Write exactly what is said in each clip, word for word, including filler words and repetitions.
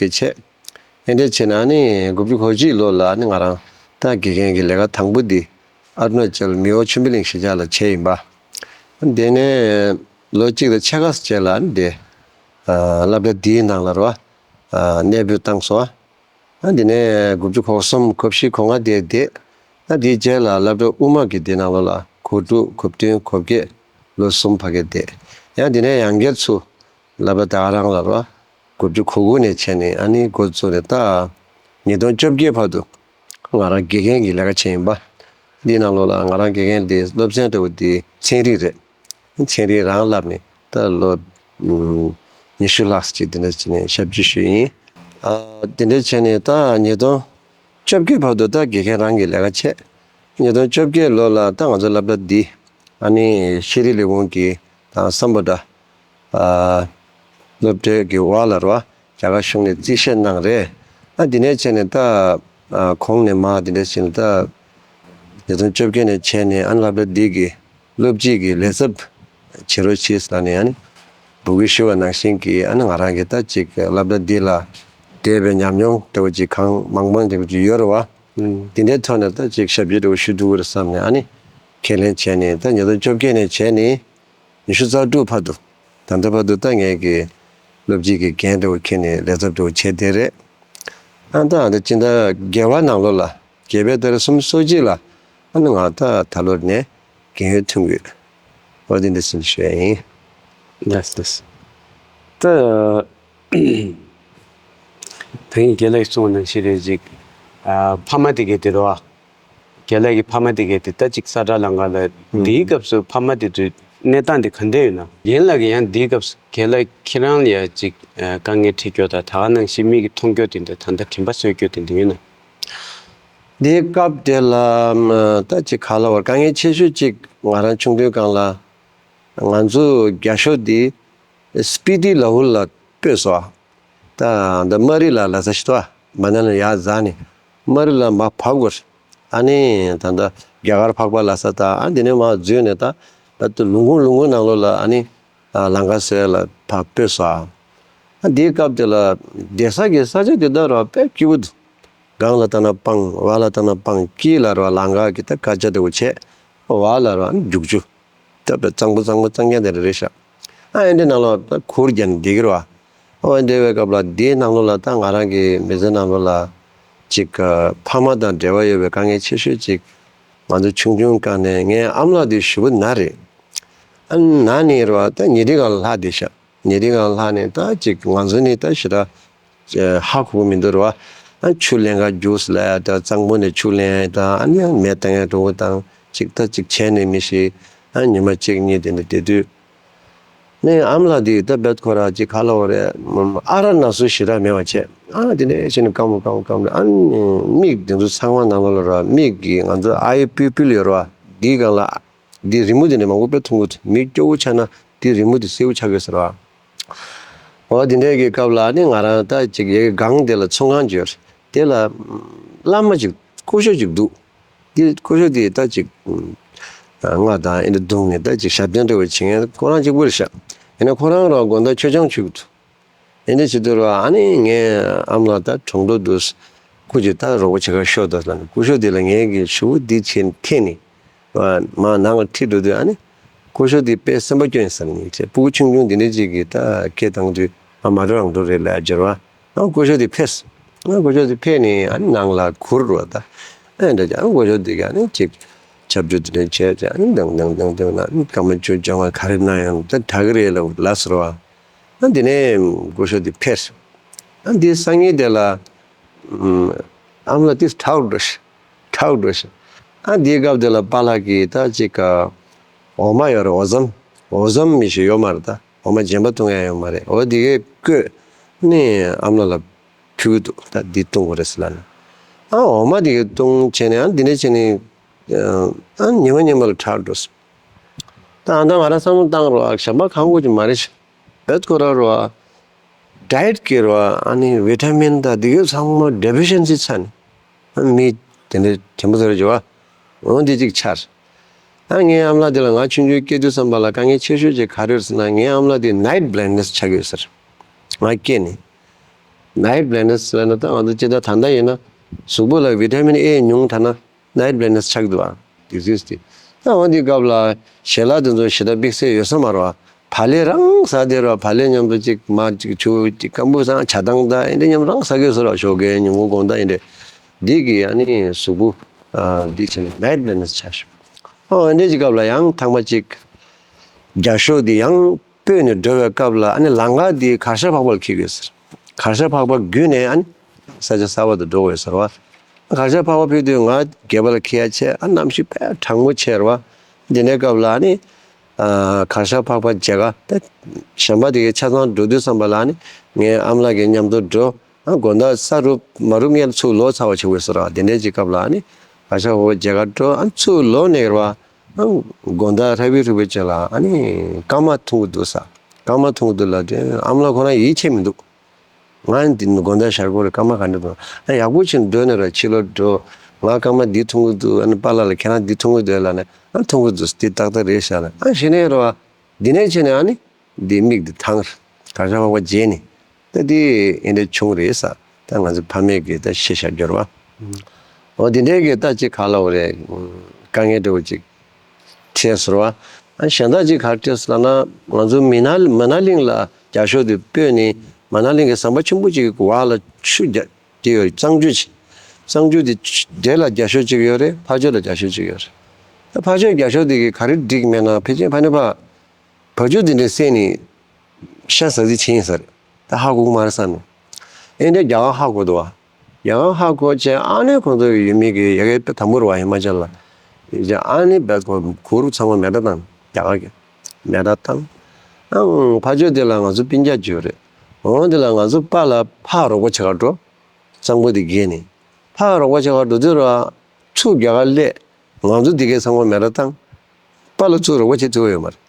དཔེ་བྱས། ཨེ་འདྲ་བྱས་ན་ནི་དགུ་བཅུ་གོ་གཅིག་ལོ་ལ་ནི་ང་རང་ད་དགེ་རྒན་གྱི་ལས་ཀ་དང་པོ་འདི་ཨ་རུ་ན་ཅལ་མི་ཝོ་ཆུ་འབི་གླིང་གཞིས་ཆགས་ལ་བྱས་ཡིན་པ། དེ་ནས་ལོ་གཅིག་དང་ཕྱེད་ཀ་རྗེས་ལ་ནི་དེ་སློབ་གྲྭ་འདིའི་ནང་ལ་རོ་གནས་སྤོས་བཏང་སོང་། ཨ་འདི་ནས་དགུ་བཅུ་གོ་གསུམ་གོ་བཞི་གོ་ལྔ་དེ་བསྡད། ཨ་འདིའི་རྗེས་ལ་སློབ་གྲྭ་དབུ་མ་གི་དེ་ནང་ལོགས་ལ་གོ་དྲུག་གོ་བདུན་གོ་བརྒྱད་ལོ་གསུམ་ཕ་གི་བསྡད། ཡང་དེ་ནས་ཡང་བསྐྱར་ཚུར་སློབ་གྲྭ་ད་ག་རང་ལ་རོ་དགུ་བཅུ་གོ་དགུ་ནས་བྱས་ནས་ཨ་ནི་འགོ་བཙུགས་ནས་ད་ཉིས་སྟོང་བཅོ་བརྒྱད་བར་དུ་ང་རང་དགེ་རྒན་གྱི་ལས་ཀ་བྱས་ཡིན་པ། འདིའི་ནང་ལོགས་ལ་ང་རང་དགེ་རྒན་དེ་སློབ་ཚན་འདྲ་བོ་དེ་ཚན་རིག་རེད། ཚན་རིག་རང་བསླབས་ནས་ད་ལོ་ཉི་ཤུ་ལྷག་ཅིག་དེ་འདྲ་བྱས་ནས་ཞབས་ཕྱི་ཞུས་ཡིན། ཨ་དེ་འདྲ་བྱས་ནས་ད་ཉིས་སྟོང་བཅོ་བརྒྱད་བར་དུ་ད་དགེ་རྒན་རང་གི་ལས་ཀ་བྱས། ཉིས་སྟོང་བཅོ་བརྒྱད་ལོ་ལ་ད་ང་ཚོ་སློབ་གྲྭ་འདི་ཨ་ནི་ཤེས་རིག་ལས་ཁུངས་ཀྱི་དང་སམ་བྷོ་ཊ་ཨ་སློབ་གྲྭའི་གི་འོག་ལ་རོ་རྒྱ་གར་གཞུང་ནས་རྩིས་བཞེས་གནང་རེད། ཨ་འདི་ནས་བྱས་ནས་ད་ཨ་གོང་ནས་མར་འདི་འདྲ་བྱས་ནས་ད་ཉིས་སྟོང་བཅོ་བརྒྱད་ནས་བྱས་ནས་ཨ་ནི་སློབ་གྲྭ་འདི་གི་སློབ་སྤྱི་གི་ལས་ཚབ་བྱེད་རོགས་བྱེད་ཟེར་ནས་ཨ་ནི་འབོད་སྐུལ་ཞུ་བ་ནང་བཞིན་གྱི་ཨ་ནི་ང་རང་གིས་ད་ཅིག་སློབ་གྲྭ་འདི་ལ་བསྡད་པའི་ཉམས་མྱོང་འདྲ་བོ་ཅིག་གང་མང་མང་འདྲ་བོ་ཅིག་ཡོད་རེད་བ། ཨུམ། འདི་འདྲའི་ཐོག་ནས་ད་ཅིག་ཞབས་ཕྱི་འདྲ་བོ་ཞུ་ཐུབ་ཀྱི་རེད་བསམ་ནས་ཨ་ནི་ཁས་ལེན་བྱས་ནས་ད་ཉིས་སྟོང་བཅོ་བརྒྱད་ནས་བྱས་ནས་ཉི་ཤུ་རྩ་དྲུག་བར་དུ་ད་ལྟ་བར་དུ་ད་ངས་ཀྱི་སློབ་སྤྱི་གི་འགན་འདྲ་བོ་འཁྱེར་ནས་ལས་ཚབ་འདྲ་བོ་བྱས་བསྡད་རེད། ཨ་ད་ད་སྤྱི་ཟླ་བརྒྱད་པ་ནང་ལོགས་ལ་བརྒྱད་པའི་ཏ་རིག་སུམ་ཅུ་སོ་གཅིག་ལ་ཨ་ནི་ང་ད་ད་ལོར་ནས་རྒན་ཡོལ་ཐོན་དགོས། འོ་དེ་འདྲ་ཟིན་ཞུ་ཡ་ཡིན། ལགས་ལགས། ད་ད་ངས་རྒན་ལགས་གསུངས་ནང་བཞིན་རེད་ཅིག་ཨ་ཕ་མ་དེ་གས་དེ་རོ། རྒན་ལགས་ཀྱི་ཕ་མ་དེ་གས་དེ་ད་ཅིག་ས་བཀྲ་ལང་ཀ་ལ་ཨུམ། དེའི་སྐབས་སུ་ཕ་མ་དེ་ཚོའི་གནས་སྟངས་དེ་ག་འདྲ་ཡོད་ན། རྒན་ལགས་ཀྱི་ཡང་དེའི་སྐབས་སུ་རྒན་ལགས་ཁྱེད་རང་ལ་ཡ་ཅིག་ཨ་དཀའ་ངལ་འཕྲད་རྒྱུ་དང་ད་ག་ནང་བཞིན་མིག་གིས་མཐོང་རྒྱུ་དེ་འདྲ་ད་ལྟ་དྲན་པ་གསོས་རྒྱུ་དེ་འདྲ་ཡོད་ན། དེའི་སྐབས་དེ་ལ་ཨམ་ད་ཅིག་ག་ལབ་དགོས་རེད། དཀའ་ངལ་ཆེ་ཤོས་ཅིག་ང་རང་ཆུང་དུས་སྒང་ལ་ང་ཚོ་རྒྱ་ཤོག་འདི་སྤི་ཏི་ལ་ཧུལ་ལ་སྤོས་སོང་། ད་ད་མ་རི་ལ་ལ་ས་ཞིག་ཏོ་མ་ན་ལ་ཡར་འཛེགས་ནས་མ་རི་ལ་མར་བབས་དགོས། ཨ་ནི་ད་ད་རྒྱ་གར་འཕགས་པ་ལ་ས་ད་ཨ་འདི་ནས་མར་འཛུལ་ནས་ད་ད་ལུང་ཁུག་ལུང་ཁུག་ནང་ལོགས་ལ་ཨ་ནི་ལང་ཀ་ཟེར་ལ་ཕར་སྤོས་སོང་། ཨ་འདིའི་སྐབས་དེ་ལ་བསྡད་ས་གི་ས་ཆ་དེ་དག་ར་དཔེ་སྐྱིད་པོ་འདུག་སྒང་ལ་ལྟ་ན་སྤང་། བར་ལ་ལྟ་ན་སྤང་། དཀྱིལ་ལ་རོ་ལང་ཀ་གི་ད་ཀ་ཅ་དེ་བོ་བྱས། འོག་ལ་རོ་ཨ་ནི་རྒྱུག་ཆུ། ད་དཔེ་གཙང་པོ་གཙང་པོ་གཙང་རྐྱང་དེ་འདྲ་རེད་ཤག་ཨ་ཨེ་འདྲའི་ནང་ལོགས་ད་གུར་རྒྱབ་ནས་བསྡད་ཀྱི་རེད་བ། ཨོ་ཨེ་འདྲ་བའི་སྐབས་ལ་འདིའི་ནང་ལོགས་ལ་ད་ང་རང་གི་མི་ཚེ་ནང་ལོགས་ལ་ཅིག་ཨ་ཕ་མ་དང་འབྲེལ་བ་ཡོད་པའི་དཀའ་ངལ་ཆེ་ཤོས་ཅིག་ང་ཚོ་ཆུང་ཆུང་སྒང་ནས་ངའི་ཨ་མ་ལགས་དེ་ཞེ་པོ་ན་རེད། ཨ་ན་ནི་རེད་བ། ད་ཉལ་ཁྲིའི་སྒང་ལ་ལྷག་བསྡད་ཤག་ཉལ་ཁྲིའི་སྒང་ལ་ལྷག་ནས་ད་ཅིག་ང་ཚོ་ནི་ད་ཞེ་དྲག་ཧ་གོ་གི་མི་འདུག་རེད་བ། ཨ་ཆུ་ལེན་ག་རྒྱུགས་ལ་ད་གཙང་པོ་ནས་ཆུ་ལེན་ད་ཨ་ནི་ཡང་མེ་བཏང་ཡ་འགྲོ་གི་དང་ཅིག་ད་ཅིག་བྱས་ནས་མི་ཤི། ཨ་ཉི་མ་གཅིག་གཉིས་དེ་འདྲ་བསྡད་དུས། ནས་ཨ་མ་ལགས་དེ་ད་བེད་ཁོ་ར་ཅིག་ག་ལབ་དགོས་རེད། ཨ་རག་ན་ཟུག་ཞེ་དྲག་མེད་པ་བྱས། ཨ་དེ་འདྲ་བྱས་ནས་སྐམ་པོ་སྐམ་པོ་སྐམ་པོ་ཨ་ནི་མིག་དེ་ཚོ་ཚང་མ་ནང་ལོགས་ལ་ར་མིག་གི་ང་ཚོ་ཨའི་པུ་པིལ་ཡོད་རེད་བ། འདིའི་སྒང་ལ་འདི་རི་མོ་དེ་འདྲ་མང་པོ་དཔེ་མཐོང་གི་འདུག་མིག་སྐྱོ་བོ་ཆགས་ན་འདི་རི་མོ་དེ་སེར་པོ་ཆགས་ཀྱི་ཟེར་བ། འོ་དེ་འདྲའི་གི་སྐབས་ལ་ནི་ང་རང་ད་ཅིག་ཡ་གི་སྒང་དེ་ལ་ཚོང་ཁང་ཅིག་ཡོད་རེད། དེ་ལ་བླ་མ་ཅིག་སྐུ་ཞབས་ཅིག་འདུག་དེ་སྐུ་ཞབས་དེ་ད་ཅིག་རྔ་དང་ཨེ་འདྲ་བརྡུངས་ནས་ད་ཅིག་ཞབས་བརྟན་འདྲ་བོ་བྱེད་མཁན་ཁོ་རང་གཅིག་པུ་རེད་ཤག་ཡིན་ན་ཁོ་རང་རང་དགོང་དག་མཆོད་ཆང་མཆོད་ཀྱི་འདུག་ཨེ་འདྲ་བྱེད་དུས་ར་ཨ་ནི་ངའི་ཨ་མ་ལགས་ད་གྲོངས་འགྲོ་འདུག་སྐུ་མཁྱེན་ད་རོགས་པ་བྱེད་ག་ཤོག་དང་ལབ་ནས་སྐུ་ཞབས་དེ་ལ་ངས་ཀྱི་ཞུ་བོ་འདི་བྱས་ནས་འཐེན་ནས་མར་ནང་ལ་ཁྲིད་འགྲོ་དུས་ཨ་ནི་སྐུ་ཞབས་དེ་དཔེ་སེམས་པ་སྐྱོ་ཡིན་ས་རེད། ངས་བྱས་སྤུ་གུ་ཆུང་ཆུང་འདི་འདྲ་ཅིག་གིས་ད་སྐད་བཏང་དུས་ཨ་མ་འགྲོ་རང་འགྲོ་རེད་ལབ་སྦྱར་བ། ཨ་སྐུ་ཞབས་དེ་ཕེབས། ཨ་སྐུ་ཞབས་དེ་ཕེབས་ནས་ཨ་ནི་ནང་ལ་ཁུར་རོ་ད། ཨ་འདྲ་ཅིག་ཨ་སྐུ་ཞབས་དེ་ག་ནི་ཅིག་ཆབ་ཆུ་དེ་འདྲ་བྱས་ཅིག་ཨ་ནི་དང་དང་དང་དང་ན་ཨ་ནི་སྐར་མ་བཅུ་བཅོ་ལྔ་ག་རེ་གནང་ཡང་ད་དྲག་གི་རེད་ལབ་ལབ་ཟེར་བ། ཨ་དེ་ནས་སྐུ་ཞབས་དེ་ཕེབས། ཨ་དེ་སང་ཉིན་དེ་ལ་ཨམ་ལགས་དེ་ཁྲག་འགྲོ་ཤག་ཁྲག་འགྲོ་ཤག་ཨ་དེའི་སྐབས་དེ་ལ་པཱ་ལགས་ཀྱིས་ད་ཅིག་འོ་མ་ཡོད་རེད། འོ་ཟམ། འོ་ཟམ་མི་ཞིག་ཡོད་མ་རེད་ད། འོ་མ་རྗེན་པ་བཏུང་ཡ་ཡོད་མ་རེད། འོ་དེ་གས་བསྐོལ་ནས་ཨམ་ལགས་ལ་ཕུལ་གྱི་འདུག་ད་འདི་བཏུང་དགོས་རེད་ཟེར་ལབ་ནས། ཨ་འོ་མ་དེ་གས་བཏུང་བྱས་ནས་ཨ་འདི་ནས་བྱས་ནས་ཨ་ཉི་མ་ཉི་མ་ལ་དྲག་འགྲོ་སོང་། ད་ཨ་ད་ང་རང་བསམ་བློ་བཏང་རོགས་ཨ་གཞན་པ་གང་དགོས་ཀྱི་མ་རེད་ཤག་བེད་ཁོ་ར་རོ་ཨ་ཌའེ་ཊི་ཀྱི་རོ་ཨ་ནི་ཝི་ཊ་མིན་དང་འདི་གས་ཚང་མ་ཌེ་ཕི་ཤན་སི་ཚ་ནས། མི་དེ་འདྲའི་དྲན་པ་ཚོར་བྱུང་བ། འོ་འདི་གཅིག་ཆར། ཨ་ངའི་ཨམ་ལགས་དེ་ལ་ང་ཆུང་ཆུང་སྐྱེས་དུས་ཙམ་པ་ལ་དཀའ་ངལ་ཆེ་ཤོས་ཅིག་ག་རེ་རེད་ཟེར་ན་ངའི་ཨམ་ལགས་དེ་ནའིཊ་བྷ་ལའིན་ཌི་ནེ་སི་ཆགས་ཡོད་ཟེར། ང་སྐྱེས་ནས། ནའིཊ་བྷ་ལའིན་ཌི་ནེ་སི་ལབ་ན་ད་ང་ཚོ་སྤྱིར་བཏང་ད་ལྟ་ཡིན་ན་གཟུགས་པོ་ལ་ཝི་ཊ་མིན་ཨེ་ཉུང་དྲགས་ན་ནའིཊ་བྷ་ལའིན་ཌི་ནེ་སི་ཆགས་འདུག་ཨ། ཌི་ཛིས་དེ། ད་འོ་འདི་སྐབས་ལ་ཞལ་ལག་དེ་ཚོ་ཞེ་དྲག་དམིགས་བསལ་ཡོད་ས་མ་རེད་བ། བག་ལེབ་རང་ཟ་བསྡད་རེད་བ། བག་ལེབ་མཉམ་དུ་ཅིག་མར་ཅིག་ཆུ་ཅིག་སྐམ་པོ་སང་ཇ་དང་ད་ཨེ་འདྲ་མཉམ་རང་ཟ་གི་ཡོད་ས་རེད་བ། ཞོགས་ཀས་ཉིན་གུང་དགོང་དག་ཨེ་འདྲ། འདི་གི་ཨ་ནི་གཟུགས་པོ་ཨ་འདི་བྱས་ནས་ནའིཊ་བྷ་ལའིན་ཌི་ནེ་སི་ཆགས་ཤག་ཨོ་ཨེ་འདྲ་ཅིག་སྐབས་ལ་ཡང་ཐེངས་མ་ཅིག་རྒྱ་ཤོག་འདི་ཡང་སྤོས་ནས་འགྲོ་བའི་སྐབས་ལ་ཨ་ནི་ལམ་ཁ་འདི་གར་ཞ་ཕག་པ་ལ་འཁེལ་གི་ཡོད་ཟེར། གར་ཞ་ཕག་པ་བརྒྱུད་ནས་ཨ་ནི་ས་ཆ་གསར་པ་དུ་འགྲོ་དགོས་ཟེར་བ། གར་ཞ་ཕག་པ་ཕེབས་དུས་ང་སྒལ་པ་ལ་འཁེལ་ཡ་ཆེ་ཨ་གནམ་གཤིས་དཔེ་གྲང་མོ་ཆེ་རེད་བ། འདི་འདྲའི་སྐབས་ལ་ཨ་ནི་ཨ་གར་ཞ་ཕག་པ་མཇལ་ཁ་ད་གཞན་པ་དེ་གའི་ཆ་ཚང་འགྲོ་དུས་ཙམ་པ་ལ་ཨ་ནི་ངའི་ཨ་མ་ལགས་ཀྱི་མཉམ་དུ་འགྲོ། ཨ་དགོང་དག་ས་རུབ་མ་རུབ་སྔོན་ཚུར་ལོག་ཚར་བ་བྱེད་དགོས་ཟེར་བ། དེ་འདྲའི་ཅིག་སྐབས་ལ་ཨ་ནི་གར་ཞ་ཕག་པ་མཇལ་ཁ་འགྲོ་ཨ་ཚུར་ལོག་ནས་རེད་བ། ཨ་དགོང་དག་ཧྲ་བི་རུ་བི་ཅིག་ལ་ཨ་ནི་སྐར་མ་འཐུང་གི་འདུག་ས། སྐར་མ་འཐུང་གི་འདུག་ལབ་དུས་ཨ་མ་ལགས་ཁོ་རང་ཡིད་ཆེས་མི་འདུག་ང་འདི་དགོང་དག་ཞར་སྐོར་སྐར་མ་ག་འདྲ་འདུག་ཨ་ཡག་པོ་བྱས་འགྲོ་ནས་ར་ཕྱི་ལོགས་འགྲོ། ང་སྐར་མ་འདི་འཐུང་གི་འདུག་ཨ་ནི་པཱ་ལགས་ལ་ཁྱེད་རང་འདི་འཐུང་གི་འདུག་ལབ་ནས་ཨ་འཐུང་གི་འདུག་འདི་ཏག་ཏག་རེད་ཤག་ལབ་ཨ་གཞི་ནས་རེད་བ། འདི་ནས་བྱས་ནས་ཨ་ནི་འདི་མིག་འདི་ཐང་རེད། གར་ཞ་ཕག་པ་མཇལ་ནས་ད་འདི་ཨེ་འདྲ་བྱུང་རེད་ས། ད་ང་ཚོ་ཕ་མས་ཀྱི་ད་ཤེས་བྱ་སྦྱོར་བ། འོ་འདི་འདྲའི་གི་ད་ཅིག་ག་ལབ་དགོས་རེད། དཀའ་ངལ་འདྲ་བོ་ཅིག་འཕྲད་ཟེར་བ། ཨ་གཞན་དག་ཅིག་ག་རེ་འཕྲད་ཟེར་ལབ་ན་ང་ཚོ་མི་ན་མ་ན་གླིང་ལ་རྒྱ་ཤོག་དེ་སྤོས་ནས་མ་ན་གླིང་གི་ཟམ་པ་ཆེན་པོ་ཅིག་གི་འོག་ལ་ཆུ་རྒྱ་དེ་ཡོད་རེད། གཙང་ཆུ་ཅིག་གཙང་ཆུ་དེ་འདྲེ་ལ་རྒྱ་ཤོག་ཅིག་ཡོད་རེད། ཕར་ཕྱོགས་ལ་རྒྱ་ཤོག་ཅིག་ཡོད་རེད། ད་ཕར་ཕྱོགས་རྒྱ་ཤོག་དེ་གི་ག་རེ་འགྲིག་མེད་ན་ཕལ་ཆེར་ཕ་ནི་ཕ་བ་ཕྱུགས་དེ་འདྲ་བསད་ནས་ཤ་ཟ་རྩིས་ཕྱིན་ཟེར། ད་ཧ་གོ་གི་མ་རེད་བསམ་ནས། ཨེ་འདྲ་རྒྱ་གར་ཧ་གོ་འདུག་བ། རྒྱ་གར་ཧ་གོ་བྱས་ཨ་ནེ་ཁོང་ཚོ་ཡུལ་མི་གི་ཡ་གི་དཔེ་དམ་པོ་རེད་བ་ཧི་མ་ཅལ་ལ། ཡིན་ཅེ་ཨ་ནེ་བད་གོ་གུར་ཚང་མ་མེ་མདའ་བཏང་རྒྱ་གར་གི་མེ་མདའ་བཏང་། ཨང་ཕ་ཕྱོགས་དེ་ལ་ང་ཚོ་སྤུན་ཀྱག་ཅིག་ཡོད་རེད། འོང་དེ་ལ་ང་ཚོ་པཱ་ལགས་ཕར་རོགས་པ་བྱེད་གར་འགྲོ། གཙང་པོ་དེ་བརྒལ་ནས་ཕར་རོགས་པ་བྱེད་གར་འགྲོ་དུས་ར་ཚུར་རྒྱ་གར་སླེབས། ང་ཚོ་འདི་གའི་ཚང་མ་མེ་མདའ་བཏང་། པཱ་ལགས་ཚུར་རོགས་པ་བྱེད་ཐུབ་ཡོད་མ་རེད།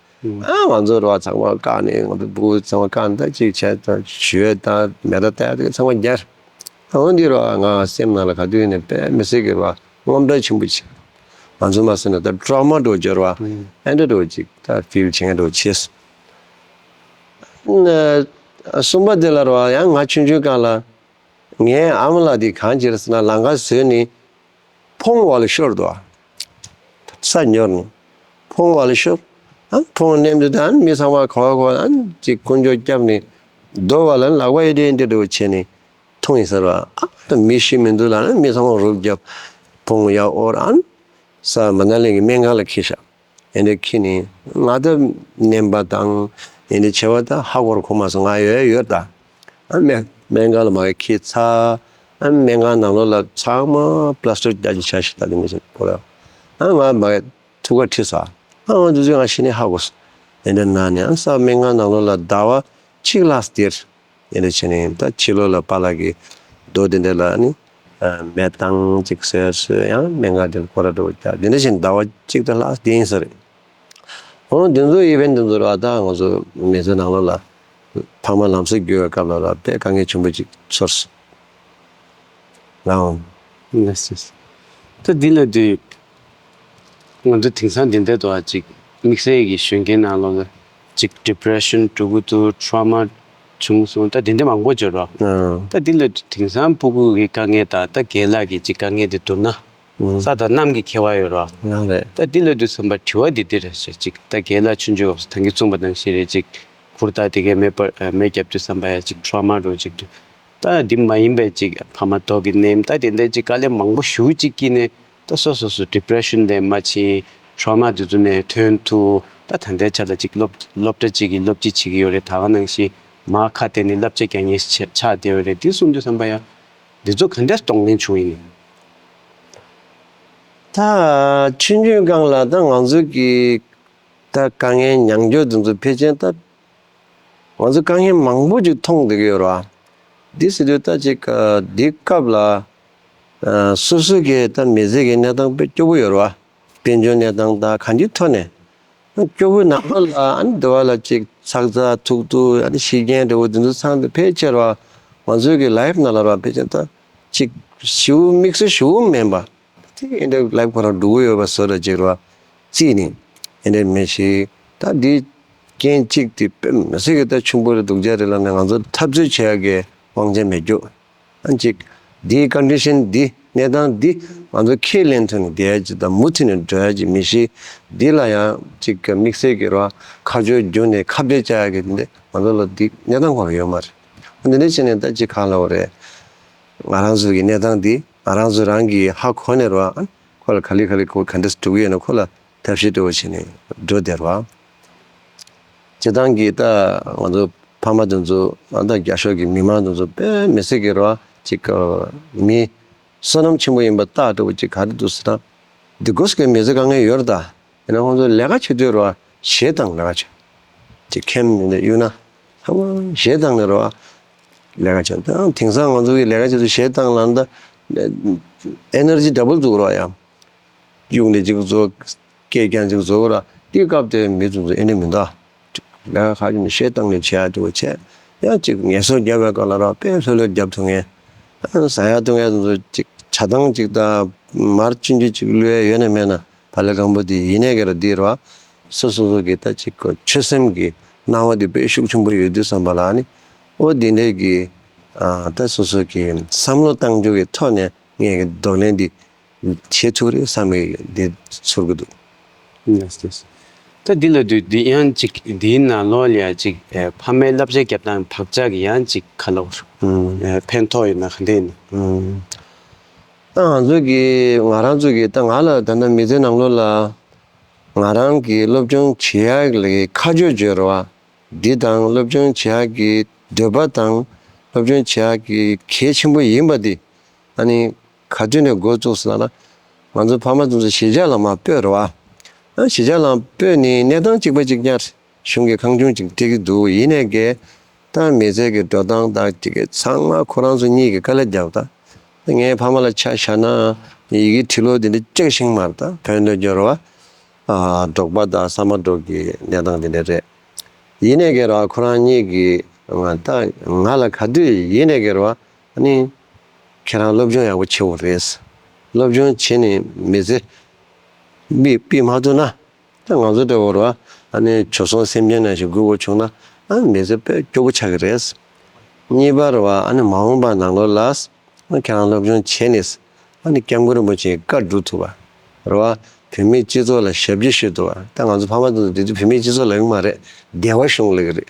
ཨ་ང་ཚོ་ར་ཚང་མ་བཀག་ནས་ང་ཚོ་སྤུ་གུ་ཚང་མ་བཀག་ནས་ད་ཅིག་བྱས་ད་ཞུས་ད་མེ་མདའ་བཏང་ཡ་དེ་ཚང་མ་རྒྱལ། ཨ་འོ་འདི་ར་ང་སེམས་ནང་ལ་ག་དུས་ནས་དཔེ་མི་སྲིད་ཀྱི་ར་དངངས་སྐྲག་ཆེན་པོ་བྱས། ང་ཚོ་མ་སེམས་ནང་ད་ཊོ་རོ་མ་འདྲ་བོ་སྦྱོར་བ་ཨེ་འདྲ་འདྲ་བོ་ཅིག་ད་ཕིལ་བྱེད་མཁན་འདྲ་བོ་བྱས། གསུམ་པ་དེ་ལ་ར་ཡང་ང་ཆུང་ཆུང་སྒང་ལ། ངའི་ཨ་མ་ལགས་དེ་གང་བྱེད་ཟེར་ན་ལམ་ཁ་བཟོས་ནས་ཕོང་བ་ལ་ཤོར་འདུག་ཨ། ས་ཉོར་ནས་ཕོང་བ་ལ་ཤོར། ཨ་ཕོང་མནན་དུས་ད་མི་ཚང་མ་གོ་གོ་ཨ་ཅིག་ཀུན་སྤྱོད་བརྒྱབ་ནས་རྡོ་བ་ལ་ལག་པ་ཨེ་འདྲ་ཨེ་འདྲ་འདྲ་བོ་བྱས་ནས་འཐུང་ཡིན་ཟེར་བ། ཨ་ད་མི་ཤི་མི་འདུག་ལབ་ན་མི་ཚང་མ་རུབ་བརྒྱབ། ཕོང་ཡར་དབོར་ཨ་ས་མ་ན་ལི་གི་སྨན་ཁང་ལ་འཁྱེར་ཤག་ཨེ་འདྲ་ཁྱེར་ནས་ང་ད་མནན་པ་དང་ཨེ་འདྲ་བྱས་པ་ད་ཧ་གོ་ར་གོ་མ་སོང་། ང་ཡོད་ཡོད་ད། ཨ་སྨན་སྨན་ཁང་ལ་མ་གི་ཁྱེར་ཚར། ཨ་སྨན་ཁང་ནང་ལོགས་ལ་ཚང་མ་པ་ལ་སི་ཊར་རྒྱ་ཆེ་ཆ་ཞིག་ད་དེ་མི་ཚེ་ཁོ་ར། ཨ་ང་མ་གི་ཐུག་ག་ཁྲིད་ས། ཨ་ང་དུས་ཚོད་ང་ཤི་ནས་ཧ་གོ་སོང་། ཨེ་འདྲ་ན་ནས་ཨ་ས་སྨན་ཁང་ནང་ལོགས་ལ་ཟླ་བ་གཅིག་ལྷག་སྟེར། དེ་འདྲ་བྱས་ནས་ད་ཕྱི་ལོགས་ལ་པཱ་ལགས་ཀྱིས་རྡོ་དེ་འདྲ་ལ་ནི་མེ་བཏང་ཅིག་བཟོས་བཟོས་ཡང་སྨན་ཁང་དེར་སྐོར་ར་འགྲོ་བྱ་དེ་འདྲ་བྱས་ནས་ཟླ་བ་གཅིག་དང་ལྷག་བསྡད་ཡིན་ས་རེད། འོ་དེ་ཚོ་ཨི་ཝེན་ཊི་དེ་ཚོ་ར་ད་ང་ཚོ་མི་ཚེ་ནང་ལོགས་ལ་ཕ་མ་ལམ་སང་རྒྱུག་པའི་སྐབས་ལ་ར་དཔེ་དཀའ་ངལ་ཆེན་པོ་ཅིག་ཚོར་སོང་། ལགས་འོང་། ལགས་སོ། ད་འདི་ལ་དུས་ང་ཚོ་དེང་སང་འདི་འདྲ་འདུག་ཨ་ཅིག་དམིགས་བསལ་གྱི་གཞོན་སྐྱེས་ནང་ལོགས་ལ་ཅིག་ཌི་པི་རེ་ཤན་འགྲོ་གི་འདུག་ཊོ་རོ་མ་བྱུང་སོང་ད་དེ་འདྲ་མང་པོ་ཡོད་རེད། ཨ་ད་འདི་ལ་དེང་སང་སྤུ་གུ་གི་དཀའ་ངལ་དང་ད་རྒན་ལགས་ཀྱི་ཅིག་དཀའ་ངལ་དེ་བསྡུར་ན་ཨ་ས་དང་གནམ་གྱི་ཁྱད་པར་ཡོད་རེད། ཡང་རེད། ད་འདི་ལ་དུས་བསམ་པ་དྲི་བ་འདི་འདི་རེད་ཟེར་ཅིག་ད་རྒན་ལགས་ཆུང་ཆུང་སྐབས་སུ་ད་གིན་གསུངས་པ་ནང་བཞིན་རེད་ཅིག་གུར་དང་དེ་གའི་མེ་འབར་མེ་བརྒྱབ་དུས་བསམ་པ་ཡ་ཅིག་ཊོ་རོ་མ་འགྲོ་ཅིག་འདུག་ད་འདི་མ་ཡིན་པའི་ཅིག་ཕ་མ་མདོག་གི་ནད་ད་དེ་འདྲའི་ཅིག་དཀའ་ལས་མང་པོ་ཞེ་པོ་ཅིག་སྐྱེས་ནས་ད་སོ་སོ་སོ་ཌི་པི་རེ་ཤན་ལས་མར་ཕྱིན་ཊོ་རོ་མ་དེ་ཚོ་ནས་ཐོན་ཐུབ། ད་ད་ལྟའི་ཆ་ལ་ཅིག་སློབ་སློབ་གྲྭ་གཅིག་གི་སློབ་སྤྱི་བྱེད་ཀྱི་ཡོད་རེད། ད་ག་ནང་བཞིན་མར་ཁ་གཏད་ནས་བསླབ་བྱ་རྒྱག་མཁན་ཞིག་ཆགས་བསྡད་ཡོད་རེད། འདི་གསུངས་དུས་བསམ་པ་ཡ་འདི་ཚོ་ག་འདྲས་གདོང་ལེན་བྱུང་ཡིན། ད་ཆུང་ཆུང་སྒང་ལ་ད་ང་ཚོ་གི་ད་དཀའ་ངལ་མྱངས་འགྱོ་དེ་ཚོ་ཕལ་ཆེར་ད་ང་ཚོ་དཀའ་ངལ་མང་པོ་ཅིག་མཐོང་བསྡད་ཀྱི་ཡོད་རེད་བ། འདི་ཟེར་དུས་ད་ཅིག་འདི་སྐབས་ལ་སོ་སོ་གི་ད་མི་ཚེ་གི་གནས་སྟངས་དཔེ་སྐྱོ་པོ་ཡོད་རེད་བ། དཔལ་འབྱོར་གནས་སྟངས་ད་གང་ཅིའི་ཐོག་ནས་སྐྱོ་པོའི་ནང་ལོགས་ལ་ཨ་ནི་འདི་བ་ལ་ཅིག་ཚགས་ཚ་ཐུག་ཐུག་ཨ་ནི་ཤི་རྐྱེན་འདྲ་བོ་འདི་ཚོ་ཚང་དེ་ཕལ་ཆེར་བ་ང་ཚོའི་གི་ལའིཕ་ནང་ལ་ར་ཕལ་ཆེར་ད་ཅིག་ཞེ་པོ་དམིགས་བསལ་ཞེ་པོ་མིན་པ། དེ་ཨེ་འདྲ་ལའིཕ་ཁོ་རང་འགྲོ་གི་ཡོད་པ་བཟོ་འདྲ་ཅིག་ར་བརྩིས་ནས་ཨེ་འདྲ་མེད་ཞིག་ད་འདི་རྐྱེན་གཅིག་དེ་དཔེ་མི་སྲིད་གི་ད་ཆུང་པོ་རེད་སྡུག་ཅག་རེད་ལབ་ནས་ང་ཚོ་འཐབ་རྩོད་བྱེད་ཡ་གི་ དབང་ཆ་མེད་རྒྱུ། ཨ་ཅིག་འདིའི་ཀོན་ཌི་ཤན་འདི་གནས་སྟངས་འདི་ང་ཚོ་ཁས་ལེན་ཐུབ་ནས་བསྡད་ཡ་ཅིག་དང་མུ་མཐུད་ནས་འགྲོ་ཡ་ཅིག་མི་ཤེས། འདི་ལ་ཡང་ཅིག་དམིགས་བསལ་གྱི་རེད་བ། ཁ་ཕྱོགས་བསྒྱུར་ནས་ཁ་གཏད་བཅག་ཡ་གི་འདི་ང་ཚོ་ལ་འདི་གནས་སྟངས་ཁོ་རང་ཡོད་མ་རེད། འདི་འདྲ་བྱས་ནས་ད་ཅིག་གང་ལབ་དགོས་རེད། ང་རང་ཚོ་གི་གནས་སྟངས་འདི་ང་རང་ཚོ་རང་གིས་ཧ་གོ་ནས་རེད་བ། ཁོ་ལ་ག་ལེ་ག་ལེ་ཁོ་ག་འདྲ་སྒྲུབ་ཀྱི་ཡོད་ན་ཁོ་ལ་ཐབས་ཤེས་འདྲ་བོ་བྱས་ནས་འགྲོ་བསྡད་རེད་བ། སྤྱིར་བཏང་གི་ད་ང་ཚོ་ཕ་མ་དེ་ཚོ་ཨ་ད་རྒྱ་ཤོག་གི་མི་མང་དེ་ཚོ་དཔེ་མི་སྲིད་ཀྱི་རེད་བ། ཅིག་མི་བསོད་ནམས་ཆེན་པོ་ཡིན་པ་རྟགས་འདྲ་བོ་ཅིག་ག་རེ་འདུག་ཟེར་ན། འདི་དགོས་ཀྱི་མི་ཚེ་དཀའ་ངལ་ཡོད་རེད་ད། ཡིན་ན་ཁོང་ཚོ་ལས་ཀ་བྱེད་དུས་རེད་བ། གཞས་བཏང་ལས་ཀ་བྱེད། ཅིག་ཁེམ་ནས་གཡུག་ན་ཚང་མ་གཞས་བཏང་ནས་རེད་བ། ལས་ཀ་བྱེད་ད་དེང་སང་ང་ཚོ་གི་ལས་ཀ་བྱེད་དུས་གཞས་བཏང་ལབ་ན་ད་ཨེ་ནར་ཇི་ཌབ་བལ་འཛུགས་རེད་བ་ཡ། གཡུག་ནས་ཅིག་བཟོ། སྐད་རྐྱང་ཅིག་བཟོ་ར། དེའི་སྐབས་དེ་མི་ཚོ་ཚོ་ཨེ་འདྲ་མི་འདུག་ལས་ཀ་ཁ་ཅིག་ནས་གཞས་བཏང་ནས་བྱེད་ཡ་དེ་བོ་བྱས། ཡང་ཅིག་ངལ་གསོ་རྒྱབ་པའི་སྐབས་ལ་ར་དཔེ་ལྷོད་ལྷོད་རྒྱབ་ཐུབ་མཁན། ཟ་ཡ་འཐུང་ཡ་དེ་ཚོ་ཅིག་ཇ་ཐང་ཅིག་དང་མར་ཆུང་ཆུང་ཅིག་བླུགས་ཡ་ཡོད་ན་མེད་ན་བག་ལེབ་སྐམ་པོ་དེ་ཡིན་ནའི་ག་ར་འདི་ར། སོ་སོ་སོ་གི་ད་ཅིག་ཆོད་སེམས་ཀྱི་སྣང་བ་དེ་དཔེ་ཤུགས་ཆེན་པོ་ཡོད་དུས་ཙམ་པ་ལ་ནི། ཨོ་དེ་འདྲའི་གི་ད་སོ་སོ་གི་བསམ་བློ་བཏང་རྒྱུ་གི་ཐོག་ནས་ངས་གི་གདོང་ལེན་དེ་བྱེད་ཐུབ་རེད་བསམ་གི་འདི་ཚོར་གི་འདུག་ལགས་སོ། ད་འདི་ལ་དུས་འདི་ཡང་ཅིག་འདིའི་ནང་ལོགས་ལ་ཡང་ཅིག་ཨེ་ཕ་མའི་བསླབ་བྱ་རྒྱབ་སྟངས་བག་ཆགས་ཀྱི་ཡང་ཅིག་ག་ལབ་ཨུམ། ཨེ་ཕན་ཐོགས་ཡོད་ན་ག་འདྲ་ཡིན་ན། ཨུམ། ད་ང་ཚོ་གི་ང་རང་ཚོ་གི་ད་ང་ལ་ད་ལྟ་མི་ཚེ་ནང་ལོགས་ལ་ང་རང་གི་སློབ་སྦྱོང་བྱེད་ཡག་ལ་ཁ་ཕྱོགས་བརྗོད་རོགས་ཨ། འདི་དང་སློབ་སྦྱོང་བྱེད་ཡག་གི་འདོད་པ་དང་སློབ་སྦྱོང་བྱེད་ཡག་གི་གལ་ཆེན་པོ་ཡིན་པ་འདི་ཨ་ནི་ག་དུས་ནས་འགོ་བཙུགས་སོང་ལབ་ན། ང་ཚོ་ཕ་མ་ཚོ་ཚོ་གཞིས་ཆགས་ལ་མར་སྤོས་རོགས་ཨ། ཨ་གཞིས་ཆགས་ལ་སྤོས་ནི་གནས་སྟངས་གཅིག་པ་གཅིག་རྐྱང་རེད། གཞུང་གི་ཁང་ཆུང་ཅིག་སྤྲད་ཀྱི་འདུག་ཡིན་ནའི་གི་ད་མི་ཚེ་གི་འགྲོ་སྟངས་དང་དེ་གི་ཚང་མ་ཁོ་རང་ཚོ་གཉིས་ཀྱི་དཀའ་ལས་བརྒྱབ་ད། ངའི་ཕ་མ་ལ་ཆ་བཞག་ན་ཡི་གེ་འབྲི་ཀློག་དེ་འདྲ་ཅིག་ཤེས་མ་རེད་ད། བོད་འདི་སྦྱོར་བ། ཨ་འབྲོག་པ་དང་ས་མ་འབྲོག་གི་གནས་སྟངས་དེ་འདྲ་རེད། ཡིན་ནའི་གི་ར་ཁོ་རང་གཉིས་ཀྱི་ང་ད་ང་ལ་ག་དུས་ཡིན་ནའི་གི་ར་ཨ་ནི་ཁྱེད་རང་སློབ་སྦྱོང་ཡག་པོ་བྱེད་དགོས་རེད། སློབ་སྦྱོང་བྱས་ནས་མི་ཚེ་མི་སྤི་མ་ཐུབ་ན། ད་ང་ཚོ་འདྲ་བོ་ར་ཨ་ནི་བྱོལ་སོང་སེམས་ཅན་ནང་བཞིན་སྒུག་དགོས་བྱུང་ན་ཨ་མི་ཚེ་དཔེ་སྐྱོ་པོ་ཆགས་ཀྱི་རེད། གཉིས་པ་ར་ཨ་ནི་མ་འོངས་པ་ནང་ལོགས་ལ་ཨ་ཁྱེད་རང་སློབ་སྦྱོང་བྱས་ནས་ཨ་ནི་སྐྱབས་མགོན་རིན་པོ་ཆེའི་བཀའ་སྒྲུབ་ཐུབ་པ་ར་བ། བོད་མིའི་སྤྱི་ཚོགས་ལ་ཞབས་ཕྱི་ཞུ་ཐུབ་པ། ད་ང་ཚོ་ཕ་མ་དེ་ཚོ་དེ་དུས་བོད་མིའི་སྤྱི་ཚོགས་ལབ་ཀྱི་མ་རེད། སྡེ་བ་གཞུང་ལབ་ཀྱི་རེད།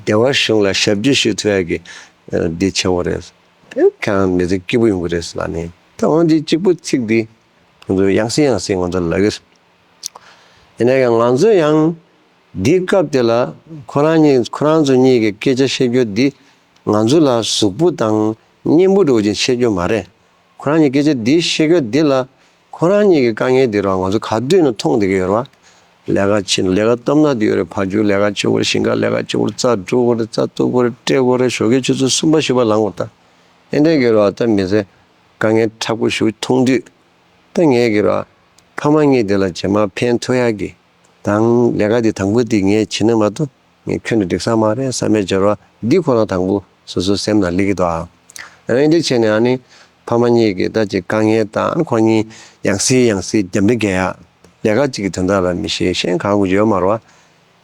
སྡེ་བ་གཞུང་ལ་ཞབས་ཕྱི་ཞུ་ཐུབ་ཡ་གི་འདི་ཆེ་བོ་རེད། ཁྱེད་རང་མི་ཚེ་སྐྱིད་པོ་ཡོང་གི་རེད་ལབ་ནས། ད་འོ་འདི་གཅིག་པུ་ཚིག་འདི་ང་ཚོ་ཡང་སེ་ཡང་སེ་ང་ཚོ་ལབ་ཀྱི་རེད། ཡིན་ན་ཡང་ང་ཚོ་ཡང་འདི་སྐབས་དེ་ལ་ཁོ་རང་གཉིས་ཁོ་རང་ཚོ་གཉིས་ཀྱི་སྐད་ཆ་བཤད་རྒྱུ་འདི་ང་ཚོ་ལ་གཟུགས་པོ་དང་སྙན་པོ་འདྲ་བོ་ཅིག་བཤད་རྒྱུ་མ་རེད། ཁོ་རང་གཉིས་སྐད་ཆ་འདི་བཤད་རྒྱུ་འདི་ལ་ཁོ་རང་གཉིས་ཀྱི་དཀའ་ངལ་འདི་རང་ང་ཚོ་ག་དུས་ནས་མཐོང་བསྡད་ཀྱི་ཡོད་རེད་བ། ལས་ཀ་བྱེད་ལས་ཀ་སྟབས་ན་འདི་ཡོད་རེད། ཕར་རྒྱུག་ལས་ཀ་བྱེད་དགོས་རེད། ཞིང་ཁ་ལས་ཀ་བྱེད་དགོས་རེད། རྩྭ་སྒྲུག་དགོས་རེད། རྩྭ་གཏུབ་དགོས་རེད། སྤྲད་དགོས་རེད། ཞོགས་ཀའི་ཆུ་ཚོད་གསུམ་པ་བཞི་པ་ལངས་དགོས་རེད་ད། ཨེ་འདྲས་ཀྱི་རེད་བ། ད་མི་ཚེ་དཀའ་ངལ་དྲག་པོ་ཞིག་མཐོང་དུས་ད་ངས་ཀྱི་རེད་བ། ཕ་མ་གཉིས་དེ་ལ་རྗེས་མ་ཕན་ཐོགས་ཡག་གི་དང་ལས་ཀ་འདི་དང་པོ་འདི་ངས་བྱེད་ན་མ་གཏོགས་ངས་ཁྱོན་ནས་འགྲིག་ས་མ་རེད་བསམ་པའི་སྦྱོར་བ་འདི་ཁོ་རང་དང་པོ་སོ་སོའི་སེམས་ནང་སླེབས་ཀྱི་འདུག་ཨ། ཨ་ནི་འདི་བྱས་ནས་ཨ་ནི་ཕ་མ་གཉིས་ཀྱི་ད་ཅིག་དཀའ་ངལ་དང་ཁོ་གཉིས་ཡང་སེ་ཡང་སེ་རྒྱབ་འདྲེ་རྒྱག་ཡ་ལས་ཀ་ཅིག་གི་དོན་དག་ལ་མི་ཤེས་གཞན་གང་དགོས་ཡོད་མ་རེད་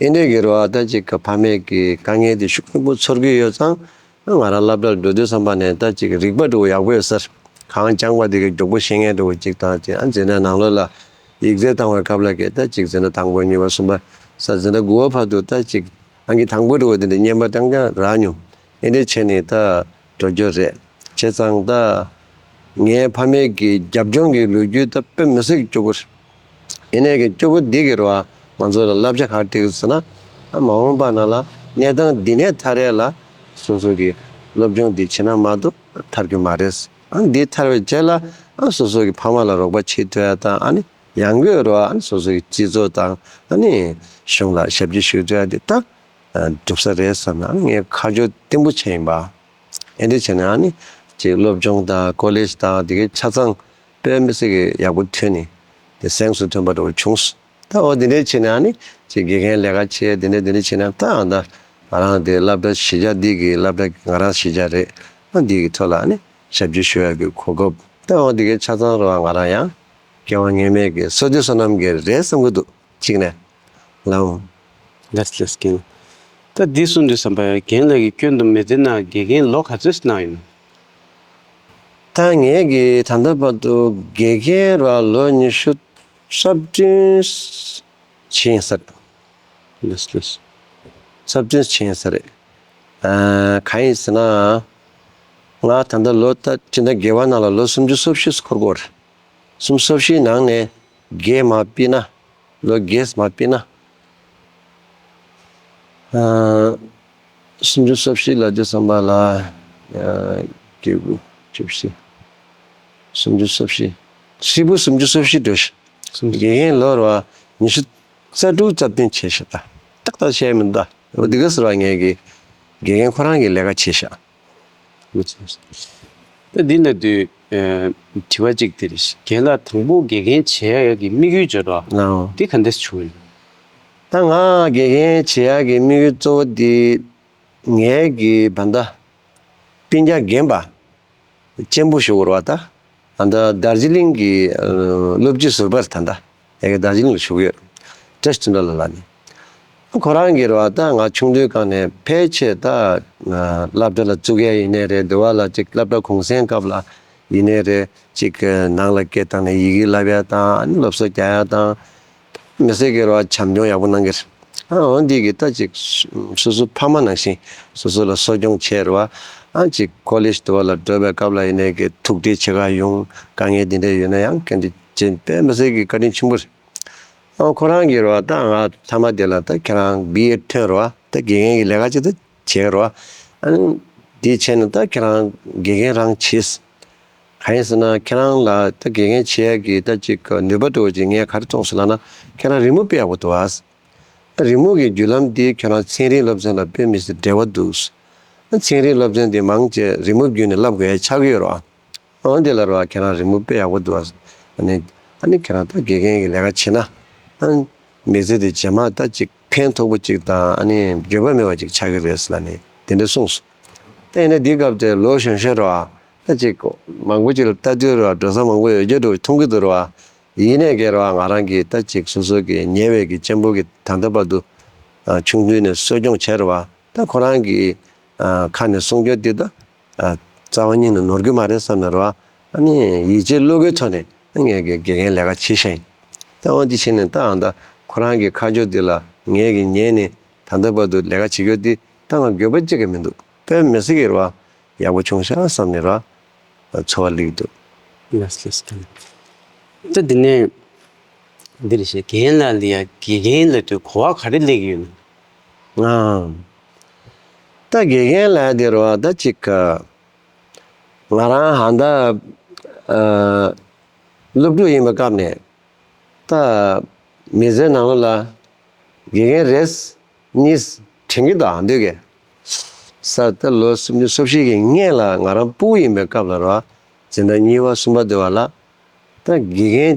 བ། ཨེ་འདྲས་ཀྱི་རེད་བ། ད་ཅིག་གི་ཕ་མས་ཀྱི་དཀའ་ངལ་དེ་ཤུགས་ཆེན་པོ་ཚོར་གྱི་ཡོད་ཙང་། ང་རང་སློབ་གྲྭར་འགྲོ་དུས་ཙམ་པ་ནས་ད་ཅིག་རིག་པ་འདྲ་བོ་ཡག་པོ་ཡོད་ས་རེད། གང་སྦྱངས་པ་དེ་གི་མགྱོགས་པོ་ཤེས་མཁན་འདྲ་བོ་ཅིག་དང་ཅིག་ཨ་འཛིན་གྲྭ་ནང་ལོགས་ལ་ཡིག་ཚད་བཏང་བའི་སྐབས་ལ་གི་ད་ཅིག་འཛིན་གྲྭ་དང་པོ་གཉིས་པ་གསུམ་པ་ས་འཛིན་གྲྭ་དགུ་པ་བར་དུ་ད་ཅིག་ཨང་ཀི་དང་པོ་འདྲ་བོ་དེ་འདྲ་བརྙན་པར་རྐྱང་རྐྱང་རག་མྱོང་། ཨེ་འདྲས་བྱས་ནས་ད་འགྲོ་རྒྱུ་རེད། བྱས་ཙང་ད་ངའི་ཕ་མས་ཀྱི་རྒྱབ་ལྗོངས་ཀྱི་ལོ་རྒྱུས་ད་དཔེ་མི་སྲིད་ཀྱི་སྐྱོ་པོ་རེད། ཡིན་ནའི་གི་སྐྱོ་པོ་འདི་གི་རེད་བ། ང་ཚོ་ལ་བསླབ་བྱ་ག་རེ་སྤྲད་ཀྱི་ཟེར་ན། ཨ་མ་འོངས་པ་ནང་ལ་གནས་སྟངས་འདི་ནས་ཐར་ཡས་ལ་སོ་སོ་གི་སློབ་སྦྱོང་འདི་བྱེད་ན་མ་གཏོགས་ཐར་རྒྱུ་མ་རེད། ཨ་འདི་ཐར་བའི་རྗེས་ལ་ཨ་སོ་སོ་གི་ཕ་མ་ལ་རོགས་པ་བྱེད་ཐུབ་ཡ་དང་ཨ་ནི་ཡང་སྒོས་རེད་བ། ཨ་ནི་སོ་སོ་གི་སྤྱི་ཚོགས་དང་ཨ་ནི་གཞུང་ལ་ཞབས་ཕྱི་ཞུ་ཐུབ་ཡ་འདི་ད་འགྲུབ་ས་རེད་བསམ་ན་ཨ་ནི་ངས་ཁ་ཕྱོགས་བརྟན་པོ་བྱས་ཡིན་པ། ཨེ་འདྲ་བྱས་ནས་ཨ་ནི་ཅིག་སློབ་སྦྱོང་དང་ཀོ་ལེཇ་དང་དེ་གའི་ཆ་ཚང་དཔེ་མི་སྲིད་ཀྱི་ཡག་པོ་ཐོན་ནས་དེ་གཟེངས་སུ་ཐོན་པ་འདྲ་བོ་བྱུང་སོང་། ད་འོ་དེ་འདྲ་བྱས་ནས་ཨ་ནི་ཅིག་དགེ་རྒན་ལས་ཀ་བྱས་དེ་འདྲ་དེ་འདྲ་བྱས་ནས་ད་ཨ་ད་ང་རང་དེ་སློབ་གྲྭ་གཞིས་ཆགས་འདི་གི་སློབ་གྲྭ་ང་རང་གཞིས་ཆགས་རེད། ཨ་འདི་གི་ཐོག་ལ་ཨ་ནི་ཞབས་ཕྱི་ཞུ་ཡག་གི་གོ་སྐབས་ད་འོ་དེ་གའི་ཆ་ཚང་རེད་བ། ང་རང་ཡང་སྐྱེ་བ་སྔོན་མའི་གི་བསོད་བདེ་བསོད་ནམས་ཀྱི་རེད་བསམ་གྱི་འདུག་གཅིག་ནས་ལམ། ལགས་ལགས་རྒན། ད་ ད་འདི་གསུང་དུས་ཙམ་པ་རྒན་ལགས་ཀྱིས་སྐྱོན་དུ་མི་བདེ་ན་དགེ་རྒན་ལོ་ག་ཚོད་གནང་ཡོད་ན། ད་ངས་ཀྱི་ད་ལྟ་བར་དུ་དགེ་རྒན་ར་ལོ་ཉི་ཤུ་རྩ་བདུན་བྱིན་ས་རེད། ལགས་ལགས། རྩ་བདུན་བྱིན་ས་རེད། ཨ། གང་ཡིན་ཟེར་ན། ང་ད་ལྟ་ལོ་ད་སྤྱི་ཟླ་བརྒྱད་པ་ནང་ལ་ལོ་སུམ་ཅུ་སོ་བཞི་འཁོར་གྱི་ཡོད་རེད། སུམ་ཅུ་སོ་བཞིའི་ནང་ནས་བརྒྱད་མར་ཕུད་ན། ལོ་བརྒྱད་མར་ཕུད་ན། ཨ། སུམ་ཅུ་སོ་བཞི་ལབ་དུས་ཙམ་པ་ལ། ཨ། བརྒྱད་དགུ་བཅུ་བཞི། སུམ་ཅུ་སོ་བཞི། ཧྲིལ་པོ་སུམ་ཅུ་སོ་བཞི་འགྲོ་ཤག་སུམ་ཅུ། དགེ་རྒན་ལོ་ར་ཉི་ཤུ་རྩ་དྲུག་རྩ་བདུན་བྱས་ཤག་ད་ཏག་ཏག་བཤད་མི་འདུག་འོ་འདི་ག་ཟེར་བ་ངས་ཀྱི་དགེ་རྒན་ཁོ་རང་གི་ལས་ཀ་བྱས་ཤག་ད་འདི་ལ་དུས། ཨ། དྲི་བ་གཅིག་དེ་རེད། རྒན་ལགས་དང་པོ་དགེ་རྒན་བྱེད་ཡག་གི་དམིགས་ཡུལ་བརྗོད་རོགས། ཨོ། འདི་ག་འདྲས་བྱུང་ཡོད། ད་ང་དགེ་རྒན་བྱེད་ཡག་གི་དམིགས་ཡུལ་གཙོ་བོ་འདི་ངའི་གི་བ་ད་སྤུན་ཀྱག་རྒན་པ་གཅེན་པོ་ཞིག་ཡོད་རེད་པ། ད་ད་ལྟ་དར་ཇི་ལིང་གི་ཨ་སློབ་སྤྱི་ཟུར་པ་རེད། ད་ལྟ་ཡ་གི་དར་ཇི་ལིང་ལ་བཞུགས་ཡོད། བཀྲ་ཤིས་དོན་གྲུབ་ལགས་ལ་ནི། ཁོ་རང་གིས་རེད་པ། ད་ང་ཆུང་དུས་སྒང་ནས་ཕལ་ཆེར་ད་སློབ་གྲྭ་ལ་བཙུགས་ཡ་ཡིན་ནའི་རེད། འདི་བ་ལ་ཅིག་སློབ་གྲྭ་གུང་སེང་སྐབས་ལ་ཡིན་ནའི་རེད། ཅིག་ནང་ལ་སྐད་བཏང་ནས་ཡི་གེ་བསླབ་ཡ་དང་། ཨ་ནི་སློབ་གསོ་རྒྱག་ཡ་དང་། མི་སེར་གྱིས་རེད་པ། བྱམས་སྐྱོང་ཡག་པོ་གནང་གི་རེད། ཨ། འོ་འདི་གིས་ད་ཅིག་སོ་སོ་ཕ་མ་ནང་བཞིན་སོ་སོ་ལ་གསོ་སྐྱོང་བྱས་རེད་པ། ཨ། ཅིག་ཀོ་ལེཇ་འདི་བ་ལ་འགྲོ་བའི་སྐབས་ལ་ཡིན་ནའི་གི་ཐུག་འཕྲད་བྱེད་ག་ཡོང་། དཀའ་ངལ་འདི་འདྲ་ཡོད་ན་ཡང་སྐད་འདི་བྱེད། དཔེ་མི་སྲིད་ཀྱི་བཀའ་དྲིན་ཆེན་པོ་རེད། ཨ། ཁོ་རང་གིས་རེད་པ། ད་ང་མཐའ་མ་དེ་ལ་ད་ཁྱེད་རང་བི་ཨེ་ཐོན་རེད་པ། ད་དགེ་རྒན་གྱི་ལས་ཀ་ཅིག་ད་བྱེད་རེད་པ། ཨ་ནི་འདི་བྱས་ན་ད་ཁྱེད་རང་དགེ་རྒན་རང་བྱེད། གང་ཡིན་ཟེར་ན་ཁྱེད་རང་ལ་ད་དགེ་རྒན་བྱེད་ཡག་གི་ད་ཅིག་ནུས་པ་འདྲ་བོ་ཅིག་ངས་ག་རེ་མཐོང་སོང་ལབ་ན། ཁྱེད་རང་རི་མོ་དཔེ་ཡག་པོ་འདུག་ཨ། རི་མོ་གི་བརྒྱུད་ལམ་འདི་ཁྱེད་རང་ཚན་རིག་སློབ་ཚན་ལ་དཔེ་མི་སྲིད་འབྲེལ་བ་འདུག་ཚན་རིག་སློབ་ཚན་འདི་མང་ཆེ་རི་མོ་བརྒྱུད་ནས་བསླབ་དགོས་ཡ་ཆགས་ཀྱི་ཡོད་རེད་པ། འོ་འདི་ལ་རེད་པ། ཁྱེད་རང་རི་མོ་དཔེ་ཡག་པོ་འདུག་ཨ། ཨ་ནི་ཨ་ནི་ཁྱེད་རང་ད་དགེ་རྒན་གྱི་ལས་ཀ་བྱེད་ན། ཨ་ནི་མི་ཚེ་འདི་རྗེས་མ་ད་ཅིག་ཕན་ཐོགས་པོ་ཅིག་དང་། ཨ་ནི་འགྱོད་པ་མེད་པ་ཅིག་ཆགས་ཀྱི་རེད་ཟེར་ལབ་ནས་དེ་འདྲ་གསུངས་སོང་། ད་ཡིན་ན་འདི་སྐབས་དེ་ལོ་གཞོན་གཞོན་རེད་པ། ད་ཅིག་མང་པོ་ཅིག་ལ་ལྟ་དུས་རེད་པ། འགྲོ་ས་མང་པོ་ཡོད་རྒྱུ་འདྲ་བོ་མཐོང་གི་འདུག་རེད་པ། ཡིན་ནའི་གི་རེད་པ། ང་རང་གིས་ད་ཅིག་སོ་སོ་གི་ཉེ་བའི་གི་གཅེན་པོ་གིས་ད་ལྟ་བར་དུ་ཨ་ཆུང་དུས་ནས་གསོ་སྐྱོང་བྱས་རེད་པ། ད་ཁོ་རང་གི་ཨ་ཁ་ནས་གསུང་རྒྱུ་འདི་ད་ཨ་རྩ་བ་ཉིད་ནས་ནོར་གྱི་མ་རེད་བསམ་ནས་རེད་པ། ཨ་ནི་ཡིད་ཆེས་བློ་འགེལ་ཐོག་ནས་ངས་ཀྱི་དགེ་རྒན་ལས་ཀ་བྱེད་བཞིན་ཡིན། ད་འོ་འདི་བྱས་ནས་ད་ཨ་ད་ཁོ་རང་གི་ཁ་ཕྱོགས་འདི་ལ་ངས་ཀྱི་ཉན་ནས་ད་ལྟ་བར་དུ་ལས་ཀ་བྱེད་རྒྱུ་འདི་ད་ང་འགྱོད་པ་གཅིག་ཀྱང་མི་འདུག་དཔེ་མི་སྲིད་ཀྱི་རེད་པ། ཡག་པོ་བྱུང་ཤག་བསམ་ནས་ར། ཚོར་བ་སླེབས་འདུག་ལགས་ལགས། ད་འདི་ནས་འདི་རེད་ཤག་རྒན་ལགས་ལ་ཡ་དགེ་རྒན་ལབ་དུས་གོ་བ་ག་རེ་སླེབས་ཀྱི་ཡོད་ན། ཨང་། ད་དགེ་རྒན་ལབ་དེ་རེད་པ། ད་ཅིག་ང་རང་ཧ་ད་ཨ་སློབ་ཕྲུག་ཡིན་པའི་སྐབས་ནས་ད་མི་ཚེ་ནང་ལོགས་ལ་དགེ་རྒན་རེ་གཉིས་དྲན་གྱི་འདུག་འདོད་གི། ས་ད་ལོ་སུམ་ཅུ་སོ་བཞི་གི་སྔོན་ལ་ང་རང་ཕྲུ་གུ་ཡིན་པའི་སྐབས་ལ་རེད་པ། འཛིན་གྲྭ་གཉིས་པ་གསུམ་པ་དེ་བ་ལ། ད་དགེ་རྒན་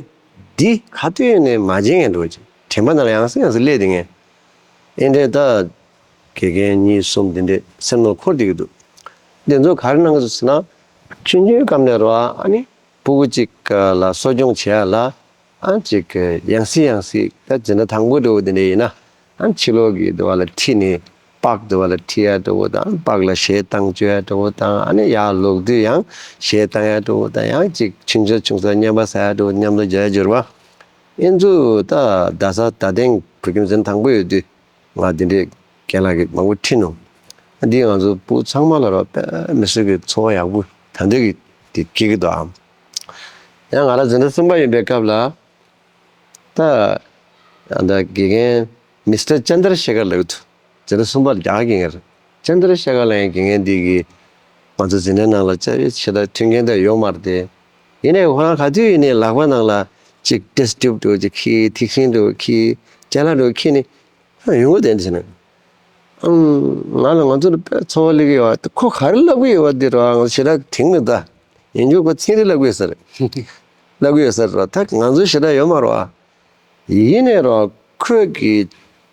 འདི་ག་དུས་ནས་མ་མཇལ་ཡང་འགྲོ་གི། དྲན་པ་ནང་ལ་ཡང་སེ་ཡང་སེ་སླེབས་བསྡད་མཁན། ཨེ་འདྲས་ད་དགེ་རྒན་གཉིས་གསུམ་འདི་འདྲས་སེམས་ནང་འཁོར་བསྡད་ཀྱི་འདུག་འདི་ཚོ་ག་རེ་གནང་གི་འདུག་ཟེར་ན། ཆུང་ཆུང་སྐབས་ནས་རེད་པ། ཨ་ནི་ཕྲུ་གུ་གཅིག་ལ་གསོ་སྐྱོང་བྱེད་ཡ་ལ། ཨ་ཅིག་ཡང་སེ་ཡང་སེ་ད་འཛིན་གྲྭ་དང་པོ་འདྲ་བོ་དེ་འདྲ་ཡིན་ན། ཨ་ཕྱི་ལོགས་ཀྱི་དེ་བ་ལ་ཁྲིད་ནས་པཱརྐ་དེ་བ་ལ་ཁྲིད་ཡ་འདྲ་བོ་དང་། པཱརྐ་ལ་གཞས་བཏང་བཅུག་ཡ་འདྲ་བོ་དང་། ཨ་ནི་ཡར་ལོག་དུས་ཡང་གཞས་བཏང་ཡ་འདྲ་བོ་དང་། ཡང་ཅིག་ཆུང་ཆུང་ཆུང་ས་མཉམ་པ་ཟ་ཡ་འདྲ་བོ། མཉམ་དུ་མཇལ་ཡ་འབྱོར་བ། ཨེ་ཚོ་ད་རྡ་ས་རྡ་སྟེང་བོད་ཁྱིམ་འཛིན་གྲྭ་དང་པོ་ཡོད་དུས་ང་འདི་འདྲས་རྒན་ལགས་ཀྱིས་མང་པོ་ཁྲིད་ནུས། འདིས་ང་ཚོ་ཕྲུ་གུ་ཚང་མ་ལ་རོགས་དཔེ་མི་སྲིད་ཀྱི་ཚོར་བ་ཡག་པོ་ད་འདོད་ཀྱི་དེ་སྐྱེ་གི་འདུག་ཨ། ཡང་ང་རང་འཛིན་གྲྭ་གསུམ་པ་ཡིན་པའི་སྐབས་ལ། ད་ད་དགེ་རྒན་མི་སི་ཊར་ཅན་དྲ་ཤེ་ཁར་ལབ་ཀྱི་འདུག་འཛིན་གྲྭ་གསུམ་པ་ལ་རྒྱ་གར་དགེ་རྒན་རེད། ཅན་དྲ་ཤེ་ཁར་ལབ་མཁན་དགེ་རྒན་འདི་གིས་ང་ཚོ་འཛིན་གྲྭའི་ནང་ལ་ཅ་ཡེ་ཞེ་དྲག་མཐུན་རྐྱེན་དེ་ཡོད་མ་རེད་དེ། ཡིན་ནའི་ཁོ་རང་ག་དུས་ཡིན་ནའི་ལག་པ་ནང་ལ་ཅིག་ཊེ་སི་ཊི་ཊུབ་འདྲ་བོ་ཅིག་འཁྱེར། ཐིག་ཤིང་འདྲ་བོ་འཁྱེར། ཅ་ལག་འདྲ་བོ་འཁྱེར་ནས་ཡོང་གི་བསྡད་འདུག་ཟེར་ནས། ཨང་། ང་ལ་ང་ཚོ་ལ་དཔེ་ཚོར་བ་སླེབས་ཀྱི་ཡོད་པ། ཁོ་ག་རེ་ལབ་ཀྱི་ཡོད་པ་འདི་རོ། ང་ཚོ་ཞེ་དྲག་དྲན་མི་འདུག་ཡིན་རྒྱུ་ཁོ་ཚན་རིག་ལབ་ཀྱི་ཡོད་ས་རེད། ལབ་ཀྱི་ཡོད་ས་རེད་རོ། ད་ང་ཚོ་ཞེ་དྲག་ཡོད་མ་རེད་པ། ཡིན་ནའི་རོ། ཁོས་ཀྱི་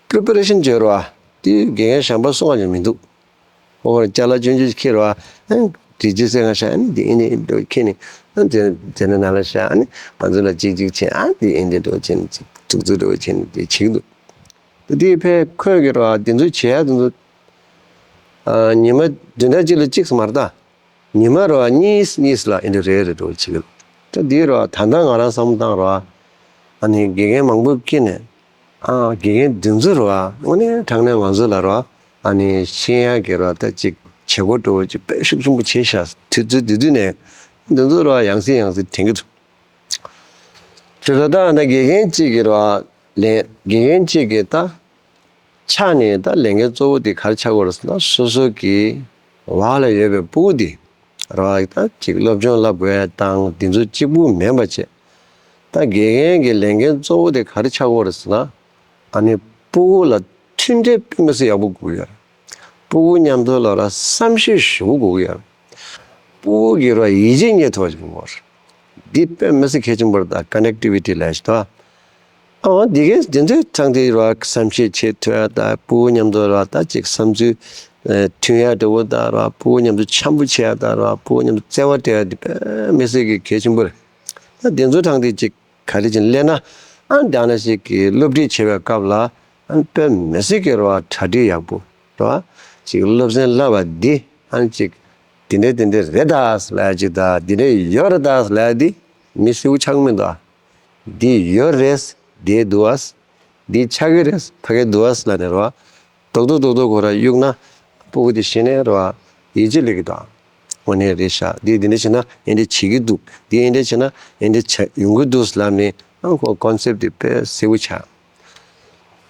པི་རི་པེ་རེ་ཤན་བྱས་རོ། དེ་དགེ་རྒན་གཞན་པ་གསུང་བ་ཅང་མི་འདུག་ཁོ་ཅ་ལག་ཆུང་ཆུང་ཞིག་འཁྱེར་རོ། ཨ་ནི་དེ་ཅི་ཟེར་ང་ཤ། ཨ་ནི་དེ་ཨེ་འདྲས་འདྲ་བོ་འཁྱེར་ནས། ཨ་ནི་དེ་དེ་ནས་ནང་ལ་ཤ། ཨ་ནི་ང་ཚོ་ལ་ཅིག་ཅིག་བྱས། ཨ་ནི་དེ་ཨེ་འདྲས་འདྲ་བོ་བྱས་ནས་ཅིག་ཐུག་ཚུགས་འདྲ་བོ་བྱས་ནས་དེ་བྱེད་ཀྱི་འདུག་དེ་དུས་ཕར་ཁོས་ཀྱི་རོ། དེ་ཚོ་བྱེད་ཡ་དེ་ཚོ་ ཨ་ཉི་མ་བདུན་ཕྲག་གཅིག་ལ་གཅིག་ཙམ་མ་རེད་ད། ཉི་མ་རེ་བ་གཉིས་གཉིས་ལ་ཨེ་འདྲ་རེ་རེ་འགྲོ་བྱེད་ཀྱི་འདུག་ད་འདི་རེ་བ་ད་ལྟ་ང་རང་བསམ་བློ་བཏང་རེ་བ། ཨ་ནི་དགེ་རྒན་མང་པོ་བསྐྱིས་ནས། ཨ་དགེ་རྒན་འདི་ཚོ་རེ་བ་དངོས་གནས་དྲང་གནས་ང་ཚོ་ལ་རེ་བ། ཨ་ནི་ཤེས་ཡག་གི་རེ་བ་ད་ཅིག་བྱེད་སྒོ་འགྲོ་བ་ཅིག་དཔེ་ཤུགས་ཆེན་པོ་བྱས་ཤག་དུས་ཚོད་འདི་དུས་ནས་འདི་ཚོ་རེ་བ་ཡང་སེ་ཡང་སེ་དྲན་གྱི་འདུག་དེ་ལ་ད་ཨ་ནི་དགེ་རྒན་གཅིག་གི་རེ་བ་ལས་དགེ་རྒན་གཅིག་གི་ད། ཆ་ནས་ད་ལས་འགན་གཙོ་བོ་དེ་ག་རེ་ཆགས་ཀྱི་ཡོད་རེད་ཟེར་ན། སོ་སོ་གི་འོག་ལ་ཡོད་པའི་སྤུ་གུ་དེ་རེད་བ། ད་ཅིག་སློབ་སྦྱོང་བསླབ་དགོས་དང་དེ་ཚོ་གཅིག་པུ་མིན་པ་བྱས། ད་དགེ་རྒན་གྱི་ལས་འགན་གཙོ་བོ་དེ་ག་རེ་ཆགས་ཀྱི་ཡོད་རེད་ཟེར་ན། ཨ་ནི་སྤུ་གུ་ལ་མཐུན་འབྲེལ་དཔེ་མི་སྲིད་ཡག་པོ་དགོས་ཀྱི་ཡོད་རེད། སྤུ་གུ་མཉམ་དུ་ལ་ར་བསམ་ཤེས་ཞེ་པོ་དགོས་ཀྱི་ཡོད་རེད། སྤུ་གུ་གི་ར་ཡིད་ཆེས་རྙེད་ཐུབ་པ་ཞིག་དགོས་ཀྱི་ཡོད་རེད། འདི་དཔེ་མི་སྲིད་གལ་ཆེན་པོ་རེད། ད་ཀོ་ནེག་ཊི་བི་ཊི་ལབ་ཡ་ཞིག་འདུག་ཨ་འོ་འདི་གས་འདི་ཚོའི་ཐང་དེ་ར་བསམ་ཤེས་བྱེད་ཐུབ་ཡ། ད་སྤུ་གུ་མཉམ་དུ་ར་ད་ཅིག་བསམ་ཚུལ་ཨ་མཐུན་ཡ་འདྲ་བོ་ད་ར། སྤུ་གུ་མཉམ་དུ་འཆམ་པོ་བྱེད་ཡ་ད་ར། སྤུ་གུ་མཉམ་དུ་བརྩེ་བ་སྤྲད་ཡ་འདི་དཔེ་མི་སྲིད་ཀྱི་གལ་ཆེན་པོ་རེད། ད་འདི་ཚོའི་ཐང་དེ་ཅིག་ག་རེ་བྱས་ནས་སླེབས་ན། ཨ་འདི་འདྲ་ཞིག་གི་སློབ་ཁྲིད་བྱེད་པའི་སྐབས་ལ་ཨ་དཔེ་མི་སྲིད་ཀྱི་ར་བ་གྲ་སྒྲིག་ཡག་པོ་ར་བ། ཅིག་སློབ་ཚན་བསླབ་པ་འདི་ཨ་ཅིག་འདི་འདྲས་འདི་འདྲས་རེད་ད་ལབ་ཡ་ཅིག་དང་། འདི་འདྲས་ཡོད་རེད་ད་ལབ་ཡ་འདི་མི་སེར་པོ་ཆགས་མི་འདུག་ཨ། འདི་ཡོད་རེད། འདི་འདུག་ཨ། འདི་ཆགས་ཀྱི་རེད། ཕ་གི་འདུག་ཨ་ལབ་ནས་ར་བ། རྡོག་རྡོག་རྡོག་རྡོག་ཁོ་ར་གཡུག་ན་སྤུ་གུ་དེ་གཞི་ནས་ར་བ་ཡིད་ཆེས་སླེབས་ཀྱི་འདུག་ཨ། དངོས་གནས་རེད་ཤག་འདི་འདི་འདྲ་བྱས་ན་ཨེ་འདྲ་བྱེད་ཀྱི་འདུག་འདི་ཨེ་འདྲ་བྱས་ན་ཨེ་འདྲ་བྱ་ཡོང་གི་འདུག་ལབ་ནས་ཨ་ཁོ་ཀོན་སེབ་དེ་དཔེ་གསལ་པོ་ཆགས།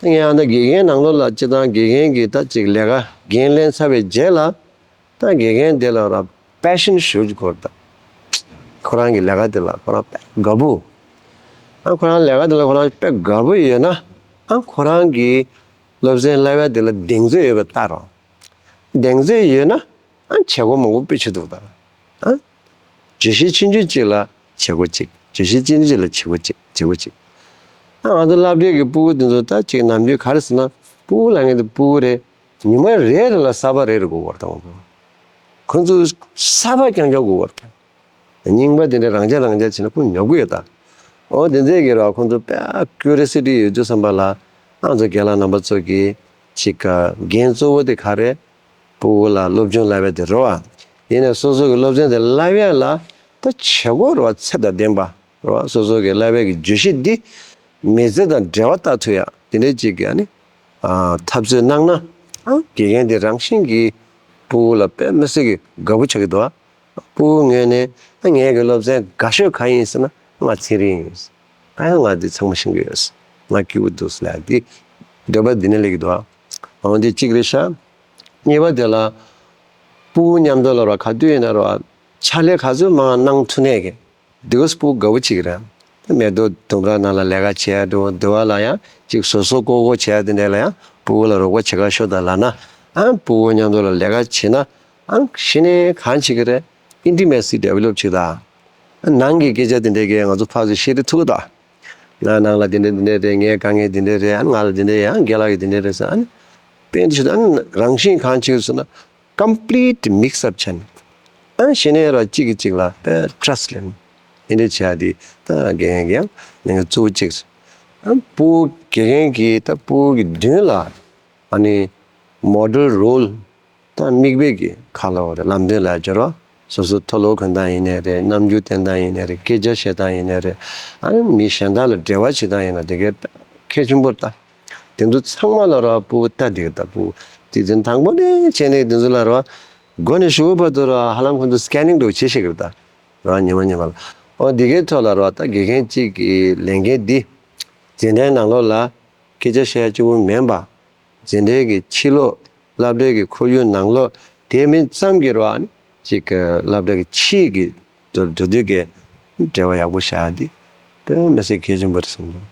ད་ངས་ཨ་ད་དགེ་རྒན་ནང་ལོགས་ལ་སྤྱིར་བཏང་དགེ་རྒན་གྱི་ད་ཅིག་ལས་ཀ་འགན་ལེན་ཚར་བའི་རྗེས་ལ། ད་དགེ་རྒན་དེ་ལ་ར་པེ་ཤན་ཞེ་པོ་ཅིག་དགོས་རེད་ད། ཁོ་རང་གི་ལས་ཀ་དེ་ལ་ཁོ་རང་དཔེ་དགའ་པོ། ཨ་ཁོ་རང་ལས་ཀ་དེ་ལ་ཁོ་རང་དཔེ་དགའ་པོ་ཡོད་ན། ཨ་ཁོ་རང་གི་སློབ་ཚན་བསླབ་ཡ་དེ་ལ་གདེང་ཚོད་ཡོད་པ་ལྟར་རོ། གདེང་ཚོད་ཡོད་ན་ཨ་བྱེད་སྒོ་མང་པོ་སྤེལ་ཆོག་འདུག་ད། ཨ་བརྗོད་གཞི་ཆུང་ཆུང་གཅིག་ལ་བྱེད་སྒོ་གཅིག་བརྗོད་གཞི་ཆུང་ཆུང་གཅིག་ལ་བྱེད་སྒོ་གཅིག་བྱེད་སྒོ་གཅིག་ཨ་ང་ཚོ་སློབ་གྲྭའི་གི་སྤུ་གུ་དེ་ཚོ་ད་ཅིག་ནམ་རྒྱུན་ག་རེ་ཟེར་ན། སྤུ་གུ་ལབ་མཁན་དེ་སྤུ་གུ་རེད། ཉི་མ་རེ་རེ་ལ་གསར་པ་རེ་རེ་དགོས་པ་རེད་ད། ཁོང་ཚོ་གསར་པ་རྐྱང་རྐྱང་དགོས་པ་རེད། རྙིང་པ་དེ་འདྲ་རང་འཇགས་རང་འཇགས་བྱས་ན་ཁོ་ཉོབ་ཀྱི་ཡོད་ད། འོ་དེ་འདྲས་ཀྱི་ར་ཁོང་ཚོ་དཔེ་ཀུ་རི་ཡོ་སི་ཊི་ཡོད་དུས་ཙམ་པ་ལ་ང་ཚོ་རྒན་ལགས་རྣམ་པ་ཚོ་གིས་ཅིག་ག་འགན་གཙོ་བོ་དེ་ག་རེ། སྤུ་གུ་ལ་སློབ་སྦྱོང་བསླབ་ཡ་དེ་རེད་བ། ཡིན་ནའི་སོ་སོ་གི་སློབ་ཚན་དེ་བསླབ་ཡ་ལ་ད་བྱེད་སྒོ་རེད་བ། ཚད་དང་ལྡན་པ་རེད་བ། སོ་སོ་གི་བསླབ་ཡ་གི་བརྗོད་གཞི་འདི་མི་ཚེ་དང་འབྲེལ་བ་བཏགས་ཐུབ་ཡ་དེ་འདྲས་ཅིག་གི་ཨ་ནི་ཨ་འཐབ་རྩོད་གནང་ན། ཨ་དགེ་རྒན་དེ་རང་བཞིན་གྱིས་སྤུ་གུ་ལ་དཔེ་མི་སྲིད་ཀྱི་དགའ་པོ་ཆགས་ཀྱི་འདུག་ཨ། སྤུ་གུ་ངོས་ནས་ཨ་ངའི་གི་སློབ་ཚན་དགའ་ཤོས་ག་ཡིན་ཟེར་ན་ང་ཚན་རིག་ཡིན། ཨ་ཡང་ང་འདི་ཚང་མ་ཤེས་ཀྱི་ཡོད། ང་སྐྱིད་པོ་འདུག་ལབ་འདི་འདོད་པ་འདི་ནས་སླེབས་ཀྱི་འདུག་ཨ། འོ་འདི་གཅིག་རེད་ཤག་གཉིས་པ་དེ་ལ་སྤུ་གུ་མཉམ་དུ་ལ་ར་ག་དུས་ཡིན་ན་ར་ཕྱག་ལས་ག་ཚོད་མང་གནང་ཐུབ་ནས་ཀྱི་འདི་ག་སྤུ་གུ་དགའ་པོ་བྱེད་ཀྱི་རེད། མེ་ཏོག་དུང་དཀར་ནང་ལ་ལས་ཀ་བྱེད་ཡ་འགྲོ་འདི་བ་ལ་ཡང་གཅིག་བཟོ་བཟོ་བཀོག་བཀོག་བྱེད་ཡ་དེ་འདྲ་ལ་ཡང་སྤུ་གུ་ལ་རོགས་པ་བྱེད་ག་ཤོག་དང་ལབ་ན། ཨ་སྤུ་གུ་མཉམ་དུ་ལ་ལས་ཀ་བྱེད་ན། ཨ་གཞི་ནས་གང་བྱེད་ཀྱི་རེད། ཨིན་ཊི་མེ་སི་ཌི་ཝེ་ལོབ་བྱེད་ད། ཨ་ནང་གི་སྐད་ཆ་དེ་འདྲ་གས་ང་ཚོ་ཕར་ཚུར་བཤད་དེ་ཐུབ་ཀྱི་ད། ང་ནང་ལ་དེ་འདྲ་དེ་འདྲ་རེད། ངའི་དཀའ་ངལ་དེ་འདྲ་རེད། ཨ་ང་ལ་དེ་འདྲ་ཡང་རྒན་ལགས་ཀྱི་དེ་འདྲ་རེད་ཟེར། ཨ་ནི་དཔེ་འདི་ཞུ་ད། ཨ་ནི་རང་བཞིན་གང་བྱེད་ཀྱི་ཟེར་ན། ཀམ་པི་ལིཊ་མིག་སི་ཨབ་བྱས་ནས། ཨ་གཞི་ནས་ར་གཅིག་གིས་གཅིག་ལ་དཔེ་ཊྲ་སི་ཊི་ལེན། དེ་འདྲ་བྱས་ཏེ་ད་དགེ་རྒན་གྱི་ཡང་ལས་འགན་གཙོ་བོ་གཅིག་ཨ་སྤུ་གུ་དགེ་རྒན་གྱིས་ད་སྤུ་གུ་གི་མདུན་ལ་ཨ་ནི་མོ་ཌེལ་རོལ། ད་མིག་དཔེ་གི་ཁ་ལ་བ་རེད། ལམ་སྟོན་ལ་སྦྱོར་བ། སོ་སོ་མཐོ་སློབ་གོན་སྟངས་ཡིན་ནའི་རེད། རྣམ་འགྱུར་སྟོན་སྟངས་ཡིན་ནའི་རེད། སྐད་ཆ་བཤད་སྟངས་ཡིན་ནའི་རེད། ཨ་ནི་མི་གཞན་དག་ལ་འབྲེལ་བ་བྱེད་སྟངས་ཡིན་ན་དེ་གའི་གལ་ཆེན་པོ་རེད་ད། དེ་ཚོ་ཚང་མ་ལ་ར་སྤུ་གུ་ལྟ་བསྡད་ཀྱི་ད། སྤུ་གུ་དེ་དོན་དང་པོ་ནས་བྱས་ནས་དེ་ཚོ་ལ་ར་མགོ་ནས་གཞུག་གུ་བར་དུ་ར་ཧ་ལམ་ཁོང་ཚོ་སི་ཀེ་ནིང་འདྲ་བོ་བྱེད་ཤེས་ཀྱི་རེད་ད། ར་ཉི་མ་ཉི་མ་ལ། ཨོ་འདི་གའི་ཐོག་ལ་ར་ད་དགེ་རྒན་གཅིག་གི་ལས་འགན་འདི་འཛིན་གྲྭའི་ནང་ལོགས་ལ་སྐད་ཆ་བཤད་ཡ་གཅིག་པུ་མིན་པ། འཛིན་གྲྭའི་གི་ཕྱི་ལོགས། སློབ་གྲྭའི་གི་ཁོར་ཡུག་ནང་ལོགས། དེ་མིན་ཙམ་གྱི་རོགས་ཨ་ནི་ཅིག་གི་སློབ་གྲྭ་གི་ཕྱིའི་གི་འགྲོ་འགྲོ་དུས་ཀྱི་འབྲེལ་བ་ཡག་པོ་བྱ་ཡ་འདི་དཔེ་མི་སྲིད་གལ་ཆེན་པོ་རེད་བསམ་འདུག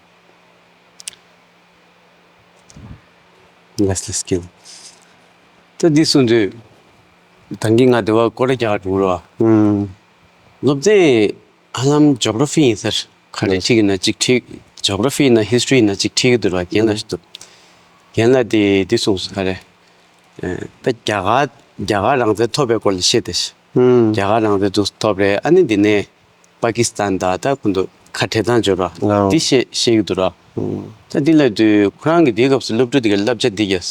Less the skill. ད་འདི་གསུངས་དུས་ད་གིན་ང་དེ་བ་སྐོར་ར་རྒྱག་འགྲོ་ར། ཨུམ། སློབ་ཚན་ཧ་ལམ་ཇོ་གྷ་ར་ཕི་ཡིན་ས་རེད། ག་རེ་ཁྲིད་ཀྱི་ན་གཅིག་ཁྲིད། ཇོ་གྷ་ར་ཕི་ཡིན་ན་ཧིས་ཊོ་རི་ཡིན་ན་གཅིག་ཁྲིད་ཀྱི་འདུག་ར། རྒན་ལགས་ཤིག་འདུག་རྒན་ལགས་དེ་དེ་གསུངས་སོང་། ག་རེ། ཨེ། ད་རྒྱ་གར་རྒྱ་གར་རང་བཙན་ཐོབ་པའི་སྐོར་ལ་བཤད་དེ་ཤི། ཨུམ། རྒྱ་གར་རང་བཙན་ཐོབ་རེད། ཨ་ནི་འདི་ནས་པ་ཀི་སི་ཐན་དང་ད་ཁོང་ཚོ་ཁ་བྲལ་སྟངས་འབྱོར་བ། ཨོ། འདི་བཤད་བཤད་ཀྱི་འདུག་ར། ཨུམ། ད་འདི་ལབ་དུས་ཁོ་རང་གི་དེའི་སྐབས་སུ་སློབ་ཕྲུག་དེ་གའི་བསླབ་བྱ་འདི་རྒྱག་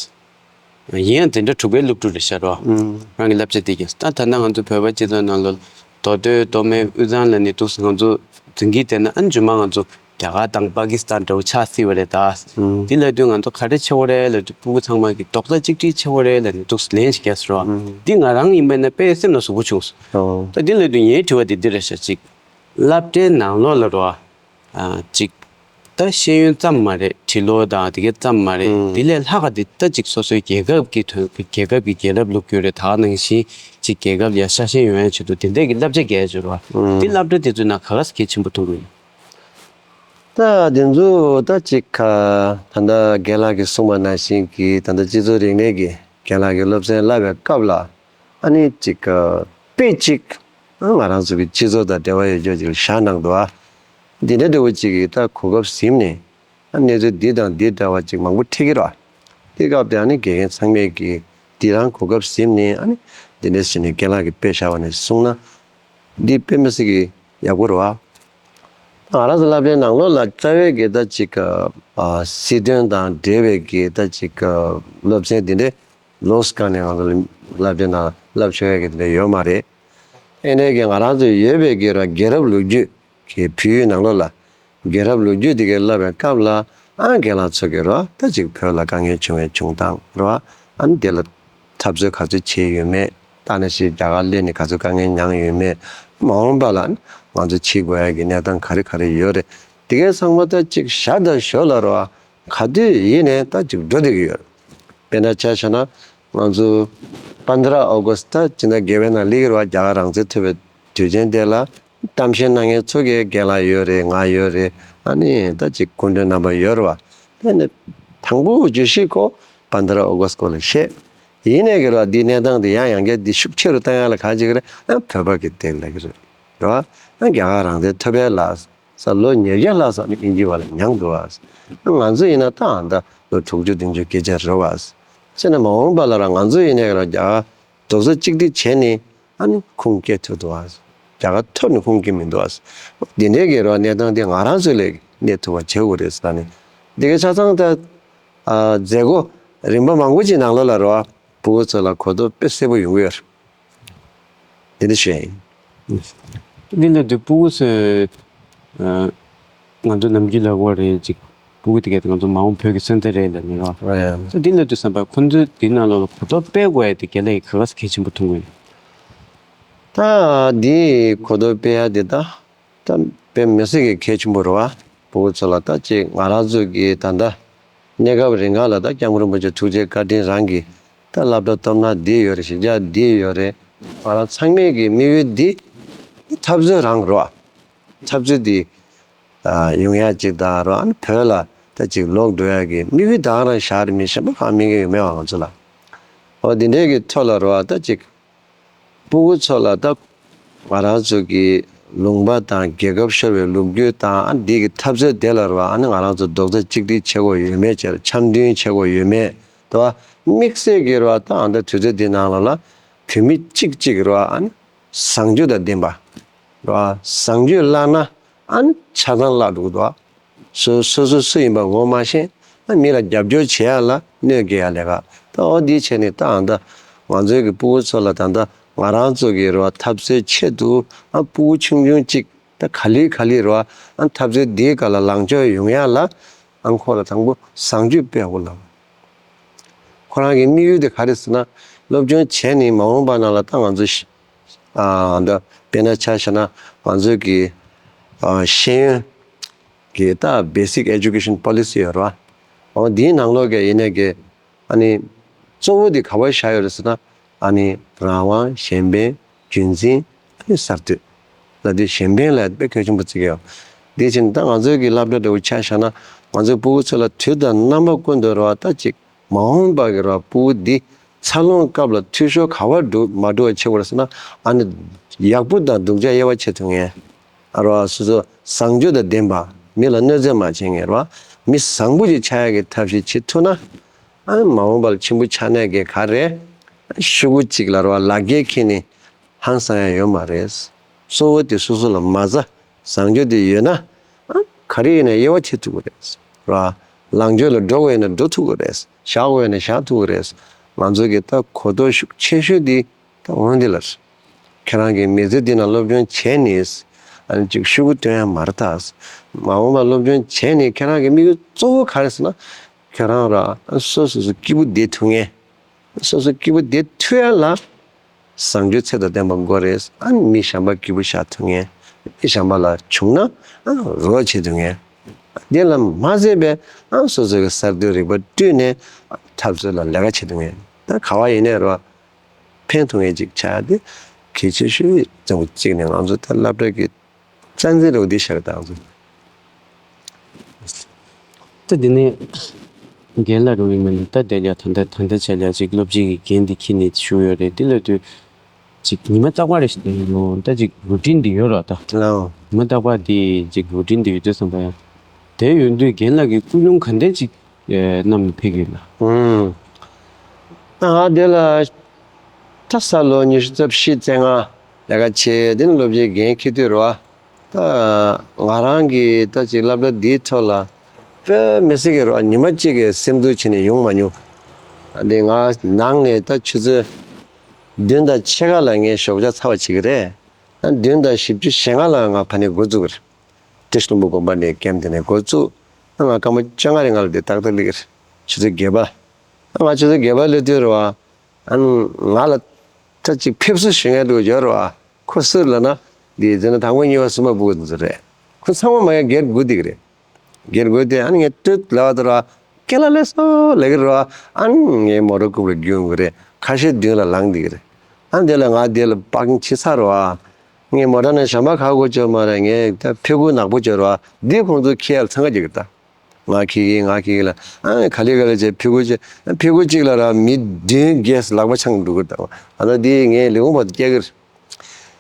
ཡིན་ཡང་དེ་འདྲ་གྲུབ་པའི་སློབ་ཕྲུག་རེད་ཤག་རོ། ཨུམ། རང་གི་བསླབ་བྱ་དེ་གིས་ད་ད་ལྟ་ང་ཚོ་བོད་པ་སྤྱི་ཚོགས་ནང་ལ་མདོ་སྟོད་མདོ་སྨད་དབུས་གཙང་ལ་ནི་འདུག་ང་ཚོ་འཛིན་གྱི་བསྡད་ན། ཨ་ནི་རྗེས་མ་ང་ཚོ་རྒྱ་གར་དང་པ་ཀི་སི་ཐན་འདྲ་བོ་ཆགས་སྲིད་པ་རེད་ད། ཨུམ། འདི་ལབ་དུས་ང་ཚོ་ག་རེ་བྱེད་དགོས་རེད་ལབ་དུས། ཕྲུ་གུ་ཚང་མ་གི་རྡོག་རྩ་གཅིག་སྒྲིལ་བྱེད་དགོས་རེད་ལབ་ནས་འདུག་ལན་ཞིག་བརྒྱབ་སོང་རོ། ཨུམ། འདི་ང་རང་ཡིན་པ་ན་དཔེ་སེམས་ལ་ཟུག་པོ་བྱུང་སོང་། ཨོ། ད་འདི་ལབ་དུས་ངའི་དྲི་བ་དེ་འདི་རེད་ཤག་ཅིག་སློབ་གྲྭའི་ནང་ལོགས་ལ་རོ། ཨ། ཅིག་ད་ཤེས་ཡོན་ཙམ་མ་རེད། ཁྲིད་ལོ་དང་དེ་གའི་ཙམ་མ་རེད། ཨུམ། དེ་ལས་ལྷག་ག་དེ་ད་ཅིག་སོ་སོའི་རྒྱལ་ཁབ་ཀྱི་དོན། རྒྱལ་ཁབ་ཀྱི་རྒྱལ་རབས་ལོ་རྒྱུས་རེད། ད་ནང་བཞིན་ཅིག་རྒྱལ་ཁབ་ལ་ཤ་ཞེན་ཡོང་ཡ་ཆེད་དུ་དེ་འདྲས་ཀྱི་བསླབ་བྱ་རྒྱག་ཡ་ཅིག་རེད་བ། ཨུམ། དེ་སློབ་གྲྭ་དེ་ཚོའི་ནང་ག་ག་ས་གལ་ཆེན་པོ་མཐོང་གི་ཡོད། ད་དེ་ཚོ་ད་ཅིག་ག་ད་ལྟ་རྒན་ལགས་ཀྱིས་གསུངས་པ་ནང་བཞིན་གྱི། ད་ལྟ་སྤྱི་ཚོགས་རིག་གནས་ཀྱི་རྒན་ལགས་ཀྱིས་སློབ་ཚན་བསླབ་པའི་སྐབས་ལ། ཨ་ནི་ཅིག་ག་དཔེ་ཅིག་ང་རང་ཚོ་གི་སྤྱི་ཚོགས་དང་འབྲེལ་བ་ཡོད་ཆོག་ཅིག་བཞག་གནང་འདུག་ཨ། འདི་འདྲ་འདྲ་བོ་ཅིག་གིས་ད་གོ་སྐབས་ཟིན་ནས། ཨ། གནས་ཚུལ་འདི་དང་འདི་འདྲ་བ་ཅིག་མང་པོ་འཕྲད་ཀྱི་རེད། དེ་སྐབས་དེ་ཨ་ནི་དགེ་རྒན་ཚང་མས་ཀྱིས་འདི་རང་གོ་སྐབས་ཟིན་ནས། ཨ་ནི་འདི་འདྲ་ཟེར་ནས་རྒན་ལགས་ཀྱིས་དཔེ་བཞག་པ་ནས་གསུངས་ན། འདི་དཔེ་མི་སྲིད་ཀྱི་ཡག་པོ་རེད་བ། ང་རང་ཚོ་སློབ་གྲྭའི་ནང་ལོགས་ལ་རྩ་བའི་གི་ད་ཅིག་ག་ཨ་སྲིད་དོན་དང་འབྲེལ་བའི་གི་ད་ཅིག་ག་སློབ་ཚན་འདི་འདྲ་ལོ་གང་ནས་ང་ཚོ་སློབ་གྲྭའི་ནང་བསླབ་ཆོག་ཡ་གི་དེ་འདྲ་ཡོད་མ་རེད། ཨེ་ནས་ཀྱི་ང་རང་ཚོ་ཡོད་པའི་གི་ར་རྒྱལ་རབས་ལོ་རྒྱུས་ཀྱི་བོད་ཡིག་ནང་ལོགས་ལ་རྒྱལ་རབས་ལོ་རྒྱུས་དེ་གའི་བསླབ་པའི་སྐབས་ལ། ཨ། རྒན་ལགས་ཚོ་གི་ར་ད་ཅིག་བོད་ལ་དཀའ་ངལ་བྱུང་བའི་བྱུང་སྟངས་ར། ཨ་ནི་དེ་ལ་འཐབ་རྩོད་ག་ཚོད་བྱས་ཡོད་མེད། ད་ནང་བཞིན་རྒྱ་གར་སླེབས་ནས་ག་ཚོད་དཀའ་ངལ་མྱངས་ཡོད་མེད། མ་འོངས་པ་ལ་ང་ཚོ་བྱེད་དགོས་ཡ་གི་གནས་སྟངས་ག་རེ་ག་རེ་ཡོད་རེད། དེ་གའི་ཚང་མ་ད་ཅིག་ཞར་དང་ཞོར་ལ་ར་ག་དུས་ཡིན་ནའི་ད་ཅིག་འགྲོ་བསྡད་ཀྱི་ཡོད། དཔེར་ན་ཆ་བཞག་ན་ང་ཚོ་པནྡྲ་ཨོ་གོ་སི་ད་སྤྱི་ཟླ་བརྒྱད་པའི་ནང་སླེབས་ཀྱི་རེད་བ། རྒྱ་གར་རང་བཙན་ཐོབ་པའི་དུས་ཆེན་དེ་ལ་གཏམ་བཤད་གནང་མཁན་ཚོ་གི་རྒན་ལགས་ཡོད་རེད། ང་ཡོད་རེད། ཨ་ནི་ད་ཅིག་སྐུ་མགྲོན་རྣམ་པ་ཡོད་རེད་བ། དེ་ནི་དང་པོ་བརྗོད་གཞི་ཁོ་པནྡྲ་ཨོ་གོ་སི་སྐོར་ལ་བཤད། ཡིན་ནའི་གི་ར་འདི་གནས་སྟངས་འདི་ཡང་ཡང་བསྐྱར་འདི་ཤུགས་ཆེ་རུ་བཏང་ཡ་ལ་ག་ཅིག་རེད། ཨ། བོད་པ་གི་སྟེང་ལ་གི་རེད་བ། ཨ། རྒྱ་གར་རང་བཙན་ཐོབ་པའི་ལ་ས་ལོ་ཉིས་བརྒྱ་ལྷག་ཙམ་དབྱིན་ཇི་བ་ལ་མྱངས་འདུག་བ། ང་ཚོ་ཡིན་ན་ད་ཨ་ད་ལོ་དྲུག་ཅུ་བདུན་ཅུ་སྐད་ཆ་རེད་བ། བྱས་ན་མ་འོངས་པ་ལ་ར་ང་ཚོ་ཡིན་ནའི་ར་རྒྱ་གར་རྡོག་རྩ་གཅིག་སྒྲིལ་བྱས་ནས། ཨ་ནི་ཁུངས་སྐྱེལ་ཐུབ་འདུག་བ། རྒྱ་གར་ཐོབ་ནས་ཁུངས་སྐྱེལ་མི་འདུག་བ། འདི་འདྲའི་གི་ར་གནས་སྟངས་དེ་ང་རང་ཚོ་ལ་གནས་ཐུབ་པ་བྱེད་དགོས་རེད་ཟེར་ནས། འདི་ག་ཆ་ཚང་ད་ཨ་མཛད་སྒོ་རིམ་པ་མང་པོ་ཅིག་ནང་ལོགས་ལ་ར་བ། ཕྲུ་གུ་ཚོ་ལ་གོ་རྟོགས་དཔེ་གསལ་པོ་ཡོང་གི་ཡོད་རེད། འདི་འདྲ་ཞིག་ཡིན། འདི་ལ་དུས་ཕྲུ་གུ་ཚོས། ཨ། ང་ཚོ་ནམ་རྒྱུན་ལབ་དགོས་རེད་ཅིག་ཕྲུ་གུ་དེ་གས་དེ་ང་ཚོ་མ་འོངས་བོད་ཀྱི་སོན་རྩ་རེད་ལབ་ནས་རོ། ཨ། ཡ། ད་འདི་ལ་དུས་བསམ་པ་ཁོ་ཚོས་འདི་ནང་ལོགས་ལ་གོ་རྟོགས་སྤེལ་དགོས་ཡ་དེ་རྒན་ལགས་ཀྱིས་ག་ག་ས་གལ་ཆེན་པོ་མཐོང་གི་ཡོད། ད་འདི་གོ་རྟོགས་སྤེལ་ཡ་དེ་ད། ད་དཔེ་མི་སྲིད་ཀྱི་གལ་ཆེན་པོ་རེད་བ། ཕྲུ་གུ་ཚོ་ལ་ད་ཅིག་ང་རང་ཚོ་གི་ད་ལྟ་གནས་སྐབས་རིང་ག་ལ་ད་སྐྱབས་མགོན་རིན་པོ་ཆེ་ཐུགས་རྗེ་བཀའ་དྲིན་རང་གིས་ད་སློབ་གྲྭ་སྟོབས་ན་འདི་ཡོད་རེད། གཞིས་ཆགས་འདི་ཡོད་རེད། ང་རང་ཚང་མས་ཀྱི་དམིགས་ཡུལ་འདི་འཐབ་རྩོད་རང་རེད་བ། འཐབ་རྩོད་འདི་ཡོང་ཡ་ཅིག་དང་རོ། ཨ་ནི་བོད་ལ་ད་ཅིག་ལོག་འགྲོ་ཡ་གི་དམིགས་ཡུལ་ད་ག་རང་བཞག་རེད། མི་གཞན་པ་གང་དམིགས་ཡུལ་ཡོད་མེད་བ་ང་ཚོ་ལ། འོ་འདི་འདྲའི་གི་ཐོག་ལ་རོ། ད་ཅིག་ཕྲུ་གུ་ཚོ་ལ་ད་ང་རང་ཚོ་གི་ལུང་པ་དང་རྒྱལ་ཁབ་ཤོར་བའི་ལོ་རྒྱུས་དང་། ཨ་འདི་གི་འཐབ་རྩོད་དེ་ལ་རོ། ཨ་ནི་ང་རང་ཚོ་རྡོག་རྩ་གཅིག་སྒྲིལ་བྱེད་དགོས་ཡོད་མེད། བྱས་འཆམ་མཐུན་བྱེད་དགོས་ཡོད་མེད་དོ། དམིགས་བསལ་གྱི་རོ། ད་ཨ་ད་དུས་ཚོད་འདི་ནང་ལོགས་ལ་བོད་མི་གཅིག་གཅིག་རོ། ཨ་ནི་བཟང་སྤྱོད་དང་ལྡན་པ་རོ། བཟང་སྤྱོད་བརླག་ན་ཨ་ནི་ཆ་ཚང་བརླག་འགྲོ་གི་འདུག་སོ་སོ་སོ་སུ་ཡིན་པ་ངོ་མ་ཤེས། ཨ་མི་ལ་རྒྱབ་སྐྱོར་བྱེད་ཡ་ལ་གནོད་སྐྱེལ་ཡ་ལས་ཀ་ད། འོ་འདི་བྱས་ནས་ད་ཨ་ད་ང་ཚོའི་གི་ཕྲུ་གུ་ཚོ་ལ་ད་ད་ང་རང་ཚོ་གི་རོ་འཐབ་རྩོད་ཆེད་དུ། ཨ་ཕྲུ་གུ་ཆུང་ཆུང་གཅིག་ད་ག་ལེ་ག་ལེ་རོ། ཨ་འཐབ་རྩོད་འདིའི་སྒང་ལ་ལངས་ཕྱོགས་ཡོང་ཡ་ལ། ཨ་ཁོ་ལ་དང་པོ་བཟང་སྤྱོད་སྤེལ་དགོས་ལ། ཁོ་རང་གི་དམིགས་ཡུལ་དེ་ག་རེ་ཟེར་ན། སློབ་སྦྱོང་བྱས་ནས་མ་འོངས་པ་ནང་ལ་ད་ང་ཚོ་ཤ་ཨ་འདི་དཔེར་ན་ཆ་བཞག་ན་ང་ཚོ་གི་ཨ་ཤེས་ཡོན་གྱི་ད་basic education policy ཡོད་རེད་བ། འོ་འདིའི་ནང་ལོགས་ཀྱི་ཡིན་ནའི་གི་ཨ་ནི་གཙོ་བོ་དེ་ག་པར་བཞག་ཡོད་རེད་ཟེར་ན། ཨ་ནི་རང་དབང་གཞན་ཕན་རྒྱུན་འཛིན་ཨ་ནི་གསར་གཏོད་ལབ་དུས་གཞན་ཕན་ལ་དཔེ་གལ་ཆེན་པོ་བརྩི་གི་ཡོད། དེ་བཞིན་ད་ང་ཚོའི་གི་སློབ་གྲྭ་འདྲ་བོ་ཆ་བཞག་ན། ང་ཚོའི་ཕྲུ་གུ་ཚོ་ལ་དུས་དང་རྣམ་པ་ཀུན་ཏུ་རེད་བ། ད་ཅིག་མ་འོངས་པ་གི་རེད་བ། ཕྲུ་གུ་འདི་འཚར་ལོངས་སྐབས་ལ་འཐུས་ཤོར་ག་པར་འགྲོ་མ་འགྲོ་བ་བྱེད་དགོས་རེད་ཟེར་ན། ཨ་ནི་ཡག་པོ་དང་སྡུག་ཅག་དབྱེ་བ་ཕྱེ་ཐུབ་མཁན། ཨ་རོ། སོ་སོ་བཟང་སྤྱོད་དང་ལྡན་པ། མི་ལ་གནོད་འཚེ་མ་བྱེད་མཁན་རེད་བ། མི་བཟང་པོ་ཞིག་ཆགས་ཡག་གི་ཐབས་ཤེས་བྱེད་ཐུབ་ན། ཨ་ནི་མ་འོངས་པ་ལ་ཕྱིན་པོ་ཆགས་ནས་ཀྱི་ག་རེ། ཤོག་གུ་གཅིག་ལ་རེད་བ། ལག་འཁྱེར་འཁྱེར་ནས་ཧང་སང་ཡ་ཡོད་མ་རེད། གཙོ་བོ་དེ་སོ་སོ་ལ་མ་རྩ་བཟང་སྤྱོད་དེ་ཡོད་ན། ཨ་ག་རེ་ཡིན་ན་དབྱེ་བ་ཕྱེ་ཐུབ་ཀྱི་རེད། རེད་བ། ལངས་ཕྱོགས་ལ་འགྲོ་དགོས་ཡིན་ན་འགྲོ་ཐུབ་ཀྱི་རེད། བཞག་དགོས་ཡིན་ན་བཞག་ཐུབ་ཀྱི་རེད། ང་ཚོ་གི་ད་གོ་རྟོགས་ཤུགས་ཆེ་ཤོས་དེ་ད་འོན་ཏེ་ལ། ཁྱེད་རང་གི་མི་ཚེ་འདི་ན་སློབ་སྦྱོང་བྱས་ནས་ཨ་ནི་ཅིག་ཤོག་གུ་སྟོན་ཡ་མ་རེད་ད། མ་འོངས་པ་སློབ་སྦྱོང་བྱས་ནས་ཁྱེད་རང་གི་དམིགས་ཡུལ་གཙོ་བོ་ག་རེ་ཟེར་ན། ཁྱེད་རང་ར་སོ་སོ་སོ་སྐྱིད་པོ་བསྡད་ཐུབ་མཁན། སོ་སོ་སྐྱིད་པོ་བསྡད་ཐུབ་ཡ་ལ་བཟང་སྤྱོད་ཚད་དང་ལྡན་པ་དགོས་རེད། ཨ་ནི་མི་གཞན་པ་སྐྱིད་པོ་བཞག་ཐུབ་མཁན། མི་གཞན་པ་ལ་བྱུང་ན་ཨ་རོགས་བྱེད་ཐུབ་མཁན། དེ་ལ་མ་ཟད་པའི་ཨ་སོ་སོ་གི་གསར་གཏོད་རིག་པ་བསྐྲུན་ནས་འཐབ་རྩོད་ལ་ལས་ཀ་བྱེད་ཐུབ་མཁན། ད་ག་བ་ཡིན་ནའི་རོགས་ཕན་ཐོགས་མཁན་ཅིག་ཆགས་ཏེ་གལ་ཆེ་ཤོས་ཙམ་གཅིག་ནས་ང་ཚོ་ད་སློབ་གྲྭ་གི་རྩ་འཛིན་རོགས་འདི་བཞག་དང་། ད་འདི་ནས་རྒན་ལགས་རུ་ཡིན་མིན་ད་དེ་ལ་ད་ལྟ་ད་ལྟ་བྱས་ལ་ཅིག་སློབ་སྤྱི་གི་འགན་འདི་འཁྱེར་ནས་བཞུགས་ཡོད་རེད། འདི་ལ་དུས་ཅིག་ཉི་མ་རྟག་པ་རེ་ཞིག་དེ་ཡོད་ད་ཅིག་རུ་ཊིན་འདི་ཡོད་ར་ད། ལའོ། ཉི་མ་རྟག་པ་འདི་ཅིག་རུ་ཊིན་འདི་ཡོད་དུས་ཙམ་པ་ཡང་དེ་ཡོད་དུས་རྒན་ལགས་ཀྱི་ཀུན་སློང་ག་འདྲ་ཅིག་ཨེ་བསྣམས་ནས་ཕེབས་ཀྱི་ཡོད་ལ། ཨུམ། ད་ང་དེ་ལ་ད་ས་ལོ་ཉི་ཤུ་རྩ་བཞི་རྩ་ལྔ་ལས་ཀ་བྱས་དེ་ནས་སློབ་སྤྱིའི་འགན་འཁྱེར་དུས་རེད་བ། ད་ང་རང་གིས་ད་ཅིག་སློབ་གྲྭ་འདིའི་ཐོག་ལ་དཔེ་མི་སྲིད་ཀྱི་རེད་བ། ཉི་མ་གཅིག་གི་སེམས་སྡུག་བྱས་ནས་ཡོང་མ་མྱོང་། ད་འདི་ང་ནང་ནས་ད་ཆུ་ཚོད་བདུན་དང་ཕྱེད་ཀ་ལ་ངས་ཞོགས་ཇ་ཚ་བ་བྱེད་ཀྱི་རེད། ད་བདུན་དང་བཞི་བཅུ་ཞེ་ལྔ་ལ་ང་ཕ་ནས་འགོ་བཙུགས་ཀྱི་རེད། བཀྲ་ཤིས་ལྷུན་པོ་དགོན་པ་ནས་ཀེམ་དེ་ནས་འགོ་བཙུགས། ང་སྐར་མ་བཅོ་ལྔ་རེ་ལྔ་ལ་དེ་ཏག་ཏག་སླེབས་ཀྱི་རེད། ཆུ་ཚོད་བརྒྱད་པ། ང་ཆུ་ཚོད་བརྒྱད་པ་སླེབས་དུས་རེད་བ། ཨ་ནི་ང་ལ་ད་ཅིག་ཕེབས་བསུ་ཞུ་མཁན་འདུག་ཡོད་རེད་བ། ཁོ་སུ་རེད་ལབ་ན་འདི་འཛིན་གྲྭ་དང་པོ་གཉིས་པ་གསུམ་པ་ཕྲུ་གུ་འདི་ཚོ་རེད། ཁོ་ཚང་མ་མ་ཡ་སྒེར་སྒུག་བསྡད་ཀྱི་རེད། སྒེར་སྒུག་དེ་ཨ་ནི་ངས་ཏུད་ལབ་པ་དེ་རེད་བ། ཁྱེད་ལ་ལས་སོ་ལབ་ཀྱི་རེད་བ། ཨ་ནི་ངའི་མོ་ཊ་རྐུབ་ལ་རྒྱུག་ཡོང་གི་རེད། ཁ་ཤས་མདུན་ལ་ལངས་བསྡད་ཀྱི་རེད། ཨ་ནི་དེ་ལ་ང་དེ་ལ་པར་ཀིང་བྱེད་ཚར་རེད་བ། ངའི་མོ་ཊ་ནང་ཞོན་པ་ག་དགོས་ཅོ་མ་རེད། ངས་ད་ཕྲུ་གུ་ནག་པོ་ཅོ་རེད་བ། འདི་ཁོང་ཚོ་ཁྱེད་ལ་འཚང་ཁ་རྒྱག་གི་རེད་ད། ང་ཁྱེད་ཀྱིས་ང་ཁྱེད་ཀྱིས་ལ་ཨ་ག་ལེ་ག་ལེ་བྱས་ཕྲུ་གུ་གཅིག་ཕྲུ་གུ་གཅིག་ལ་ར་མི་བདུན་བརྒྱད་ལག་པ་འཆང་འགྲོ་གི་རེད་ད། ཨ་ད་འདི་ངས་ལས་ཁུངས་བར་དུ་སྐྱེལ་གི་རེད།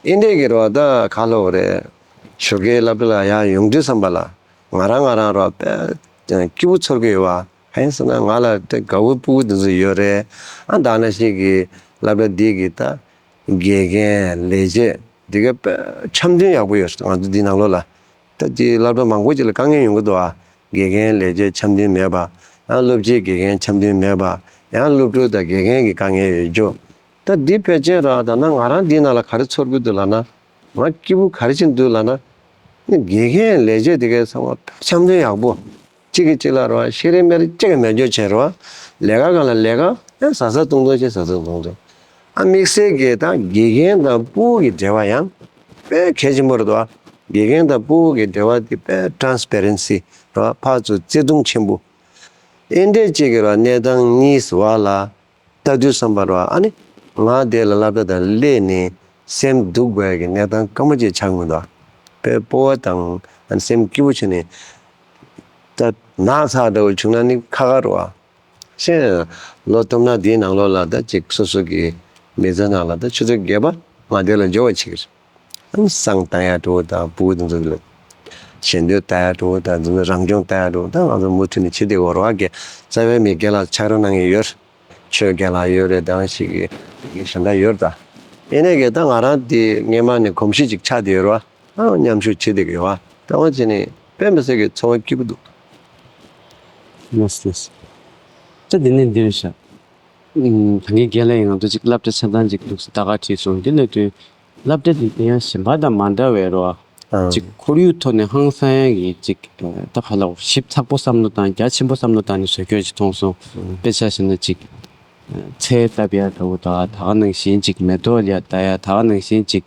ཨིན་འདྲས་ཀྱི་རེད་བ། ད་ག་ལབ་དགོས་རེད། ཞོགས་ཀའི་སློབ་གྲྭ་ལ་ཡར་ཡོང་དུས་ཙམ་པ་ལ་ང་རང་ང་རང་ར་དཔེ་སྐྱིད་པོ་ཚོར་གི་ཡོད་བ། གང་ཡིན་ཟེར་ན་ང་ལ་དཔེ་དགའ་བོའི་ཕྲུ་གུ་དེ་ཚོ་ཡོད་རེད། ཨ་ད་ནང་བཞིན་གྱི་སློབ་གྲྭ་འདི་གི་ད་དགེ་རྒན་ལས་བྱེད་འདི་ག་དཔེ་འཆམ་མཐུན་ཡག་པོ་ཡོད་རེད་ང་ཚོ་འདི་ནང་ལོགས་ལ། ད་ཅིག་སློབ་གྲྭ་མང་པོ་ཅིག་ལ་དཀའ་ངལ་ཡོང་གི་འདུག་ཨ། དགེ་རྒན་ལས་བྱེད་འཆམ་མཐུན་མེད་པ། ཡང་སློབ་སྤྱིའི་དགེ་རྒན་འཆམ་མཐུན་མེད་པ། ཡང་སློབ་ཕྲུག་དང་དགེ་རྒན་གྱི་དཀའ་ངལ་ཡོད་རྒྱུ། ད་འདི་ཕལ་ཆེར་ར་ད་ན་ང་རང་འདི་ནང་ལ་ག་རེ་ཚོར་གི་འདུག་ལབ་ན། ང་སྐྱིད་པོ་ག་རེ་བྱེད་འདུག་ལབ་ན། དགེ་རྒན་ལས་བྱེད་དེ་གའི་ཚང་མ་འཆམ་མཐུན་ཡག་པོ། གཅིག་གིས་གཅིག་ལ་ར་ཤེས་རིག་མེད་རིག་གཅིག་གིས་མེད་སྐྱོ་བྱེད་ར། ལས་ཀ་སྒང་ལ་ལས་ཀ་ཡང་ཟ་ཟ་བཏུང་བཏུང་བྱེད་ཟ་ཟ་བཏུང་བཏུང་། ཨ་དམིགས་བསལ་གྱི་ད་དགེ་རྒན་དང་ཕྲུ་གུ་གི་འབྲེལ་བ་ཡང་དཔེ་གལ་ཆེན་པོ་རེད་དོ། དགེ་རྒན་དང་ཕྲུ་གུ་གི་འབྲེལ་བ་དེ་དཔེ་ཊ་རན་སི་པེ་རན་སི་ར་ཕར་ཚུར་བརྩེ་དུང་ཆེན་པོ། ཨེ་འདྲས་གཅིག་གི་ར་གནས་སྟངས་གཉིས་བར་ལ་ལྟ་དུས་ཙམ་པ་ར་ཨ་ནི་ང་དེ་ལ་སློབ་གྲྭ་དང་སླེབས་ནས་སེམས་སྡུག་དགོས་ཀྱི་གནས་སྟངས་སྐར་མ་གཅིག་ཆགས་མི་འདུག་དཔེ་སྤོབས་པ་དང་ཨ་ནི་སེམས་སྐྱིད་པོ་བྱས་ནས་ད་ནག་ཚ་འདྲ་བོ་བྱུང་ན་ནི་ཁག་ཁག་རེད་བ། ཤེས། ལོ་སྟོང་ཕྲག་འདིའི་ནང་ལོགས་ལ་ད་ཅིག་སོ་སོ་གི་མི་ཚེ་ནང་ལ་ད་ཆུ་ཚོད་བརྒྱད་པ་ང་དེ་ལ་འབྱོར་བ་བྱེད་ཀྱི་རེད། སང་བཏང་ཡ་འགྲོ་དང་ཕྲུ་གུ་དེ་ཚོ་ལ་ཞལ་འདོན་བཏང་ཡ་འགྲོ་དང་དེ་ཚོ་རང་སྦྱོང་བཏང་ཡ་འགྲོ་དང་ང་ཚོ་མུ་མཐུད་ནས་བྱེད་བསྡད་ཡོད་རེད་བ། རྩ་བའི་མི་རྒན་ལགས་ཕྱག་རོགས་གནང་མཁན་ཡོད། ཆོས་རྒན་ལགས་ཡོད་རེད། དང་ཞིག་གི་གཞན་དག་ཡོད་རེད་ད། ཡིན་ནའི་གི་ད་ང་རང་དེ་སྔས་མ་ནས་གོམས་གཤིས་ཅིག་ཆགས་བསྡད་ཡོད་རེད་བ། ཨ་མཉམ་ཞུགས་བྱེད་བསྡད་ཀྱི་ཡོད་བ། ད་འོ་བྱས་ནས་དཔེ་མི་སྲིད་ཀྱི་ཚོར་བ་སྐྱིད་པོ་འདུག་ལགས་ལགས། ད་འདི་ནས་འདིར་བཞག་ད་ངའི་རྒན་ལགས་ཡིན་ང་ཚོ་ཅིག་སློབ་གྲྭ་ཆ་ཚང་ཅིག་འདུག་ཟེར་ད་ག་བྲིས་སོང་། འདི་ལས་དུས་སློབ་གྲྭ་འདི་དེ་ཡང་གཞན་པ་དང་མ་འདྲ་བའི་རོ། ཨ། ཅིག་ཁོར་ཡུག་ཐོག་ནས་ཧང་སང་ཡ་གི་ཅིག་ད་ག་ལ་ཞིབ་ཚགས་པོ་བསམ་བློ་བཏང་རྒྱ་ཆེན་པོ་བསམ་བློ་བཏང་ནས་བཟོ་སྐྱོར་ཅིག་མཐོང་སོང་། དཔེ་ཆ་བཞག་ན་ཅིག་ཚལ་བཏབ་ཡ་འདྲ་བོ་དང་ད་ག་ནང་བཞིན་ཅིག་མེ་ཏོག་ལ་ཡ་ལྟ་ཡ་ད་ག་ནང་བཞིན་ཅིག་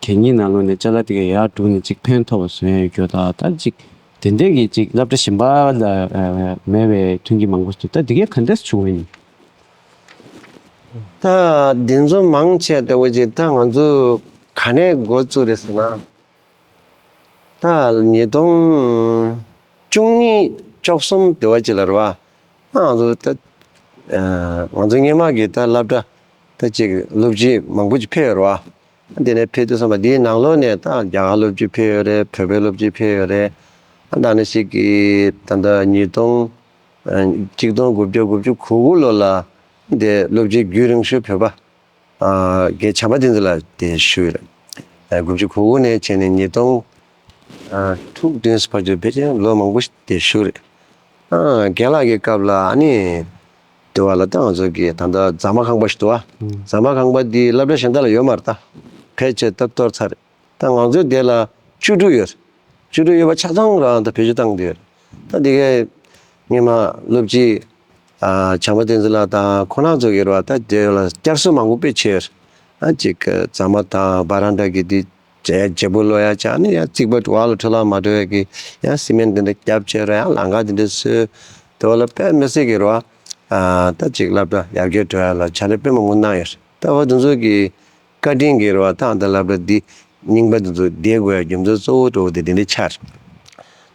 གད་སྙིགས་ནང་ལོགས་ནས་ཅ་ལག་དེ་ག་ཡར་བསྒྲུགས་ནས་ཅིག་ཕན་ཐོགས་པ་བཟོ་ཡ་ཡོད་རྒྱུ་ད་ད་ཅིག་དེ་འདྲས་ཀྱི་ཅིག་སློབ་གྲྭ་གཞན་པ་ལ་མེད་པའི་མཐུན་རྐྱེན་མང་པོ་ཞིག་འདུག་ད་དེ་གས་ག་འདྲས་བྱུང་བ་ཡིན། ད་འདི་ཚོ་མང་ཆེ་ལྟ་བུ་ཅིག་ད་ང་ཚོ་ག་ནས་འགོ་བཙུགས་རེད་ཟེར་ན། ད་ཉིས་སྟོང་བཅུ་གཉིས་བཅུ་གསུམ་དེ་བ་ཅིག་ལ་རེད་བ། ང་ཚོ་ད་ང་ཚོ་སྔས་མ་གི་ད་སློབ་གྲྭ་ད་ཅིག་སློབ་སྤྱི་མང་པོ་ཅིག་ཕེབས་ཡོད་རེད་བ། དེ་ནས་ཕེབས་དུས་ཙམ་པ་དེའི་ནང་ལོགས་ནས་ད་རྒྱ་གར་སློབ་སྤྱི་ཕེབས་ཡོད་རེད། བོད་པའི་སློབ་སྤྱི་ཕེབས་ཡོད་རེད། ད་ནི་ཞིག་གི་ད་ལྟ་ཉིས་སྟོང་གཅིག་སྟོང་དགུ་བརྒྱ་དགུ་བཅུ་གོ་དགུ་ལོ་ལ་དེ་སློབ་སྤྱི་རྒྱུན་རིང་ཤོས་བོད་པ་རྒན་བྱམས་པ་བསྟན་འཛིན་ལགས་དེ་ཞུས་རེད། དགུ་བཅུ་གོ་དགུ་ནས་བྱས་ནས་ཉིས་སྟོང་དྲུག་བདུན་བར་དུ་ཕལ་ཆེར་ལོ་མང་པོ་དེ་ཞུས་རེད། རྒན་ལགས་ཀྱི་སྐབས་ལ་ཨ་ནི། དེ་བ་ལ་ད་ང་ཚོ་གི་ད་ལྟ་རྫ་མ་ཁང་པ་ཞིག་འདུག་བ། རྫ་མ་ཁང་པ་འདི་སློབ་གྲྭ་གཞན་དག་ལ་ཡོད་མ་རེད་ད། ཕལ་ཆེར་ད་གཏོར་ཚར་རེད། ད་ང་ཚོའི་དེ་ལ་བཅུ་དྲུག་ཡོད་རེད། བཅུ་དྲུག་ཡོད་པ་ཆ་ཚང་རང་ད་བེད་སྤྱོད་བཏང་བསྡད་ཡོད་རེད། ད་དེ་གའི་སྔོན་མ་སློབ་སྤྱི་ཨ་བྱམས་པ་བསྟན་འཛིན་ལགས་དང་ཁོང་རྣམ་ཚོ་གིས་རེད་བ། ད་དེ་ལ་བསྐྱར་གསོ་མང་པོ་དཔེ་བྱས་ཡོད་རེད། ཨ་ཅིག་རྫ་མ་དང་བ་རན་ཌ་གི་དེ་བརྗེ་བརྗེ་པོ་ལོག་ཡ་ཅིག་ཨ་ནི་ཡང་རྩིག་པ་བར་ལ་འཕྲོ་བརླག་མ་འགྲོ་ཡ་གི་ཡང་སི་མེན་དེ་འདྲ་བརྒྱབ་བྱས་རེད། ཡང་ལམ་ཁ་དེ་འདྲ་བཟོས། དེ་བ་ལ་དཔེ་མི་སྲིད་གི་རེད་བ། ཨ་ད་ཅིག་སློབ་གྲྭ་ཡར་རྒྱས་འགྲོ་ཡ་ལ་ཕྱག་ལས་དཔེ་མང་པོ་གནང་ཡོད་རེད། ད་བ་དེ་ཚོ་གི་བཀའ་དྲིན་གྱིས་རེད་བ། ད་ཨ་ད་སློབ་གྲྭ་འདི་རྙིང་པ་འདི་ཚོ་བསྡད་དགོས་ཡ་རྒྱུ་མཚན་གཙོ་བོ་གཙོ་བོ་དེ་དེ་འདྲ་ཆགས།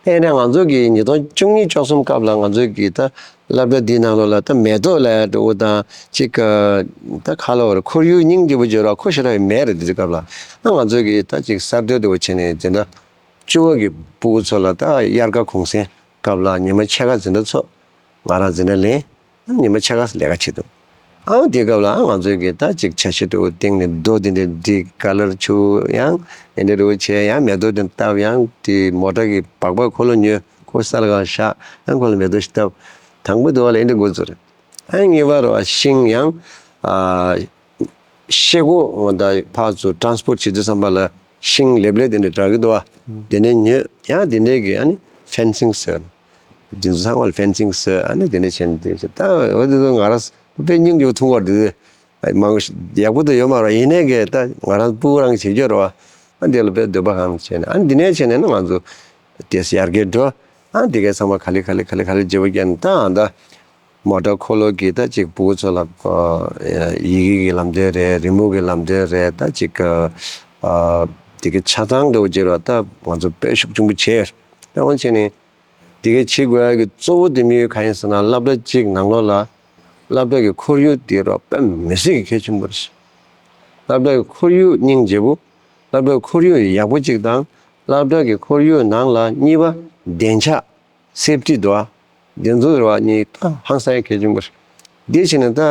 དེ་ནས་ང་ཚོ་གི་ཉིས་སྟོང་བཅུ་གཉིས་བཅུ་གསུམ་སྐབས་ལ་ང་ཚོ་གི་ད་སློབ་གྲྭ་འདིའི་ནང་ལོགས་ལ་ད་མེ་ཏོག་ལབ་ཡ་འདྲ་བོ་དང་ཅིག་ད་ག་ལབ་དགོས་རེད། ཁོར་ཡུག་སྙིང་རྗེ་པོ་བརྗོད་ར་ཁོ་ཞེ་དྲག་མེད་རེད། དེ་དུས་སྐབས་ལ་ད་ང་ཚོ་གི་ད་ཅིག་གསར་གཏོད་འདྲ་བོ་བྱས་ནས་འཛིན་གྲྭ་བཅུ་པ་གི་ཕྲུ་གུ་ཚོ་ལ་ད་དབྱར་ཁ་གུང་སེང་སྐབས་ལ་ཉི་མ་ཕྱེད་ཀ་འཛིན་གྲྭ་ཚོགས། ང་རང་འཛིན་གྲྭ་ལེན། ཉི་མ་ཕྱེད་ཀ་ལས་ཀ་བྱེད་འདུག་ཨང་དེ་སྐབས་ལ་ཨང་ང་ཚོའི་གི་ད་ཅིག་ཆ་ཤས་འདྲ་བོ་སྟེང་ནས་རྡོ་འདི་འདྲ་འདི་ཀ་ལར་བྱུག་ཡང་དེ་འདྲ་འདྲ་བོ་བྱས་ཡང་མེ་ཏོག་འདི་བཏབ་ཡང་དེ་མོ་ཊ་གི་སྦག་སྦག་འཁོར་ལོ་ཉོས། ཁོ་ས་ལ་གང་བཞག་ཡང་ཁོ་ལ་མེ་ཏོག་ཞིག་བཏབ། དང་པོ་དེ་བ་ལ་ཨེ་འདྲ་འགོ་བཙུགས་རེད། ཨང་གཉིས་པ་རུ་ཤིང་ཡང་ཨ་ཤེལ་སྒོ་འོ་ད་ཕར་ཚུར་ཊ་རན་སི་པོར་ཊ་བྱེད་དུས་ཙམ་པ་ལ་ཤིང་ལེབ་ལེབ་དེ་འདྲ་འདྲ་གི་འདུག་བ། དེ་འདྲ་ཉོས་ཡང་དེ་འདྲ་གི་ཨ་ནི་ཕེན་སིང་ཟེར། དེ་ཚོ་ཚང་མ་ལ་ཕེན་སིང་བཟོས། ཨ་ནི་དེ་འདྲ་བྱས་ནས་དེ་བྱས། ད་འོ་དེ་ཚོ་ང་རང་དཔེ་སྙིང་རྗེ་པོ་མཐོང་བར་དེ་མང་ཡག་པོ་དེ་ཡོད་མ་རེད། ཡིན་ནའི་གི་ད་ང་རང་སྤུ་གུ་རང་གི་བྱེད་རྒྱུ་རེད་བ། ཨ་འདི་ལ་དཔེ་འདོད་པ་གང་བྱས་ནས་ཨ་ནི་འདི་ནས་བྱས་ནས་ན་ང་ཚོ་དེ་ཡར་རྒྱས་འགྲོ། ཨ་འདི་གའི་ཚང་མ་ག་ལེ་ག་ལེ་ག་ལེ་ག་ལེ་བརྗེ་པོ་བརྒྱབ་ནས་ད་ཨ་ད་མོ་ཊ་འཁོར་ལོ་གི་ད་ཅིག་ཕྲུ་གུ་ཚོ་ལ་ཡི་གེ་གི་ལམ་སྟོན་རེད། རི་མོ་གི་ལམ་སྟོན་རེད། ད་ཅིག་དེ་གའི་ཆ་ཚང་འདྲ་བོ་བྱས་ར་ད་ང་ཚོ་དཔེ་ཤུགས་ཆེན་པོ་བྱས། ད་འོན་བྱས་ནས། དེ་གའི་བྱེད་དགོས་ཡ་གི་གཙོ་བོ་དེ་དམིགས་ཡུལ་གང་ཡིན་ཟེར་ན་སློབ་གྲྭ་གཅིག་ནང་ལོགས་ལ་སློབ་གྲྭ་གི་ཁོར་ཡུག་དེ་རོ་དཔེ་མི་སྲིད་ཀྱི་གལ་ཆེན་པོ་རེད། སློབ་གྲྭ་གི་ཁོར་ཡུག་སྙིང་རྗེ་པོ། སློབ་གྲྭ་གི་ཁོར་ཡུག་ཡག་པོ་གཅིག་དང་། སློབ་གྲྭ་གི་ཁོར་ཡུག་ནང་ལ་གཉིས་པ་བདེ་འཇགས་སེབ་ཊི་འདུག་ཨ། དེ་ཚོ་རེད་བ་གཉིས་ད་ཧང་སང་ཡ་གལ་ཆེན་པོ་རེད། དེ་བྱས་ནས་ད་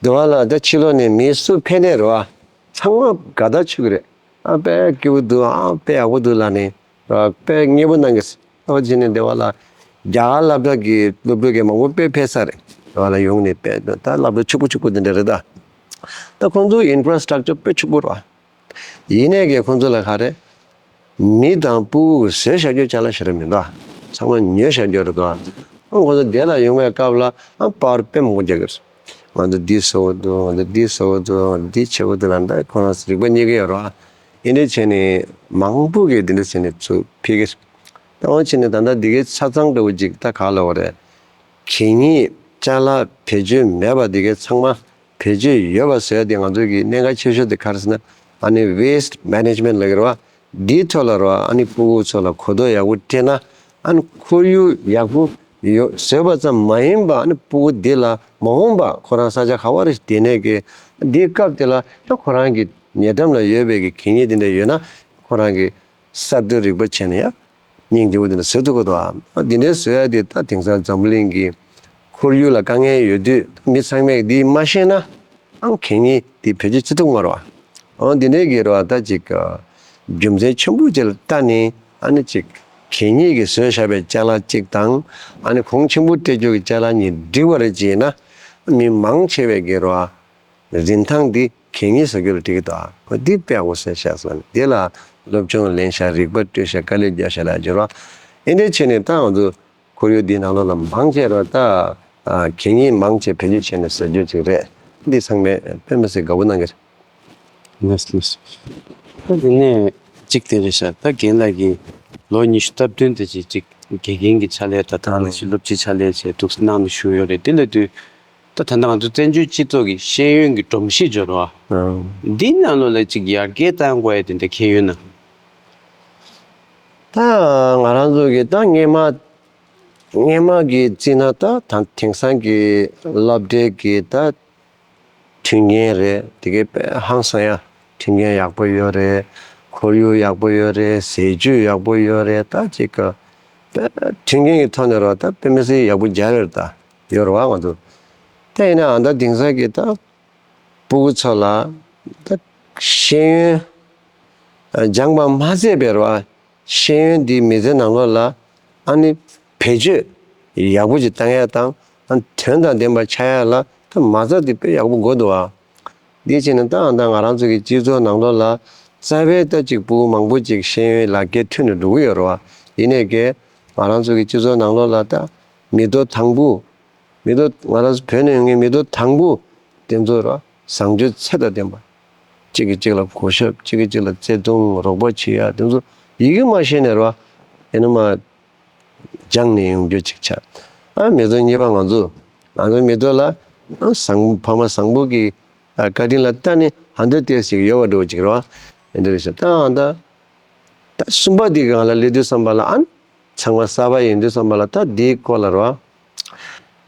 འདི་བ་ལ་ད་ཕྱི་ལོགས་ནས་མི་སུ་ཕེབས་ནས་རེད་བ་ཚང་མ་དགའ་ཐག་ཆོད་ཀྱི་རེད། ཨ་དཔེ་སྐྱིད་པོ་འདུག་ཨ་དཔེ་ཡག་པོ་འདུག་ལབ་ནས། ར་དཔེ་མཉེས་པོ་གནང་གི། ཨོ་ཅི་ནས་འདི་བ་ལ་རྒྱ་གར་སློབ་གྲྭ་གི་སློབ་ཕྲུག་གི་མང་པོ་དཔེ་ཕེབས་ས་རེད། འདི་བ་ལ་ཡོང་ནས་དཔེ་ད་སློབ་གྲྭ་ཕྱུག་པོ་ཕྱུག་པོ་འདི་འདྲ་རེད་ད། ད་ཁོང་ཚོ་ཨིན་ཕྲ་སི་ཊག་ཅར་དཔེ་ཕྱུག་པོ་རེད་བ། ཡིན་ནས་གི་ཁོང་ཚོ་ལ་ག་རེ། མི་དང་ཕྲུ་གུ་བཟོས་བཞག་རྒྱུ་ཅ་ལག་ཞིག་རེད་མི་འདུག་ཚང་མ་ཉོས་བཞག་རྒྱུ་རེད་འདུག་ཨ་ཁོང་ཚོ་འདི་ལ་ཡོང་བའི་སྐབས་ལ་ཨ་པར་དཔེ་མང་པོ་རྒྱག་གི་རེད། ང་ཚོ་འདི་བཟོ་གི་འདུག་ང་ཚོ་འདི་བཟོ་གི་འདུག་འདི་བྱེད་གི་འདུག་ལབ་ད་ཁོང་རང་ཚོ་རིག་པ་རྙེད་ཀྱི་ཡོད་རེད་བ། ཡིན་དེ་བྱས་ནས་མང་པོ་གིས་འདི་འདྲ་བྱས་ནས་ཚུར་ཕུལ་གི། ད་འོ་བྱས་ནས་ད་ལྟ་འདི་གའི་ཆ་ཚང་འདྲ་བོ་ཅིག་ད་ག་ལབ་དགོས་རེད། གད་སྙིགས་ཅ་ལག་བེད་སྤྱོད་མེད་པ་འདི་གའི་ཚང་མ་བེད་སྤྱོད་ཡོད་པ་བཟོ་ཡ་དེ་ང་ཚོ་གི་གནད་འགག་ཆེ་ཤོས་དེ་ག་རེ་ཟེར་ན་ཨ་ནི་ཝེ་སི་ཊི་མེ་ནེ་ཇི་མེན་ཊི་ལབ་ཀྱི་རེད་བ། འདིའི་ཐོག་ལ་རེད་བ་ཨ་ནི་ཕྲུ་གུ་ཚོ་ལ་གོ་རྟོགས་ཡག་པོ་སྤྲད་ན་ཨ་ནི་ཁོར་ཡུག་ཡག་པོ་ཡོད་བཟོས་པ་ཙམ་མ་ཡིན་པ་ཨ་ནི་ཕྲུ་གུ་འདི་ལ་མ་འོངས་པ་ཁོ་རང་ས་ཆ་ག་བ་རེ་བསྡད་ནས་ཀྱི་འདིའི་སྐབས་དེ་ལ་ད་ཁོ་རང་གི་ཉེ་འགྲམ་ལ་ཡོད་པའི་གི་གད་སྙིགས་དེ་འདྲ་ཡོད་ན་ཁོ་རང་གི་གསར་གཏོད་རིག་པ་བྱས་ནས་ཡ་སྙིང་རྗེ་པོ་དེ་འདྲ་བཟོ་ཐུབ་ཀྱི་འདུག་ཨ། འདི་འདྲའི་བཟོ་ཡ་དེ་ད་དེང་སང་འཛམ་བུ་གླིང་གི་ཁོར་ཡུག་ལ་དཀའ་ངལ་ཡོད་དུས་མི་ཚང་མས་འདི་མ་ཤེས་ན་ཨང་གད་སྙིགས་འདི་བེད་སྤྱོད་བྱེད་ཐུབ་མ་རེད་བ། ཨང་འདི་འདྲའི་གི་རེད་བ་ད་ཅིག་རྒྱུ་མཚན་ཆེན་པོ་ཅིག་ལ་ལྟ་ནས་ཨ་ནི་ཅིག་གད་སྙིགས་ཀྱི་བཟོས་བཞག་པའི་ཅ་ལག་གཅིག་དང་ཨ་ནི་གོང་ཆེན་པོ་སྤྲད་རྒྱུ་གི་ཅ་ལག་གཉིས་འགྲིག་པ་རེད་ཅེ་ན་མི་མང་ཆེ་བས་གི་རེད་བ། རིན་ཐང་འདི་གད་སྙིགས་བཟོ་རྒྱུ་ལ་འགྲིག་གི་འདུག་ཨ། ཁོ་འདི་དཔེ་ཡག་པོ་བཟོས་བཞག་སོང་། འདི་ལ་སློབ་སྦྱོང་ལེན་ཤག་རིག་པ་སྤྲོད་ཤག་དཀའ་ལས་རྒྱག་ཤག་ལ་འགྱུར་བ། ཨེ་འདྲ་བྱས་ནས་ད་ང་ཚོ་ཁོར་ཡུག་འདིའི་ནང་ལོགས་ལ་མང་ཆེ་ར་ད་གད་སྙིགས་མང་ཆེ་བེད་སྤྱོད་བྱས་ནས་བཟོ་རྒྱུ་ཅིག་རེད། འདི་ཚང་མས་དཔེ་མི་སྲིད་དགའ་པོ་གནང་གི་རེད། ལགས་ལགས། ད་དེ་ནས་གཅིག་དེ་རེད་ཤག་ད་རྒན་ལགས་ཀྱིས་ལོ་ཉི་ཤུ་སྟབས་བསྟུན་དེ་ཅིག་ཅིག་དགེ་རྒན་གྱི་ཕྱག་ལས་དང་ད་ནང་བཞིན་སློབ་སྤྱིའི་ཕྱག་ལས་བྱས་འདུག་གནང་ནས་བཞུགས་ཡོད་རེད། དེ་ལ་དུས་ད་ད་ལྟ་ང་ཚོ་བཙན་བྱོལ་སྤྱི་ཚོགས་ཀྱི་ཤེས་ཡོན་གྱི་སྒྲོམ་གཞི་སྦྱོར་བ་འདི་ནང་ལོགས་ལ་ཅིག་ཡར་རྒྱས་གཏང་དགོས་ཡ་དེ་འདྲ་མཁྱེན་ཡོད་ན། ད་ང་རང་ཚོ་གི་ད་སྔས་མ་སྔས་མ་གི་རྩིས་ན་ད་ད་དེང་སང་གི་སློབ་གྲྭའི་གི་ད་མཐུན་རྐྱེན་རེད། དེ་གའི་དཔེ་ཧང་སང་ཡ་མཐུན་རྐྱེན་ཡག་པོ་ཡོད་རེད། ཁོར་ཡུག་ཡག་པོ་ཡོད་རེད། ཟས་བཅུད་ཡག་པོ་ཡོད་རེད། ད་ཅིག་ག་དཔེ་མཐུན་རྐྱེན་གྱི་ཐོག་ནས་རོ་ད་དཔེ་མི་སྲིད་ཡག་པོ་མཇལ་ཡོད་རེད། ད་ཡོད་རེད་བ་ང་ཚོ། ད་ཡིན་ནའང་ད་དེང་སང་གི་ད་ཕྲུ་གུ་ཚོ་ལ་ད་ཤེས་ཡོན་སྦྱངས་པ་མ་ཟད་པའི་རོ་ཤེས་ཡོན་འདི་མི་ཚེ་ནང་ལོགས་ལ་ཨ་ནི་བེད་སྤྱོད་ཡག་པོ་ཅིག་བཏང་ཡ་དང་ ཨ་དོན་དང་ལྡན་པ་ཆགས་ཡ་ལ་ད་མ་རྩ་དེ་དཔེ་ཡག་པོ་དགོས་འདུག་ཨ། འདི་བྱས་ནས་ད་ཨ་ད་ང་རང་ཚོ་གི་སྤྱི་ཚོགས་ནང་ལོགས་ལ་རྩ་བའི་ད་ཅིག་ཕྲུ་གུ་མང་པོ་ཅིག་ཤེས་ཡོན་ལག་འཁྱེར་ཐོན་ནས་འགྲོ་གི་ཡོད་རེད་བ། ཡིན་ནའི་གི་ང་རང་ཚོ་གི་སྤྱི་ཚོགས་ནང་ལོགས་ལ་ད་མི་ཐོག་དང་པོ། མི་ཐོག་ང་རང་ཚོ་བོད་ནས་ཡོང་མཁན་མི་ཐོག་དང་པོ་དེ་ཚོ་ར་བཟང་སྤྱོད་ཚད་དང་ལྡན་པ། གཅིག་གིས་གཅིག་ལ་གུས་ཞབས། གཅིག་གིས་གཅིག་ལ་བརྩེ་དུང་རོགས་པ་བྱེད་ཡ་དེ་ཚོ་ཡི་གེ་མ་ཤེས་ནས་ར་ཨེ་ནི་མ་སྦྱངས་ནས་ཡོང་རྒྱུ་ཅིག་ཆགས། ཨ་མི་ཚོ་གཉིས་པ་ང་ཚོ་ང་ཚོ་མི་ཐོག་ལ་ཨ་བཟང་ཕ་མ་བཟང་པོ་གི་ཨ་བཀའ་དྲིན་ལ་ལྟ་ནས་ཧ་འདོད་ཏོག་ཙམ་ཡོད་པ་འདྲ་བོ་ཅིག་ར་ཨེ་འདྲ་རེད་ཤག་ད་ཨ་ད། ད་གསུམ་པ་འདི་སྒང་ལ་སླེབས་དུས་ཙམ་པ་ལ་ཨ་ནི་ཚང་མ་གསར་པ་ཡིན་དུས་ཙམ་པ་ལ་ད་འདིའི་སྐོར་ལ་རོ།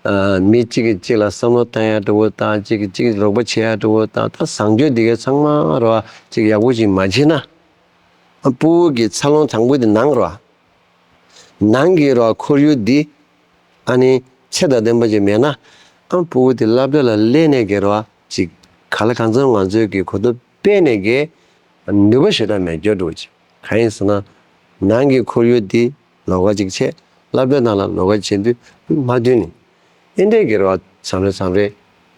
ཨ་མི་གཅིག་གིས་གཅིག་ལ་བསམ་བློ་བཏང་ཡ་འདྲ་བོ་དང་གཅིག་གིས་གཅིག་རོགས་པ་བྱེད་ཡ་འདྲ་བོ་དང་ད་བཟང་སྤྱོད་འདི་གའི་ཚང་མ་རོ་གཅིག་ཡག་པོ་ཞིག་མ་བྱས་ན། ཨ་ཕྲུ་གུ་གི་འཚར་ལོངས་དང་པོ་འདི་ནང་རོ། ནང་གི་རོ་ཁོར་ཡུག་འདི་ཨ་ནི་ཚད་དང་ལྡན་པ་ཅིག་མེད་ན། ཨ་ཕྲུ་གུ་དེ་སློབ་གྲྭ་ལ་སླེབས་ནས་གི་རོ་ཅིག་ག་ལ་གང་འཚམ་ང་ཚོས་གི་གོ་རྟོགས་སྤེལ་ནས་གི་ནུས་པ་ཞེ་དྲག་མེད་རྒྱུ་འདྲ་བོ་ཅིག་གང་ཡིན་ཟེར་ན། ནང་གི་ཁོར་ཡུག་འདི་ལོགས་ཀ་ཅིག་བྱས། སློབ་གྲྭ་ནང་ལ་ལོགས་ཀ་བྱེད་དུས་མ་མཐུན་ནས་ཨེ་འདྲས་གི་རོ་མཚམས་རེ་མཚམས་རེ་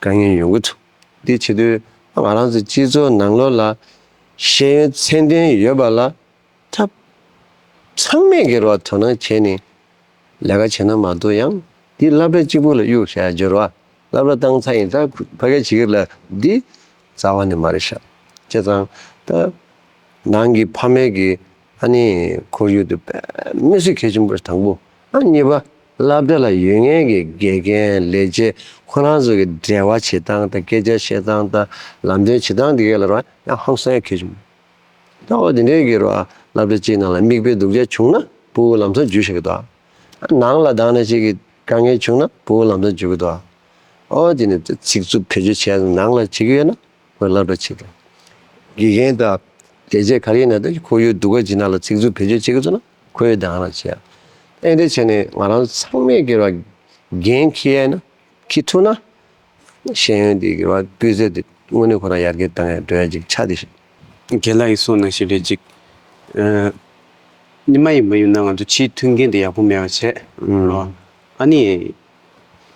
དཀའ་ངལ་ཡོང་གི་འདུག་འདི་བྱེད་དུས་ང་རང་ཚོ་སྤྱི་ཚོགས་ནང་ལོགས་ལ་ཤེས་ཡོན་ཚད་ལྡན་ཡོད་པ་ལ། ཐབས་ཚང་མས་ཀྱི་རོགས་དོ་སྣང་བྱས་ནས་ལས་ཀ་བྱས་ན་མ་གཏོགས་ཡང་འདི་སློབ་གྲྭ་གཅིག་པུ་ལ་གཡུག་བཞག་ཡ་འབྱོར་བ། སློབ་གྲྭ་བཏང་ཚར་ཡིན་ཙང་ཕ་གིར་བྱེད་ཀྱི་རེད་ལ་འདི་རྩ་བ་ནས་མ་རེད་ཤག་བྱས་ཙང་ད་ནང་གི་ཕ་མས་ཀྱི་ཨ་ནི་ཁོར་ཡུག་དེ་དཔེ་མི་སྲིད་གལ་ཆེན་པོ་རེད། དང་པོ། ཨ་གཉིས་པ། སློབ་གྲྭ་ལ་ཡོད་མཁན་གྱི་དགེ་རྒན་ལས་བྱེད་ཁོ་རང་ཚོ་གི་འབྲེལ་བ་བྱེད་སྟངས་དང་སྐད་ཆ་བཤད་སྟངས་དང་ལམ་སྟོན་བྱེད་སྟངས་དེ་གས་ལ་རོ་ཡང་ཧང་སང་ཡ་གལ་ཆེན་པོ། ད་འོ་དེ་འདྲའི་གི་རོ་སློབ་གྲྭ་གཅིག་ནང་ལ་མིག་དཔེ་སྡུག་ཅག་བྱུང་ན་ཕྲུ་གུ་ལམ་སང་འཇུ་ཤེས་ཀྱི་འདུག་ཨ་ནང་ལ་བཏང་ན་ཅིག་གི་དཀའ་ངལ་བྱུང་ན་ཕྲུ་གུ་ལམ་སང་འཇུ་གི་འདུག་ཨ་འོ་དེ་ནི་ཚིག་རྩུབ་བེད་སྤྱོད་བྱས་ནང་ལ་བྱེད་ཀྱི་ཡོད་ན་ཁོས་སློབ་གྲྭ་ཕྱིན་དང་། དགེ་རྒན་དང་ལས་བྱེད་ག་རེ་ཡིན་ན་ད་ཁོར་ཡུག་སྡུག་ག་ཅིག་ནང་ལ་ཚིག་རྩུབ་བེད་སྤྱོད་བྱེད་ཀྱི་འདུག་ན་ཁོས་ཡོད་དང་རང་བྱེད་ཡ། ཨེ་འདྲ་བྱས་ནས་ང་རང་ཚང་མས་ཀྱི་རོ་འགན་འཁྱེར་ཡ་ན་འཁྱེར་ཐུབ་ན། ཤེས་ཡོན་འདི་གི་བ་སྤུས་ཚད་འདི་དངོས་གནས་ཁོ་རང་ཡར་རྒྱས་བཏང་ཡ་འགྲོ་ཡ་ཅིག་ཆགས་བསྡད་ཤག་རྒན་ལགས་ཀྱིས་གསུངས་ནང་བཞིན་རེད་ཅིག་ཨ་ཉི་མ་ཡིན་མ་ཡིན་ན་ང་ཚོ་ཕྱིའི་མཐུན་རྐྱེན་འདི་ཡག་པོ་མེད་པ་བྱས། ཨ་ནི་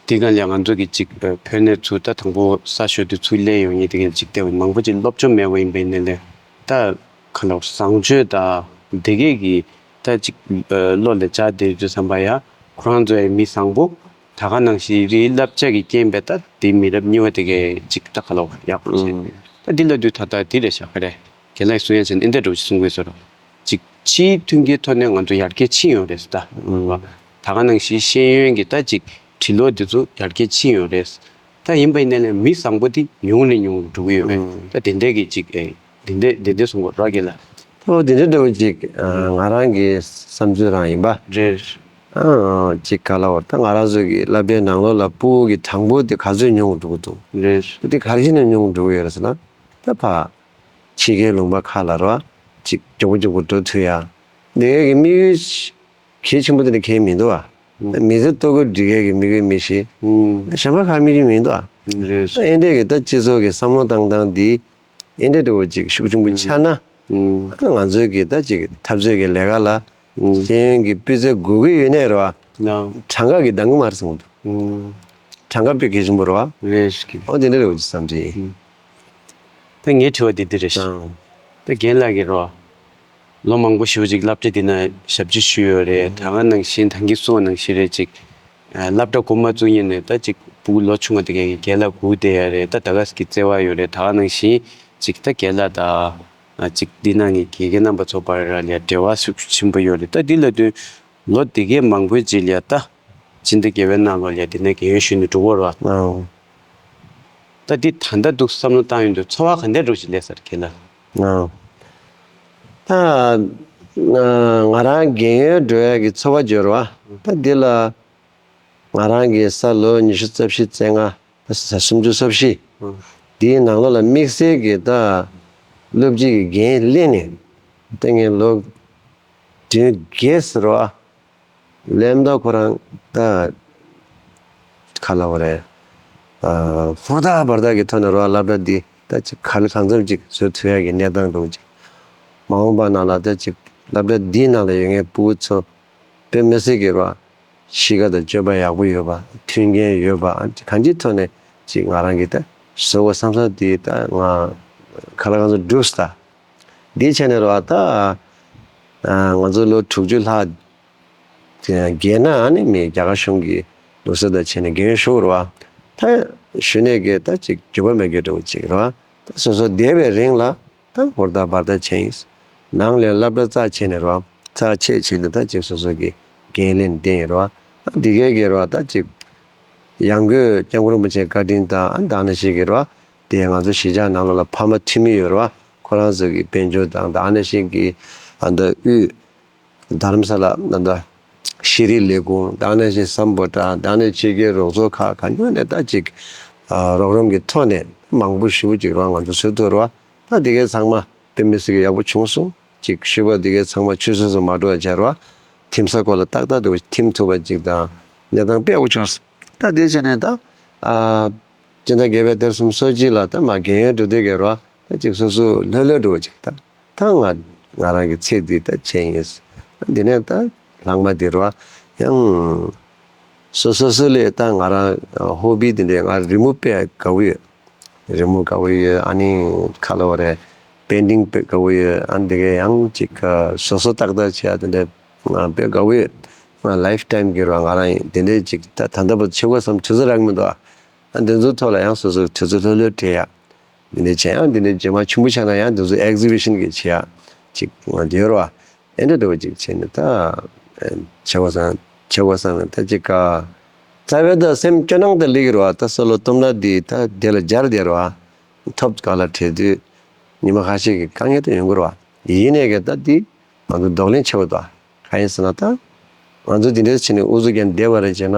དེ་ག་ལ་ང་ཚོ་གི་ཅིག་ཨ་བོད་ནས་ཚུར་ད་དང་པོ་ས་ཞོ་དུས་ཚུར་སླེབས་ཡོང་མཁན་དེ་ག་ཅིག་དེ་མང་པོ་ཅིག་སློབ་སྦྱོང་མེད་པ་ཡིན་པ་ཡིན་ནའི་ལས་ད་ག་ལ་བཟང་སྤྱོད་དང་དེ་གས་ཀྱི་ད་ཅིག་ཨ་བློ་ལ་འཇགས་བསྡད་དུས་ཙམ་པ་ཡ་ཁོ་རང་ཚོ་ཡ་མི་བཟང་པོ། ད་ག་ནང་བཞིན་རིའི་བསླབ་བྱ་གི་རྐྱེན་པས་ད་དེ་མི་རབས་གཉིས་པ་དེ་གས་ཅིག་ད་ག་ལ་ཡག་པོ་བྱས། ཨང་། ད་འདི་ལ་དུས་ད་ལྟ་འདི་རེད་ཤག་ག་རེ། རྒན་ལགས་གསུང་ཡ་ཟེར་ན་འདི་འདྲ་འདྲ་བོ་ཞིག་གསུང་དགོས་ཟེར་རོ། ཅིག་ཕྱིའི་མཐུན་རྐྱེན་ཐོག་ནས་ང་ཚོ་ཡར་རྒྱས་ཕྱིན་ཡོད་རེད་ཟེར་ད། ཨང་། ད་ག་ནང་བཞིན་ཤེས་ཡོན་གྱི་ད་ཅིག་འབྲི་ཀློག་འདི་ཚོ་ཡར་རྒྱས་ཕྱིན་ཡོད་རེད། ད་ཡིན་པ་ཡིན་ནའི་ལས་མི་བཟང་པོ་འདི་ཉུང་ནས་ཉུང་རུ་འགྲོ་གི་ཡོད་རེད། ཨང་། ད་དེ་འདྲས་ཀྱི་ཅིག་ཨེ་དེ་འདྲས་དེ་འདྲས་གསུང་དགོས་རོགས་རྒན་ལགས། ད་འོ་དེ་འདྲས་འདྲ་བོ་ཅིག་ཨ་ང་རང་གི་བསམ་ཚུལ་རང་ཡིན་པ། རེད། ཨང་། ཅིག་ག་ལ་བར་ད་ང་རང་ཚོ་གི་སློབ་གྲྭའི་ནང་ལོགས་ལ་ཕྲུ་གུ་གི་གྲངས་འབོར་དེ་ག་ཚོད་ཉུང་རུ་འགྲོ་གི་འདུག་རེད། དེ་ག་རེ་བྱས་ནས་ཉུང་རུ་འགྲོ་གི་ཡོད་རེད་ཟེར་ན། ད་ཕ་ཕྱི་རྒྱལ་ལུང་པ་ཁག་ལ་རོ་ཅིག་མགྱོགས་པོ་མགྱོགས་པོ་འགྲོ་ཐུབ་ཡ། དེ་གའི་གི་དམིགས་ཡུལ་གལ་ཆེན་པོ་དེ་འདྲ་གལ་མི་འདུག་ཨ། ཨང་། མི་ཚེ་ལྟོ་གོས་སྒྲིག་ཡ་གི་དམིགས་ཡུལ་མི་ཤེས། ཨང་། གཞན་པ་ག་དམིགས་ཡུལ་མི་འདུག་ཨ། རེད། ཨེ་འདྲས་གི་ད་སྤྱི་ཚོགས་གི་བསམ་བློ་བཏང་སྟངས་འདི་ཨེ་འདྲས་འདྲ་བོ་ཅིག་ཤུགས་ཆེན་པོ་ཆགས་ན། ཨང་། ང་ཚོའི་གི་ད་ཅིག་འཐབ་རྩོད་ཀྱི་ལས་ཀ་ལ། ཨང་། ཤེས་ཡོན་གྱི་སྤུས་ཚད་དགོས་ཀྱི་ཡོད་ནའི་རེད་བ། ཨང་། གྲངས་ཀ་གི་འདང་གི་མ་རེད་བསམ་གྱི་འདུག་ཨང་། གྲངས་ཀ་དཔེ་གལ་ཆེན་པོ་རེད་བ། རེད་ཤག་ཨོ་དེ་འདྲ་རེད་བ་ཅིག་བསམ་གྱི་ཡིན། ཨང་། ད་ངའི་དྲི་བ་དེ་འདི་རེད་ཤག་ཨང་། ད་རྒན་ལགས་ཀྱིས་རེད་བ། ལོ་མང་པོ་ཞེ་པོ་ཅིག་སློབ་གྲྭ་འདི་ན་ཞབས་ཕྱི་ཞུས་ཡོད་རེད། ད་ག་ནང་བཞིན་ད་གིན་གསུངས་པ་ནང་བཞིན་རེད་ཅིག་ཨ་སློབ་གྲྭ་འགོ་མ་བཙུགས་ཉིན་ནས་ད་ཅིག་ཕྲུ་གུ་ལོ་ཆུང་བ་དེ་གའི་རྒན་ལགས་སྒུག་བསྡད་ཡ་རེད། ད་ད་ག་ཟེ་གི་བརྩེ་བ་ཡོད་རེད། ད་ག་ནང་བཞིན་ཅིག་ད་རྒན་ལགས་དང་ཨ་ཅིག་འདི་ནང་གི་དགེ་རྒན་རྣམ་པ་ཚོ་བར་ལ་ཡ་འབྲེལ་བ་ཤུགས་ཆེན་པོ་ཡོད་རེད། ད་འདི་ལ་དུས་ལོ་དེ་གའི་མང་པོའི་རྗེས་ལ་ཡ་ད་སྤྱི་ཟླ་བརྒྱད་པའི་ནང་ལོགས་ལ་ཡ་འདི་ནས་རྒན་ཡོལ་ཞུས་ནས་འགྲོ་གི་རེད་བ། ཨང་། ད་འདི་ད་ལྟ་འདུག་བསམ་བློ་བཏང་ཡོང་དུས་ཚོར་བ་ག་འདྲ་འདྲ་བོ་ཞིག་སླེབས་ས་རེད་རྒན་ལགས། ཨང་། ད་ང་རང་རྒན་ཡོལ་འགྲོ་ཡ་གི་ཚོར་བ་འབྱོར་བ་ད་འདི་ལ། ང་རང་གི་ས་ལོ་ཉི་ཤུ་རྩ་བཞི་རྩ་ལྔ། ས་སུམ་ཅུ་སོ་བཞི། ཨང་། འདིའི་ནང་ལོགས་ལ་དམིགས་བསལ་གྱི་ད་སློབ་སྤྱི་གི་འགན་ལེན་ནས་ད་ངས་ལོ་བདུན་བརྒྱད་ཟེར་བ་ལེན་ད་ཁོ་རང་ད་ག་ལ་བ་རེད། ཧུར་ཐག་འབར་ཐག་གི་ཐོག་ནས་རོ་སློབ་གྲྭ་འདི་ད་ཅིག་ག་ལ་གང་འཚམ་ཅིག་བཟོ་ཐུབ་ཡ་གི་གནས་སྟངས་འདྲ་བོ་ཅིག་མ་འོངས་པ་ནང་ལ་ད་ཅིག་སློབ་གྲྭ་འདིའི་ནང་ལ་ཡོད་མཁན་ཕྲུ་གུ་ཚོ་དཔེ་མི་སྲིད་ཀྱི་རོ། གཤིས་ཀ་དང་སྤྱོད་པ་ཡག་པོ་ཡོད་པ། མཐུན་རྐྱེན་ཡོད་པ། གང་ཅིའི་ཐོག་ནས་ཅིག་ང་རང་གིས་ད་བཟོ་དགོས་བསམ་བསམ་དེ་ད་ང་ག་ལ་གང་འཚམ་འགྲུབ་སོང་ད། འདི་བྱས་ནས་རེད་བ། ད་ང་ཚོ་ལོ་དྲུག་ཅུ་ལྷག་རྒས་ན་ཨ་ནི་མི་རྒྱ་གར་གཞུང་གི་ལུགས་སྲོལ་དང་བྱས་ནས་རྒས་ཡོལ་ཞུ་རེད་བ། ད་གཞོན་ནུ་གིས་ད་ཅིག་འགྱོད་པ་མེད་རྒྱུ་འདྲ་བོ་ཅིག་རེད་བ། ད་སོ་སོ་བསྡད་པའི་རིང་ལ་ད་ཧུར་ཐག་འབད་ཐག་བྱས་ཡིན། ནང་ལ་སློབ་གྲྭ་རྩ་ཆེ་ནས་རེད་བ། རྩ་ཆེ་བྱས་ནས་ད་ཅིག་སོ་སོ་གི་འགན་ལེན་བསྡད་ཡིན་རེད་བ། ད་འདི་གས་ཀྱི་རེད་བ། ད་ཅིག་ཡང་སྒོས་སྐྱབས་མགོན་རིན་པོ་ཆེའི་བཀའ་དྲིན་དང་། ཨ་ནི་ད་ཨ་ནི་ཞིག་གི་རེད་བ། དེ་ང་ཚོ་གཞིས་ཆགས་ནང་ལོགས་ལ་ཕ་མ་འཐུས་མི་ཡོད་རེད་བ། ཁོ་རང་ཚོ་གི་དཔལ་འབྱོར་དང་། ད་ཨ་ནི་ཞིག་གི་ཨ་ད་དབུས་དྷ་རམ་ས་ལ་ད་ཤེས་རིག་ལས་ཁུངས། ད་ཨ་ནི་ཞིག་སམ་བྷོ་ཊ། ད་ཨ་ནི་ཞིག་གི་རོགས་ཚོགས་ཁག་གང་ཡོད་ནས་ད་ཅིག་རོགས་རམ་གྱི་ཐོག་ནས་མང་པོ་ཞེ་པོ་ཅིག་རེད་བ། ང་ཚོ་བཟོས་ཐུབ་རེད་བ། ད་དེ་གས་ཚང་མ་དཔེ་མི་སྲིད་ཀྱི་ཡག་པོ་བྱུང་སོང་། ཅིག་ཤུལ་བ་དེ་གས་ཚང་མ་ཆུད་ཟོས་སུ་མ་འགྲོ་བ་བྱས་རེད་བ། ཐིམ་ས་ཁོ་ལ་ཏག་ཏག་དེ་ཐིམ་ཐུབ་པ་ཅིག་དང་། གནས་སྟངས་དཔེ་ཡག་པོ་བྱུང་སོང་། ད་དེ་བྱས་ནས་ད་ཨ་སྤྱི་ཟླ་བརྒྱད་པའི་ཟླ་གསུམ་སོ་གཅིག་ལ་ད་མར་རྒས་ཡོལ་འགྲོ་དུས་ཀྱི་རེད་བ། ད་ཅིག་སོ་སོ་ལྷོད་ལྷོད་འགྲོ་བ་ཅིག་ད་ད་ང་ང་རང་གི་ཚེ་འདི་ད་ཆད་ཡིན། འདི་ནས་ད་ལྷག་མ་འདི་རེད་བ། ཡང་སོ་སོ་སོ་ལས་ད་ང་རང་ཧོ་བི་དེ་འདྲའི་ང་རི་མོ་དཔེ་དགའ་བོ་ཡོད། རི་མོ་དགའ་བོ་ཡོད། ཨ་ནི་ག་ལབ་དགོས་རེད། པེན་ཊིང་དཔེ་དགའ་བོ་ཡོད། ཨ་ནི་དེ་གས་ཡང་ཅིག་བཟོ་བཟོ་ཏག་ཏག་བྱེད་ཡ་དེ་འདྲ་ང་དཔེ་དགའ་བོ་ཡོད། ང་ལའིཕ་ཊའིམ་གྱི་རེད་བ། ང་རང་ཡིན་དེ་འདྲའི་ཅིག་ད་ད་ལྟ་བར་བྱེད་དགོས་བསམ་དུས་ཚོད་རག་མི་འདུག་ཨ་འདི་ཚོའི་ཐོག་ལ་ཡང་སོ་སོའི་དུས་ཚོད་ལྷོད་ལྷོད་སྤྲད་ཡ། འདི་འདྲ་བྱས། ཡང་འདི་འདྲའི་རྗེས་མ་ཆེན་པོ་ཆགས་ན་ཡང་འདི་ཚོ་ཨེག་ཛི་བི་ཤན་གྱི་བྱེད་ཡ་ཅིག་ང་འདི་ཡོད་རེད་བ། ཨེ་འདྲ་འདྲ་བོ་ཅིག་བྱས་ནས་ད་བྱེད་དགོས་བསམ་བྱེད་དགོས་བསམ་ནས་ད་ཅིག་ག་རྩ་བའི་ད་སེམས་སྐྱོ་སྣང་ད་སླེབས་ཀྱི་རེད་བ། ད་བསམ་བློ་གཏོང་ན་འདི་ད་དེ་ལ་སྦྱར་བསྡད་རེད་བ། ཐོབ་ག་ལ་བྲེལ་དུས་ཉི་མ་ཁ་ཤས་ཀྱི་དཀའ་ངལ་དེ་ཡོང་གི་རེད་བ། ཡིན་ནའི་གི་ད་འདི་ང་ཚོ་གདོང་ལེན་བྱེད་དགོས་ད། གང་ཡིན་ཟེར་ན་ད་ང་ཚོ་འདི་འདྲ་བྱས་ནས་ཨུ་ཚུགས་རྒྱག་བསྡད་པ་རེད་བྱས་ན།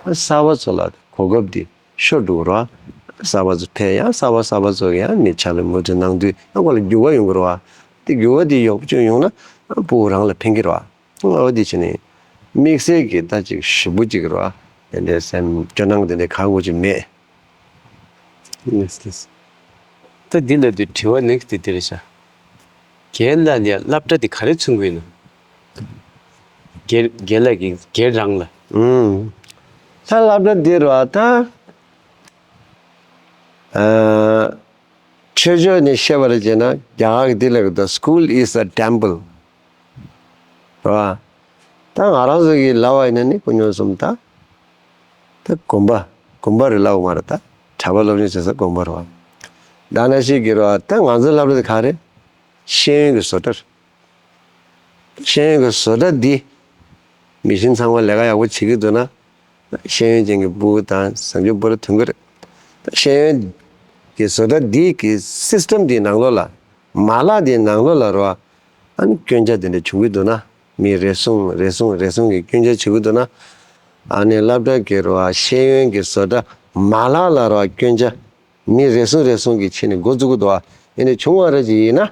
གསར་པ་ཚོ་ལ་གོ་སྐབས་འདི་ཤོར་འགྲོ་གི་རེད་བ། གསར་པ་ཚོ་ཕེབས་ཡང་གསར་པ་གསར་པ་ཚོ་གི་ཡང་མི་ཆ་ལ་མོས་མཐུན་གནང་དུས་ཡང་ཁོ་ལ་འགྱུར་བ་ཡོང་གི་རེད་བ། དེ་འགྱུར་བ་དེ་ཡག་པོ་ཅིག་ཡོང་ན་ཕྲུ་གུ་རང་ལ་ཕན་གྱི་རེད་བ། འོ་དེ་བྱས་ནས་དམིགས་བསལ་གྱི་ད་ཅིག་ཞེ་པོ་ཅིག་རེད་བ། དེ་འདྲའི་སེམས་སྐྱོ་སྣང་དེ་འདྲའི་གང་དགོས་ཅིག་མེད། ལགས་ལགས། ད་འདི་ལ་དུ་དྲི་བ་ནེག་སི་ཊི་དེ་འདི་རེད་ཤག་རྒན་ལགས་ལ་སློབ་གྲྭ་འདི་ག་རེ་མཚོན་གྱི་ཡོད་ན། རྒན་རྒན་ལགས་ཀྱི་རྒན་རང་ལ། ཨུམ། ད་སློབ་གྲྭ་འདི་རེད་བ་ད། ཨ། ཆོས་ཕྱོགས་ནས་བཤད་པ་རེད་བྱས་ན་རྒྱ་གར་གྱི་འདི་ལབ་ཀྱི་འདུག School is a temple. རེད་བ། ད་ང་རང་ཚོ་གི་ལབ་པ་ཡིན་ན་ནི་ཀུན་སློང་གསུམ་ད། ད་དགོན་པ་དགོན་པ་རེད་ལབ་དགོས་མ་རེད་ད། གྲྭ་པ་སློབ་སྦྱོང་བྱེད་ས་དགོན་པ་རེད་བ། ད་ནང་བཞིན་གྱི་རེད་བ། ད་ང་ཚོའི་སློབ་གྲྭ་དེ་ག་རེད། ཤེས་ཡོན་གྱི་བཟོ་གྲྭ་རེད། ཤེས་ཡོན་གྱི་བཟོ་གྲྭ་འདི་མི་གཞན་ཚང་མ་ལས་ཀ་ཡག་པོ་བྱེད་ཀྱི་འདུག་ན། ཤེས་ཡོན་ཅན་གྱི་ཕྲུ་གུ་དང་བཟང་སྤྱོད་པོ་ར་ཐོན་གྱི་རེད། ད་ཤེས་ཡོན་གྱི་བཟོ་གྲྭ་འདི་གི་སིས་ཊམ་འདིའི་ནང་ལོགས་ལ། མ་ལག་འདིའི་ནང་ལོགས་ལ་རོ། ཨ་ནི་སྐྱོན་ཆ་འདི་འདྲ་བྱུང་གི་འདུག་ན། མི་རེ་ཟུང་རེ་ཟུང་རེ་ཟུང་གི་སྐྱོན་ཆ་བྱེད་ཀྱི་འདུག་ན། ཨ་ནི་སློབ་གྲྭ་གི་རོ། ཤེས་ཡོན་གྱི་བཟོ་གྲྭ་མ་ལག་ལ་རོ་སྐྱོན་ཆ། མི་རེ་ཟུང་རེ་ཟུང་གིས་ཕྱི་ནས་འགོ་བཙུགས་ཀྱི་འདུག་བ། ཡིན་ནའི་བྱུང་བ་རེ་ཅིག་ཡིན་ན།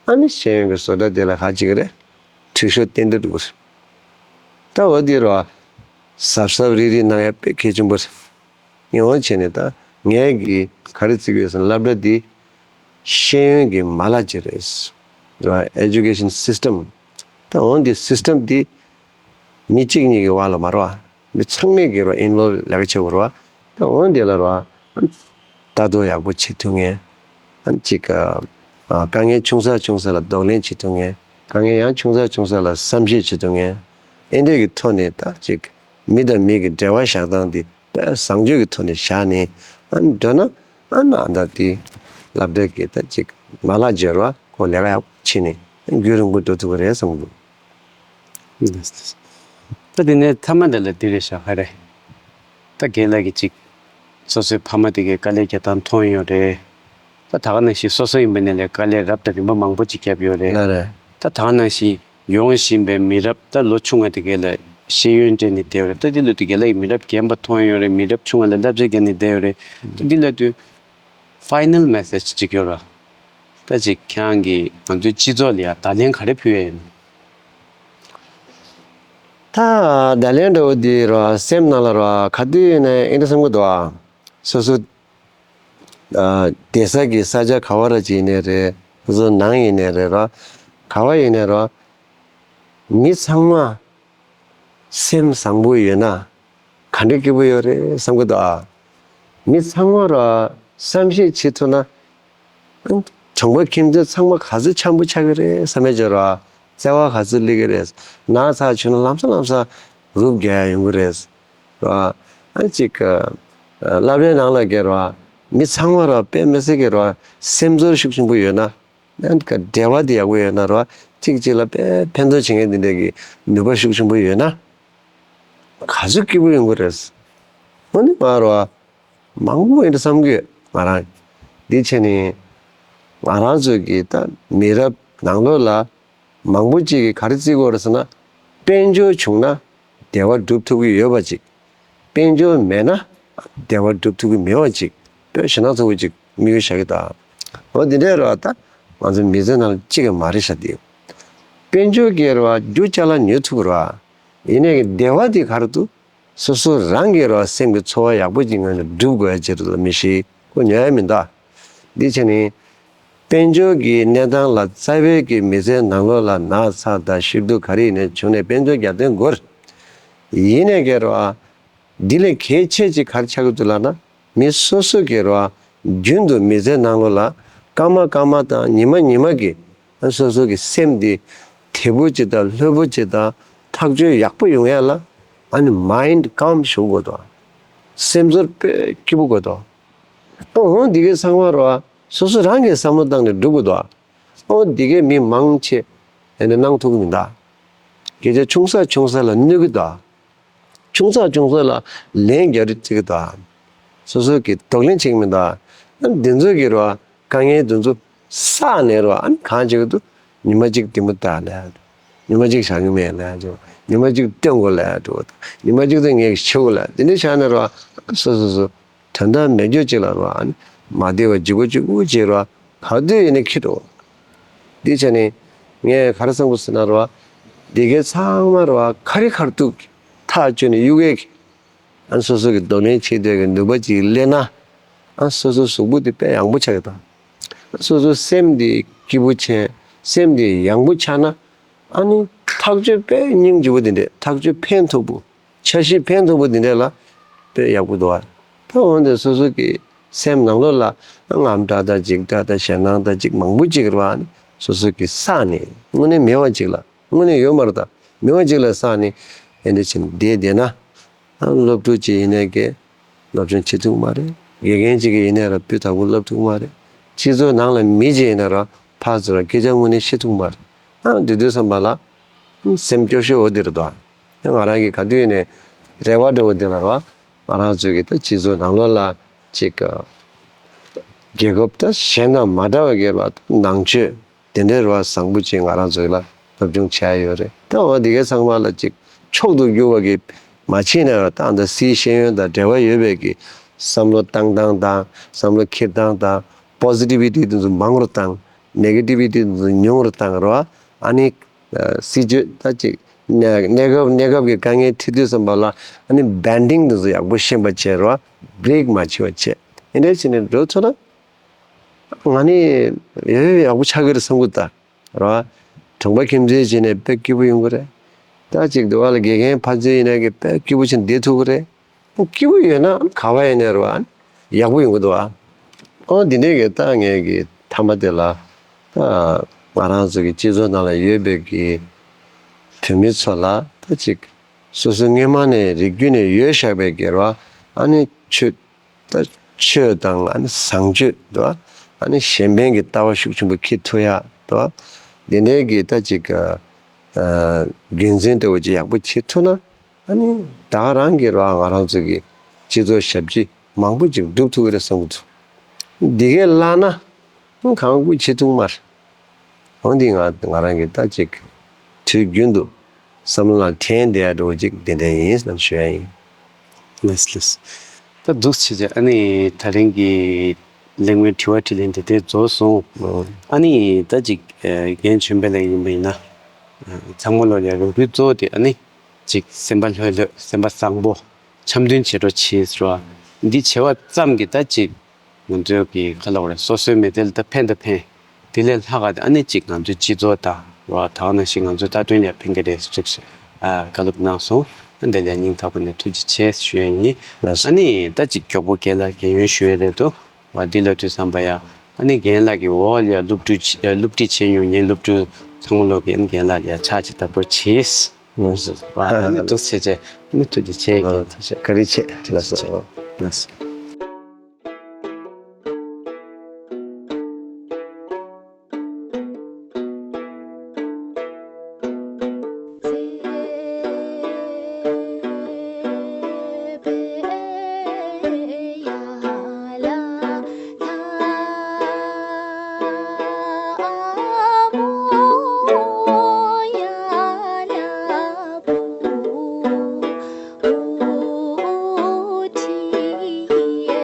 ཨ་ནི་ཤེས་ཡོན་གྱི་བཟོ་གྲྭ་དེ་ལ་ཁ་ཅིག་རེད། འཐུས་ཤོར་ཏན་ཏན་འགྲོ་གི་རེད། ད་འོ་དེ་རོ། གཟབ་གཟབ་རིག་རིག་གནང་ཡ་དཔེ་གལ་ཆེན་པོ་རེད། ངས་འོ་བྱས་ནས་ད་ངས་གི་ག་རེ་བརྩི་གི་ཡོད་ཟེར་ན། སློབ་གྲྭ་འདི་ཤེས་ཡོན་གྱི་མ་ལག་ཅིག་རེད། རེད་བ། Education system། ད་འོ་འདི་སིས་ཊམ་འདི་མི་གཅིག་གཉིས་ཀྱི་བར་ལ་མ་རེད་བ། མི་ཚང་མས་ཀྱི་རོ་ཨིན་ཝོལ་ལས་ཀ་བྱེད་དགོས་རེད་བ། ད་འོ་འདི་ལ་རོ། ལྟ་རྟོག་ཡག་པོ་བྱེད་ཐུབ་མཁན། ཨ་ནི་ཅིག་ཨ། དཀའ་ངལ་ཆུང་ས་ཆུང་ས་ལ་གདོང་ལེན་བྱེད་ཐུབ་མཁན། དཀའ་ངལ་ཡང་ཆུང་ས་ཆུང་ས་ལ་བསམ་ཤེས་བྱེད་ཐུབ་མཁན། ཨེ་འདྲས་ཀྱི་ཐོག་ནས་ད་ཅིག་མི་དང་མི་གི་འབྲེལ་བ་བཞག་སྟངས་འདི་དཔེ་བཟང་སྤྱོད་ཀྱི་ཐོག་ནས་བཞག་ནས། ཨ་ནི་འགྲོ་ན། ཨ་ནི་ཨ་ད་དེ་སློབ་གྲྭ་གི་ད་ཅིག་མ་ལག་སྦྱོར་བ་ཁོ་ལས་ཀ་ཡག་པོ་བྱས་ནས་རྒྱུན་རིང་པོ་འགྲོ་ཐུབ་ཀྱི་རེད་བསམ་གྱི་འདུག་ད་དེ་ནས་མཐའ་མ་དེ་ལ་འདི་རེད་ཤག་ཧ་རེ། ད་རྒན་ལགས་ཀྱིས་ཅིག་སོ་སོའི་ཕ་མ་དེ་གའི་དཀའ་ལས་རྒྱག་སྟངས་མཐོང་ཡོད་རེད། ད་ད་ག་ནང་བཞིན་སོ་སོ་ཡིན་པ་ནས་ལས་དཀའ་ལས་རབ་དང་རིམ་པ་མང་པོ་ཅིག་བརྒྱབ་ཡོད་རེད། ལགས་རེད། ད་ད་ག་ནང་བཞིན་ཡོང་བཞིན་པའི་མི་རབས། ད་ལོ་ཆུང་བ་དེ་གའི་ལ་ཤེས་ཡོན་སྤྲད་ནས་བསྡད་ཡོད་རེད། ད་འདི་ལ་དུས་རྒན་ལགས་ཀྱིས་མི་རབས་རྒན་པ་མཐོང་ཡོད་རེད། མི་རབས་ཆུང་བ་ལ་བསླབ་བྱ་བརྒྱབ་ནས་བསྡད་ཡོད་རེད། ད་འདི་ལ་དུས། ཕའི་ནལ་མེ་སེ་ཇི་ཅིག་ཡོད་ར། ད་ཅིག་ཁྱེད་རང་གིས་ང་ཚོའི་སྤྱི་ཚོགས་ལ་ཡང་བརྡ་ལན་ག་རེ་ཕུལ་ཡ་ཡིན། ད་བརྡ་ལན་འདྲ་བོ་འདི་ར་སེམས་ནང་ལ་ར་ག་དུས་ཡིན་ནའི་ཨེ་འདྲ་བསམ་གྱི་འདུག་ཨ། སོ་སོ་ཨ་བསྡད་ས་གི་ས་ཆ་ག་བ་ར་ཅིག་ཡིན་ནའི་རེད། སོ་སོ་ནང་ཡིན་ནའི་རེད་ར། ག་བ་ཡིན་ནའི་ར། མི་ཚང་མ་ སེམས་བཟང་པོ་ཡོད་ན་ག་འདྲ་སྐྱིད་པོ་ཡོད་རེད་བསམ་གི་འདུག་ཨ། མི་ཚང་མ་ར་བསམ་ཤེས་བྱེད་ཐུབ་ན། གྲོང་པ་ཁྱིམ་མཚེས་ཚང་མ་ག་ཚོད་འཆམ་པོ་ཆགས་ཀྱི་རེད་བསམ་ཡས་ཅིག་ར། བརྩེ་བ་ག་ཚོད་སླེབས་ཀྱི་རེད། ན་ཚ་བྱུང་ན་ལམ་སང་ལམ་སང་རུབ་རྒྱག་ཡ་ཡོང་གི་རེད། ར། ཨ་ཅིག་ཨ་སློབ་གྲྭའི་ནང་ལ་གི་ར་མི་ཚང་མ་ར་དཔེ་མི་སྲིད་ཀྱི་ར་སེམས་ཚོར་ཤུགས་ཆེན་པོ་ཡོད་ན། ཨ་ནི་འབྲེལ་བ་དེ་ཡག་པོ་ཡོད་ན་ར་གཅིག་གཅིག་ལ་དཔེ་ཕན་ཐོགས་བྱེད་མཁན་དེ་འདྲ་གི་ནུས་པ་ཤུགས་ཆེན་པོ་ཡོད་ན། ག་ཚོད་སྐྱིད་པོ་ཡོང་གི་རེད། འོ་ནི་ང་ར་མང་པོ་ཡིན་བསམ་གི་ཡོད་ང་རང་། འདི་བྱས་ནས་ང་རང་ཚོ་གི་ད་མི་རབས་ནང་ལོགས་ལ་མང་པོ་ཅིག་གིས་ག་རེ་བརྩི་གི་ཡོད་རེད་ཟེར་ན། དཔལ་འབྱོར་བྱུང་ན་བདེ་བ་སྒྲུབ་ཐུབ་ཀྱི་ཡོད་པ་ཅིག་དཔལ་འབྱོར་མེད་ན་བདེ་བ་སྒྲུབ་ཐུབ་ཀྱི་མེད་པ་ཅིག་དཔེ་ཞེད་སྣང་ཚ་པོ་ཅིག་དམིགས་ཡུལ་བཞག་གི་འདུག་འོ་འདི་འདྲའི་ར་ད་ང་ཚོ་མི་ཚེ་ནང་ལ་གཅིག་གི་མ་རེད་ཤག་དེ། དཔལ་འབྱོར་གྱི་ར་རྒྱུ་ཅ་ལག་ཉོ་ཐུབ་ར། ཡིན་ནའི་བདེ་བ་དེ་ག་རེ་འདུག་སོ་སོ་རང་གི་ར་སེམས་ཀྱི་ཚོར་བ་ཡག་པོ་ཅིག་ངོས་ནས་སྒྲུབ་དགོས་ཡ་ཅིག་རེད་ལ་མི་ཤེས་ཁོ་ཉོ་ཡ་མི་འདུག་འདི་བྱས་ནས་དཔལ་འབྱོར་གྱི་གནས་སྟངས་ལ་རྩ་བའི་གི་མི་ཚེའི་ནང་ལོགས་ལ་ན་ཚ་དང་ཤི་སྡུག་ག་རེ་ཡིན་ནའི་བྱུང་ནས་དཔལ་འབྱོར་རྒྱབ་རྟེན་དགོས། ཡིན་ནའི་གི་ར་འདི་ལས་གལ་ཆེ་ཅིག་ག་རེ་ཆགས་ཀྱི་འདུག་ལབ་ན། མི་སོ་སོ་གི་ར་རྒྱུན་དུ་མི་ཚེའི་ནང་ལོགས་ལ་སྐར་མ་སྐར་མ་དང་ཉི་མ་ཉི་མ་གི་སོ་སོ་གི་སེམས་འདི་བདེ་པོ་ཅིག་དང་ལྷོད་པོ་ཅིག་དང་ཐག་གཅོད་ཡག་པོ་ཡོང་ཡ་ལ་ཨ་ནི་mind calm ཞུ་དགོས་དོ། སེམས་ཚོར་དཔེ་སྐྱིད་པོ་དགོས་དོ། ཨོ་འོ་འདི་གའི་ཚང་མ་ར་སོ་སོ་རང་གི་བསམ་བློ་བཏང་ནས་སྒྲུབ་དགོས་དོ། ཨོ་འདི་གའི་མི་མང་ཆེ་ཨ་ནི་གནང་ཐུབ་ཀྱི་མི་འདུག་སྐད་ཆ་ཆུང་ས་ཆུང་ས་ལ་གནོད་ཀྱི་འདུག་ཆུང་ཙག་ཆུང་ཙག་ལ་ལན་རྒྱག་རེས་བྱེད་ཀྱི་འདུག་སོ་སོ་གིས་གདོང་ལེན་བྱེད་ཀྱི་མི་འདུག་ཨ་འདི་ཚོ་གི་ར་དཀའ་ངལ་འདི་ཚོ་བསགས་ནས་ར་ཨ་ནི་གང་བྱེད་ཀྱི་འདུག་ཉི་མ་གཅིག་ལྡེ་མོ་བལྟ་ལབ་ཡ་འདུག་ཉི་མ་གཅིག་ཞག་གི་མེད་ལབ་ཡ་འདུག་ཉི་མ་གཅིག་སྟོན་དགོས་ལབ་ཡ་འདུག་ཉི་མ་གཅིག་ད་ངས་བྱེད་དགོས་ལབ་འདི་འདྲ་བྱས་ནས་ར་སོ་སོ་སོ་དོན་དག་མེད་རྒྱུ་ཅིག་ལ་ར་ཨ་ནི་མ་བདེ་བ་ལྗིད་པོ་ལྗིད་པོ་ཅིག་ར་ག་དུས་ཡིན་ནའི་འཁྱེར་འགྲོ། འདི་བྱས་ནས་ངས་ག་རེ་བསམ་གི་ཟེར་ན་ར་འདི་གའི་ཚང་མ་ར་ག་རེ་ག་རེ་འདུག་ཐག་གཅོད་ནས་གཡུག་ཡས་ཀྱི་ཨ་སོ་སོ་གི་གདོང་ལེན་བྱེད་འདོད་ཀྱི་ནུས་པ་ཅིག་སླེབས་ན། ཨ་སོ་སོ་གཟུགས་པོ་དེ་དཔེ་ཡང་པོ་ཆགས་ཀྱི་དང་། སོ་སོ་སེམས་དེ་སྐྱིད་པོ་བྱས། སེམས་དེ་ཡང་པོ་ཆགས་ན། ཨ་ནི་ཐག་གཅོད་དཔེ་སྙིང་རྗེ་པོ་དེ་འདྲས་ཐག་གཅོད་ཕན་ཐོགས་པོ། འཆར་གཞི་ཕན་ཐོགས་པོ་དེ་འདྲས་ལ་དཔེ་ཡག་པོ་འདུག་ཨ། ད་འོན་ཏེ་སོ་སོ་གི་སེམས་ནང་ལོགས་ལ་དངངས་སྐྲག་དང་འཇིགས་སྐྲག་དང་ཞེད་སྣང་དང་ཅིག་མང་པོ་ཅིག་རེད་བ། ཨ་ནི་སོ་སོ་གི་བསགས་ནས་དངོས་གནས་མེད་པ་ཅིག་ལ་དངོས་གནས་ཡོད་མ་རེད་ད། མེད་པ་ཅིག་ལ་བསགས་ནས་ཨེ་འདྲ་བྱས་ནས་བསྡད་བསྡད་ན། ཨ་སློབ་ཕྲུག་ཅིག་ཡིན་ནའི་གི་སློབ་སྦྱོང་བྱེད་ཐུབ་མ་རེད། དགེ་རྒན་ཅིག་གིས་ཡིན་ནའི་ར་སྤུས་དག་པོ་སློབ་ཐུབ་མ་རེད། སྤྱི་ཚོགས་ནང་ལ་མི་ཅིག་ཡིན་ན་ར་ཕར་ཚུར་སྐད་ཆ་དངོས་གནས་བཤད་ཐུབ་མ་རེད། ཨ་དེ་དུས་ཙམ་པ་ལ་སེམས་སྐྱོ་ཤོས་འོ་དེ་རེད་དོ། ང་རང་གིས་ག་དུས་ཡིན་ནའི་རེ་བ་འདྲ་བོ་དེ་ལ་ར་ང་རང་ཚོའི་གི་ད་སྤྱི་ཚོགས་ནང་ལོགས་ལ་ཅིག་རྒྱལ་ཁབ་ད་གཞན་དང་མ་འདྲ་བ་གི་ར་ནང་ཆོས་དེ་འདྲའི་རེ་བ་བཟང་པོ་ཅིག་ང་རང་ཚོ་ལ་སློབ་སྦྱོང་བྱས་ཡོད་རེད། ད་འོ་དེ་གའི་ཚང་མ་ལ་ཅིག་མཆོག་ཏུ་གྱུར་པ་གི་མ་ཕྱིན་ན་ད་ད་སིའི་ཤེས་ཡོན་དང་འབྲེལ་བ་ཡོད་པའི་གི་བསམ་བློ་བཏང་སྟངས་དང་བསམ་བློ་འཁྱེར་སྟངས་དང་པོ་སི་ཊི་བི་ཊི་དེ་ཚོ་མང་རུ་བཏང་། ནེ་གེ་ཊི་བི་ཊི་དེ་ཚོ་ཉུང་རུ་བཏང་རོགས། ཨ་ནི་སྲིད་ཇུས་ད་ཅིག་གནས་སྐབས་གནས་སྐབས་ཀྱི་དཀའ་ངལ་འཕྲད་དུས་ཙམ་པ་ལ་ཨ་ནི་བེན་ཌིང་དེ་ཚོ་ཡག་པོ་ཤེས་པ་བྱས་རོགས། བྷི་རེག་མ་བྱེད་པ་བྱས། དེ་འདྲ་བྱས་ནས་འགྲོ་ཐུབ་ན། ང་ནི་ཡོད་ཡོད་ཡག་པོ་ཆགས་ཀྱི་རེད་བསམ་གྱི་འདུག་ར། གྲོང་པ་ཁྱིམ་མཚེས་བྱས་ནས་དཔེ་སྐྱིད་པོ་ཡོང་གི་རེད། ད་ཅིག་འདི་བ་ལ་དགེ་རྒན་ཕར་ཚུར་ཡིན་ན་གི་དཔེ་སྐྱིད་པོ་ཕྱིན་བསྡད་ཐུབ་ཀྱི་རེད། སྐྱིད་པོ་ཡོད་ན་ག་བ་ཡིན་ནའི་ར་ཡག་པོ་ཡོང་གི་འདུག་ཨ། ཨོ་འདི་འདྲའི་གི་ད་ངས་གི་མཐའ་མ་དེ་ལ་ད་ང་རང་ཚོ་གི་སྤྱི་ཚོགས་ནང་ལ་ཡོད་པའི་གི་བུད་མེད་ཚོ་ལ་ད་ཅིག་སོ་སོ་སྔོན་མ་ནས་རིགས་རྒྱུད་ནས་ཡོད་བཞག་པའི་གི་ར་ཨ་ནི་ཆོས། ད་ཆོས་དང་ཨ་ནི་བཟང་སྤྱོད་དོ། ཨ་ནི་གཞན་ཕན་གྱི་ལྟ་བ་ཤུགས་ཆེན་པོ་འཁྱེར་ཐུབ་ཡ་དོ། འདི་འདྲའི་གི་ད་ཅིག་ཨ་རྒྱུན་འཛིན་ལྟ་བུ་ཅིག་ཡག་པོ་བྱེད་ཐུབ་ན་ཨ་ནི་ད་ག་རང་གི་ར་ང་རང་ཚོ་གི་སྤྱི་ཚོགས་ཞབས་ཕྱི་མང་པོ་ཅིག་སྒྲུབ་ཐུབ་ཀྱི་རེད་བསམ་གྱི་འདུག་འདི་གས་བརླག་ན་གང་དགོས་བྱེད་ཐུབ་མ་རེད། འོ་འདི་ང་ང་རང་གི་ད་ཅིག་དུས་རྒྱུན་དུ་བསམ་བློ་ལ་དྲན་བསྡད་ཡ་འདྲ་བོ་ཅིག་དེ་འདྲ་ཡིན་ལབ་ཞུ་ཡ་ཡིན། ལགས་ལགས། ད་འདུག་བྱས་ཙང་ཨ་ནི་ད་རིང་གི་གླེང་མོལ་དྲི་བ་དྲིས་ལན་དེ་འདྲ་རྫོགས་སོང་། ཨ་ནི་ད་ཅིག་རྒན་ཆོས་འཕེལ་ལགས་ཡིན་པ་ཡིན་ན་ཚང་མ་ལོ་ལ་རོགས་རུས་གཙོ་བོ་དེ་ཨ་ནི་ཅིག་སེམས་པ་ལྷོད་ལྷོད་སེམས་པ་བཟང་པོ། འཆམ་མཐུན་བྱེད་རོགས་བྱེད་ཟེར་བ། འདི་བྱེད་པ་ཙམ་གྱིས་ད་ཅིག་ང་ཚོའི་གི་ག་ལབ་དགོས་རེད། སོ་སོའི་མི་ཚེ་ལ་ད་ཕན་ད་ཕན། དེ་ལས་ལྷག་ག་ཨ་ནི་ཅིག་ང་ཚོའི་སྤྱི་ཚོགས་དང་རོ་ད་ག་ནང་བཞིན་ང་ཚོའི་ལྟ་སྟོན་ལ་ཕན་གི་རེད་ཅིག་ཟེར། ཨ་བཀའ་སློབ་གནང་སོང་། འདི་ལ་སྙིང་ཐག་པ་ནས་ཐུགས་རྗེ་ཆེ་ཞུ་ཡ་ཡིན། ལགས་སོ། ཨ་ནི་ད་ཅིག་མགྱོགས་པོ་རྒན་ལགས་རྒན་ཡོལ་ཞུ་ཡ་རེད་འདུག་བ། འདི་ལ་དུས་བསམ་པ་ཡ། ཨ་ནི་རྒན་ལགས་ཀྱི་འོག་ལ་སློབ་ཕྲུག་ཅིག་སློབ་ཁྲིད་བྱེད་མྱོང་མཁན་སློབ་ཕྲུག་ཚང་མ་ལོག་གི་ཨ་ནི་རྒན་ལགས་ལ་ཡ་ཕྱག་ཅིག་བདག་པོ་བྱེད། ལགས་སོ། བ། ཨ་ནི་འདུག་སེ་བྱས། ཨ་ནི་ཐུགས་རྗེ་ཆེ་རྒན། ཐུགས་རྗེ་ཆེ། བཀའ་དྲིན་ཆེ། ལགས་སོ། ལགས་སོ།